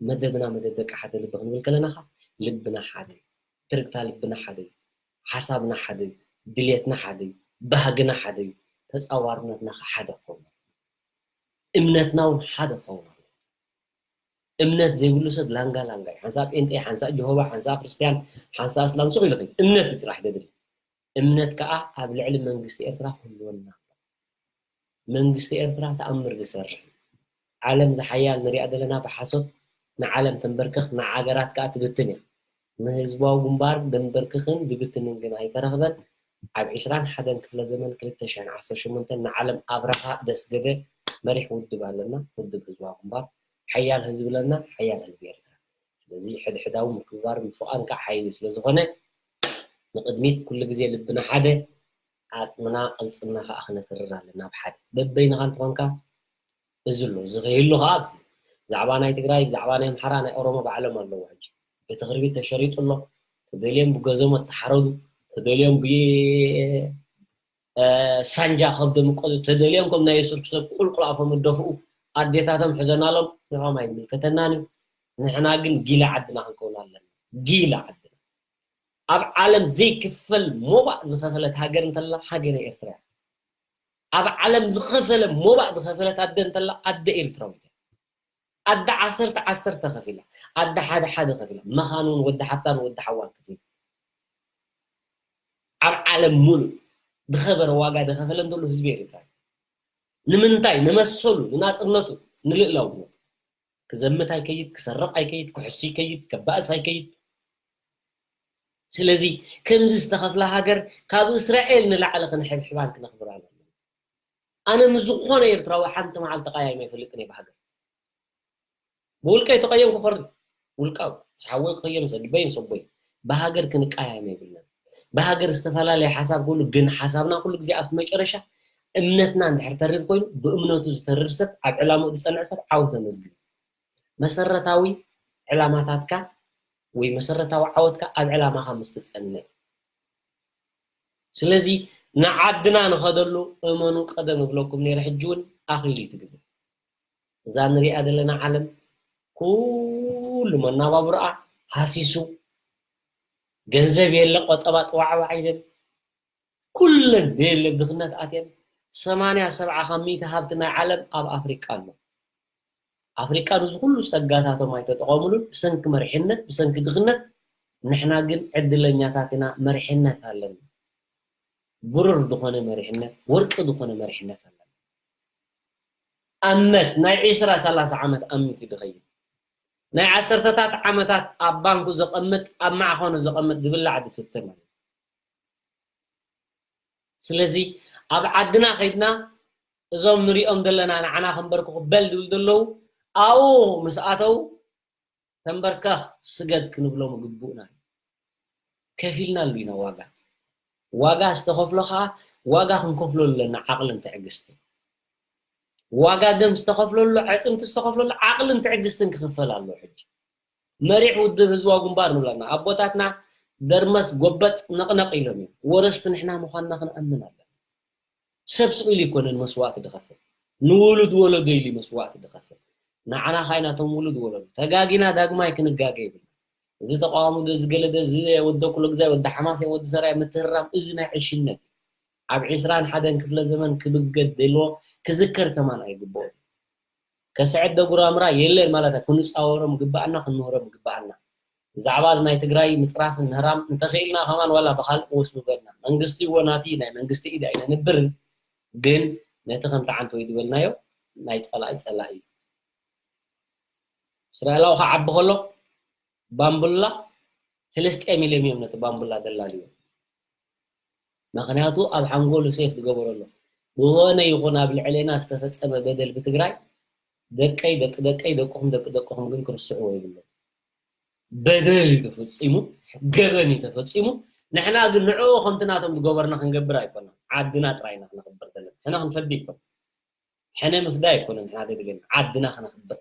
መደብና መደብ ደቂ ሓደ ልቢ ክንብል ከለና ከዓ ልብና ሓደ እዩ። ትርግታ ልብና ሓደ እዩ። ሓሳብና ሓደ እዩ። ድልየትና ሓደ እዩ። ባህግና ሓደ እዩ። ተጻዋርነትና ከዓ ሓደ ክኸውን ኣለዎ። እምነትና እውን ሓደ ክኸውን ኣለዎ። እምነት ዘይብሉ ሰብ ላንጋ ላንጋ እዩ። ሓንሳእ ጴንጤ፣ ሓንሳእ ጀሆባ፣ ሓንሳእ ክርስትያን፣ ሓንሳእ እስላም ሱቕ ኢሉ ይኸይድ። እምነት እዩ ጥራሕ ዘድሊ። እምነት ከኣ ኣብ ልዕሊ መንግስቲ ኤርትራ ክህልወና ኣለዎ። መንግስቲ ኤርትራ ተኣምር ዝሰርሕ እዩ። ዓለም ዝሓያል ንሪኣ ዘለና ብሓሶት ንዓለም ተንበርክኽ፣ ንዓገራት ከኣ ትብትን እያ። ንህዝባዊ ግንባር ደንበርክኽን ድብትንን ግን ኣይተረኽበን። ኣብ ዕስራን ሓደን ክፍለ ዘመን ክልተ ሽሕን ዓሰርተ ሸሞንተን ንዓለም ኣብረኻ ደስገደ መሪሕ ውድብ ኣለና፣ ውድብ ህዝባዊ ግንባር። ሓያል ህዝቢ ኣለና፣ ሓያል ህዝቢ ኤርትራ። ስለዚ ሕድሕዳዊ ምክብባር ምፍቓር ከዓ ሓይሊ ስለ ዝኾነ ንቕድሚት ኩሉ ግዜ ልብና ሓደ፣ ዓቕምና ቅልጽምና ከዓ ክነትርር ኣለና ብሓደ። በበይንኻ እንተኾንካ እዚ ኣሎ፣ እዚ ከይህሉ ከዓ ኣብዚ ብዛዕባ ናይ ትግራይ፣ ብዛዕባ ናይ ኣምሓራ፣ ናይ ኦሮሞ ባዕሎም ኣለዉ። ሕጂ እቲ ክርቢት ተሸሪጡ ኣሎ። ተደልዮም ብገዘሞ ተሓረዱ፣ ተደልዮም ብ ሳንጃ ከብዶም ይቆሉ፣ ተደልዮም ከም ናይ የሱስ ሰብ ቁልቁል ኣፎም ይደፍኡ፣ ኣዴታቶም ሕዘናሎም፣ ንዖም ኣይምልከተናን እዩ። ንሕና ግን ጊላ ዓድና ክንከውን ኣለና። ጊላ ዓድና። ኣብ ዓለም ዘይክፈል ሞባእ ዝኸፈለት ሃገር እንተላ ሃገረ ኤርትራ እያ። ኣብ ዓለም ዝኸፈለ ሞባእ ዝኸፈለት ኣደ እንተላ ኣደ ኤርትራዊት እያ። ኣደ ዓሰርተ ዓሰርተ ከፊላ፣ ኣደ ሓደ ሓደ ከፊላ፣ መኻን እውን ወዲ ሓፍታን ወዲ ሓዋን ከፊላ። ኣብ ዓለም ሙሉእ ዝኸበረ ዋጋ ዝኸፈለ እንተሎ ህዝቢ ኤርትራ እዩ። ንምንታይ? ንመሰሉ፣ ንናጽነቱ፣ ንልእላውነቱ። ክዘምት ኣይከይድ፣ ክሰርቕ ኣይከይድ፣ ክሕሱ ይከይድ፣ ከባእስ ኣይከይድ። ስለዚ ከምዚ ዝተኸፍላ ሃገር ካብ እስራኤል ንላዕሊ ክንሕብሕባን ክነኽብራን ኣለና። ኣነ ምስ ዝኾነ ኤርትራዊ ሓንቲ መዓልቲ ቀያይመ ኣይፈልጥን እየ ብሃገር። ብውልቀይ ተቐየምኩ ክኸሪ ውልቃዊ፣ ምስ ሓወይ ክኸየም፣ ምስ ኣድበይ፣ ምስ ኣቦይ። ብሃገር ክንቀያየም የብልናን። ብሃገር ዝተፈላለየ ሓሳብ ክህሉ፣ ግን ሓሳብና ኩሉ ግዜ ኣብቲ መጨረሻ እምነትና እንድሕር ተሪር ኮይኑ፣ ብእምነቱ ዝተርር ሰብ፣ ኣብ ዕላምኡ ዝጸንዕ ሰብ ዓወት የመዝግብ። መሰረታዊ ዕላማታትካ ወይ መሰረታዊ ዓወትካ ኣብ ዕላማኻ ምስ ትጸንዕ። ስለዚ ንዓድና ንኸደሉ እመኑ፣ ቀደም እብለኩም ነይረ፣ ሕጂ እውን ኣኺሉ እዩ እቲ ግዜ። እዛ ንሪኣ ዘለና ዓለም ኩሉ መናባብሮኣ ሃሲሱ፣ ገንዘብ የለ፣ ቆጠባ ጥዋዕዋዕ ይብል። ኩለን ብየለ ድኽነት ኣትየን። ሰማንያ ሰብዓ ካብ ሚእቲ ሃብቲ ናይ ዓለም ኣብ ኣፍሪቃ ኣሎ። ኣፍሪቃ ነዚ ኩሉ ጸጋታቶም ኣይተጠቐሙሉን። ብሰንኪ መሪሕነት፣ ብሰንኪ ድኽነት፣ ንሕና ግን ዕድለኛታት ኢና። መሪሕነት ኣለና። ብሩር ዝኾነ መሪሕነት፣ ወርቂ ዝኾነ መሪሕነት ኣለና። ኣመት ናይ ዒስራ ሰላሳ ዓመት ኣሚቱ ድኸይድ፣ ናይ ዓሰርተታት ዓመታት ኣብ ባንኩ ዘቐምጥ፣ ኣብ ማዕኸኑ ዘቐምጥ፣ ዝብላዕ ዝስተ ማለት እዩ። ስለዚ ኣብ ዓድና ከይድና እዞም ንሪኦም ዘለና ንዓና ከንበርክኹ በል ዝብል ዘለዉ ኣብኡ ምስ ኣተው ተንበርከኽ ስገድ ክንብሎም ግቡእና እዩ። ከፊልናሉ ኢና ዋጋ። ዋጋ ዝተኸፍሎ ኸዓ ዋጋ ክንከፍለሉ ኣለና፣ ዓቕልን ትዕግስትን። ዋጋ ደም ዝተኸፍለሉ፣ ኣዕፅምቲ ዝተኸፍለሉ ዓቕልን ትዕግስትን ክኽፈል ኣለዎ። ሕጂ መሪሕ ውድብ ህዝባዊ ግንባር ንብለና ኣቦታትና ደርመስ ጎበጥ ነቕነቕ ኢሎም እዮም። ወረስቲ ንሕና ምዃንና ክንኣምን ኣለና። ሰብ ስቕ ኢሉ ኣይኮነን መስዋእቲ ዝኸፍል፣ ንውሉድ ወለዶ ኢሉ መስዋእቲ ዝኸፍል። ንዓና ኸዓ ኢና እቶም ውሉድ ወለዶ። ተጋጊና ዳግማይ ክንጋገ የብልና። እዚ ተቃዋሚ ዶ፣ እዚ ገለ ዶ፣ እዚ ወዲ ኩለ ግዛይ፣ ወዲ ሓማሴን፣ ወዲ ሰራየ ምትህርራም፣ እዚ ናይ ዕሽነት እዩ። ኣብ ዒስራን ሓደን ክፍለ ዘመን ክብገድ ደልዎ፣ ክዝከር ከማን ኣይግብኦን። ከስዕድ ዶ ጉራምራ የለን ማለት ኣይኮነን። ክንጻወሮም ግብኣና፣ ክንምህሮም ግብኣና። ብዛዕባ ናይ ትግራይ ምጽራፍ ምህራም እንተኽኢልና ከማን ዋላ ብኻልእ ክወስዱ ገርና። መንግስቲ እዎ ናቲ ናይ መንግስቲ ኢድ ኣይነንብርን፣ ግን ነቲ ከምቲ ዓንተ ወይ ዝበልናዮ ናይ ጸላኢ ጸላኢ እዩ። እስራኤላዊ ክዓቢ ከሎ ባምቡላ ፍልስጤም ኢሎም እዮም ነቲ ባምቡላ ደላልዮ። ምኽንያቱ ኣብ ሓንጎሉ ሴፍ ዝገበረሉ። ዝኾነ ይኹን ኣብ ልዕሌና ዝተፈጸመ በደል ብትግራይ ደቀይ፣ ደቂ ደቀይ፣ ደቅኹም፣ ደቂ ደቅኹም ግን ክርስዕዎ የብሎም። በደል እዩ ተፈጺሙ፣ ገበን እዩ ተፈጺሙ። ንሕና ግን ንዕኡ ከምቲ ናቶም ዝገበርና ክንገብር ኣይኮናን። ዓድና ጥራይ ኢና ክነኽብር ዘለና። ሕነ ክንፈዲ ኣይኮን። ሕነ ምፍዳይ ኣይኮነን ንሕና ዘድልየና። ዓድና ክነኽብር።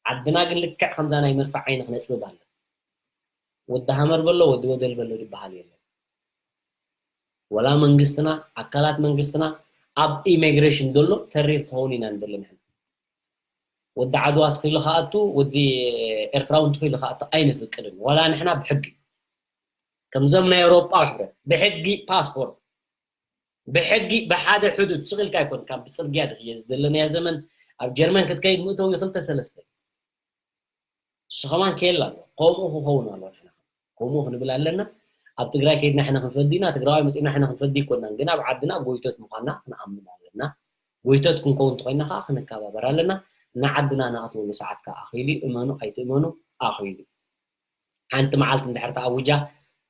ዓድና ግን ልክዕ ከምዛ ናይ መድፍዕ ዓይኒ ክነጽብብ ኣለና። ወዲ ሃመር በሎ፣ ወዲ ወደል በሎ ዝበሃል የለን። ወላ መንግስትና፣ ኣካላት መንግስትና ኣብ ኢሚግሬሽን ዘሎ ተሪር ክኸውን ኢና ንደሊ ንሕና። ወዲ ዓድዋ ተኺሉ ክኣቱ፣ ወዲ ኤርትራውን ተኺሉ ክኣቱ ኣይነፍቅድን። ዋላ ንሕና ብሕጊ፣ ከምዞም ናይ ኤውሮጳ ሕብረት፣ ብሕጊ ፓስፖርት፣ ብሕጊ ብሓደ ሕዱድ ስቕ ኢልካ ኣይኮን፣ ካብ ብጽርግያ ድሕየ ዘለናዮ ዘመን ኣብ ጀርመን ክትከይድ ምእተዊ ክልተ ሰለስተ እዩ። ንሱ ከማን ክየላ ኣሎ። ከምኡ ክኸውን ኣሎ። ንሕና ከምኡ ክንብል ኣለና። ኣብ ትግራይ ከይድና ሕነ ክንፈዲ ኢና፣ ትግራዋይ መጺእና ሕነ ክንፈዲ ኣይኮናን። ግን ኣብ ዓድና ጎይቶት ምዃንና ክንኣምን ኣለና። ጎይቶት ክንከውን እንተኾይንና ከዓ ክንከባበር ኣለና። ንዓድና ንኣትወሉ ሰዓት ከዓ ኣኺሉ እዩ። እመኑ ኣይትእመኑ፣ ኣኺሉ እዩ። ሓንቲ መዓልቲ እንድሕር ተኣዊጃ፣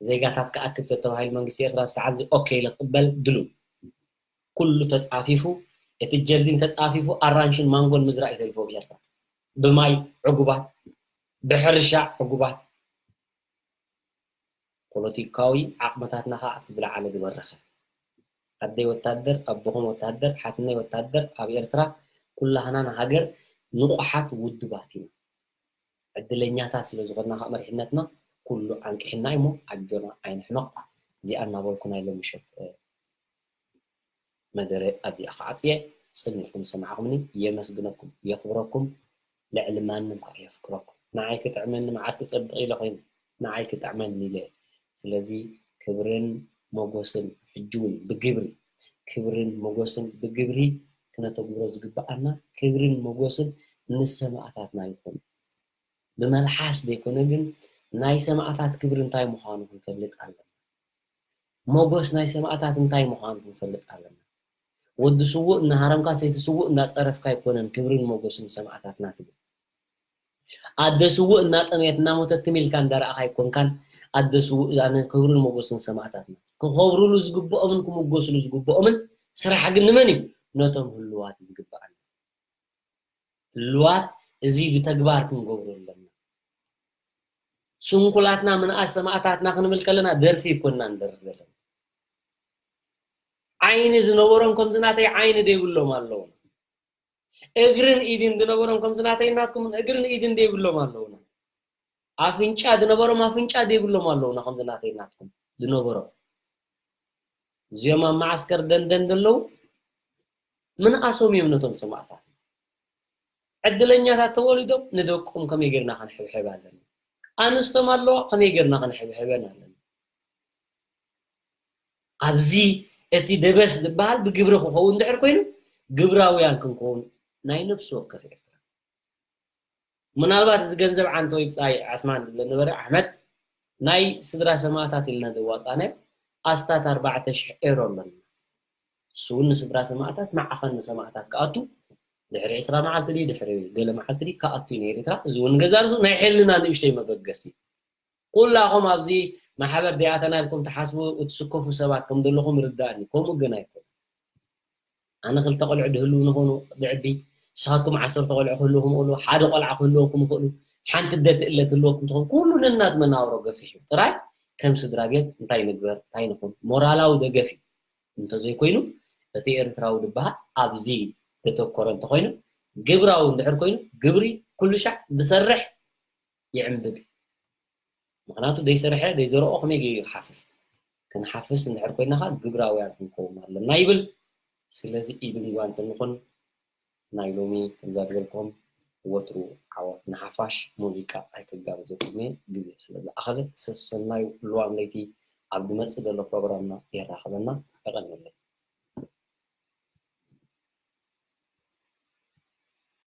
ዜጋታት ክኣክብ ተተባሂሉ መንግስቲ ኤርትራ፣ ብሰዓት እዚ ኦኬ ኢለ ክቕበል ድሉው። ኩሉ ተጻፊፉ፣ እቲ ጀርዲን ተጻፊፉ፣ ኣራንሽን ማንጎን ምዝራእ እዩ ተሪፉ ኣብ ኤርትራ። ብማይ ዕጉባት፣ ብሕርሻ ዕጉባት፣ ፖለቲካዊ ዓቕምታትና ከዓ ኣብቲ ብለዓለ ዝበረኸ። ኣደይ ወታደር፣ ኣቦኹም ወታደር፣ ሓትነይ ወታደር፣ ኣብ ኤርትራ ኩላህና ንሃገር ንቑሓት ውድባት ኢና። ዕድለኛታት ስለ ዝኾንና ከዓ መሪሕነትና ኩሉ ኣንቂሕና እዩ እሞ ኣጆና ኣይንሕመቕ። እዚኣ እናበልኩ ናይ ሎሚ ምሸት፣ እ፣ መደረ ኣብዚኣ ክዓጽየ። ጽን ኢልኩም ዝሰማዕኩምኒ የመስግነኩም፣ የኽብረኩም፣ ልዕሊ ማንም ከዓ የፍቅረኩም። ንዓይ ክጥዕመኒ መዓስ ክጸብቕ ኢለ ኮይኑ፣ ንዓይ ክጥዕመኒ ኢለ። ስለዚ ክብርን ሞጎስን ሕጂ እውን ብግብሪ፣ ክብርን ሞጎስን ብግብሪ ክነተግብሮ ዝግብኣና፣ ክብርን ሞጎስን ንሰማእታትና ይኹን። ብመልሓስ ዘይኮነ ግን ናይ ሰማእታት ክብሪ እንታይ ምዃኑ ክንፈልጥ ኣለና። ሞጎስ ናይ ሰማእታት እንታይ ምዃኑ ክንፈልጥ ኣለና። ወዲ ስዉእ እናሃረምካ ሰይቲ ስዉእ እናጸረፍካ ኣይኮነን ክብርን ሞጎስን ሰማእታትና ትብል። ኣደ ስዉእ እናጠመየት እናሞተት ትም ኢልካ እንዳረኣኻ ኣይኮንካን ኣደ ስዉእ፣ ኣነ ክብርን ሞጎስን ሰማእታትና። ክኸብሩሉ ዝግብኦምን ክምጎስሉ ዝግብኦምን ስራሕ ግን ንመን እዩ? ነቶም ህሉዋት እዩ ዝግብኣና። ህሉዋት እዚ ብተግባር ክንገብሮ ኣለና። ስንኩላትና ምንኣስ ሰማእታትና ክንብል ከለና ደርፊ ኣይኮንና ንደርፍ ዘለና። ዓይኒ ዝነበሮም ከምዚ ናተይ ዓይኒ ዘይብሎም ኣለዉ። እግርን ኢድን ዝነበሮም ከምዚ ናተይ ናትኩም እግርን ኢድን ዘይብሎም ኣለዉ። ኣፍንጫ ዝነበሮም ኣፍንጫ ዘይብሎም ኣለዉ። ከምዚ ናተይ ናትኩም ዝነበሮም። እዚኦም ኣብ መዓስከር ደንደን ዘለዉ ምንኣሶም እዮም ነቶም ሰማእታት። ዕድለኛታት ተወሊዶም ንደቆም ከመይ ጌርና ክንሕብሕብ ኣለና? ኣንስቶም ኣለዋ ከመይ ጌርና ክንሕብሕበን ኣለና? ኣብዚ እቲ ደበስ ዝበሃል ብግብሪ ክኸውን እንድሕር ኮይኑ ግብራውያን ክንከውን ናይ ነፍሲ ወከፍ ኤርትራ ምናልባት እዚ ገንዘብ ዓንተ ወይ ብጻይ ዓስማን ዝብለ ነበረ ኣሕመድ ናይ ስድራ ሰማእታት ኢልና ዘዋጣነ ኣስታት ኣርባዕተ ሽሕ ኤሮ ኣለና። እሱ እውን ንስድራ ሰማእታት ንዓኸን ንሰማእታት ክኣቱ ድሕሪ ዕስራ መዓልቲ ድዩ ድሕሪ ገለ መዓልቲ ድዩ ክኣቱ እዩ ነይሩ ኤርትራ። እዚ እውን ገዛ ርሱ ናይ ሕልና ንእሽተይ መበገሲ ኩላኹም ኣብዚ ማሕበር ዲኣተና ኢልኩም ትሓስቡ እትስከፉ ሰባት ከም ዘለኹም ይርዳእኒ። ከምኡ ግን ኣይኮነ። ኣነ ክልተ ቆልዑ ድህልው ንኾኑ ድዕቢ ንስኻትኩም ዓሰርተ ቆልዑ ክህልውኩም ይኽእሉ፣ ሓደ ቆልዓ ክህልወኩም ይኽእሉ፣ ሓንቲ ደ ትእለ ትህልወኩም ትኸውን። ኩሉ ነናት መናብሮ ገፊሕ እዩ። ጥራይ ከም ስድራ ቤት እንታይ ንግበር እንታይ ንኹን ሞራላዊ ደገፍ እዩ። እንተዘይኮይኑ እቲ ኤርትራዊ ዝበሃል ኣብዚ ዘተኮረ እንተኾይኑ ግብራዊ እንድሕር ኮይኑ ግብሪ ኩሉ ሻዕ ዝሰርሕ ይዕንብብ። ምኽንያቱ ዘይሰርሐ ዘይዘረኦ ከመይ ገይሩ ይሓፍስ? ክንሓፍስ እንድሕር ኮይናኻ ግብራውያን ክንከውን ኣለና ይብል። ስለዚ ኢድን ጓንትን ንኹን። ናይ ሎሚ ከምዛ ዝበልኩም ወትሩ ዓወት ንሓፋሽ። ሙዚቃ ኣይከጋብዘኩም እየ ግዜ ስለ ዝኣኸለ። ሰሰናዩ ልዋም ለይቲ ኣብ ዝመጽእ ዘሎ ፕሮግራምና የራኽበና። የቐንየለይ።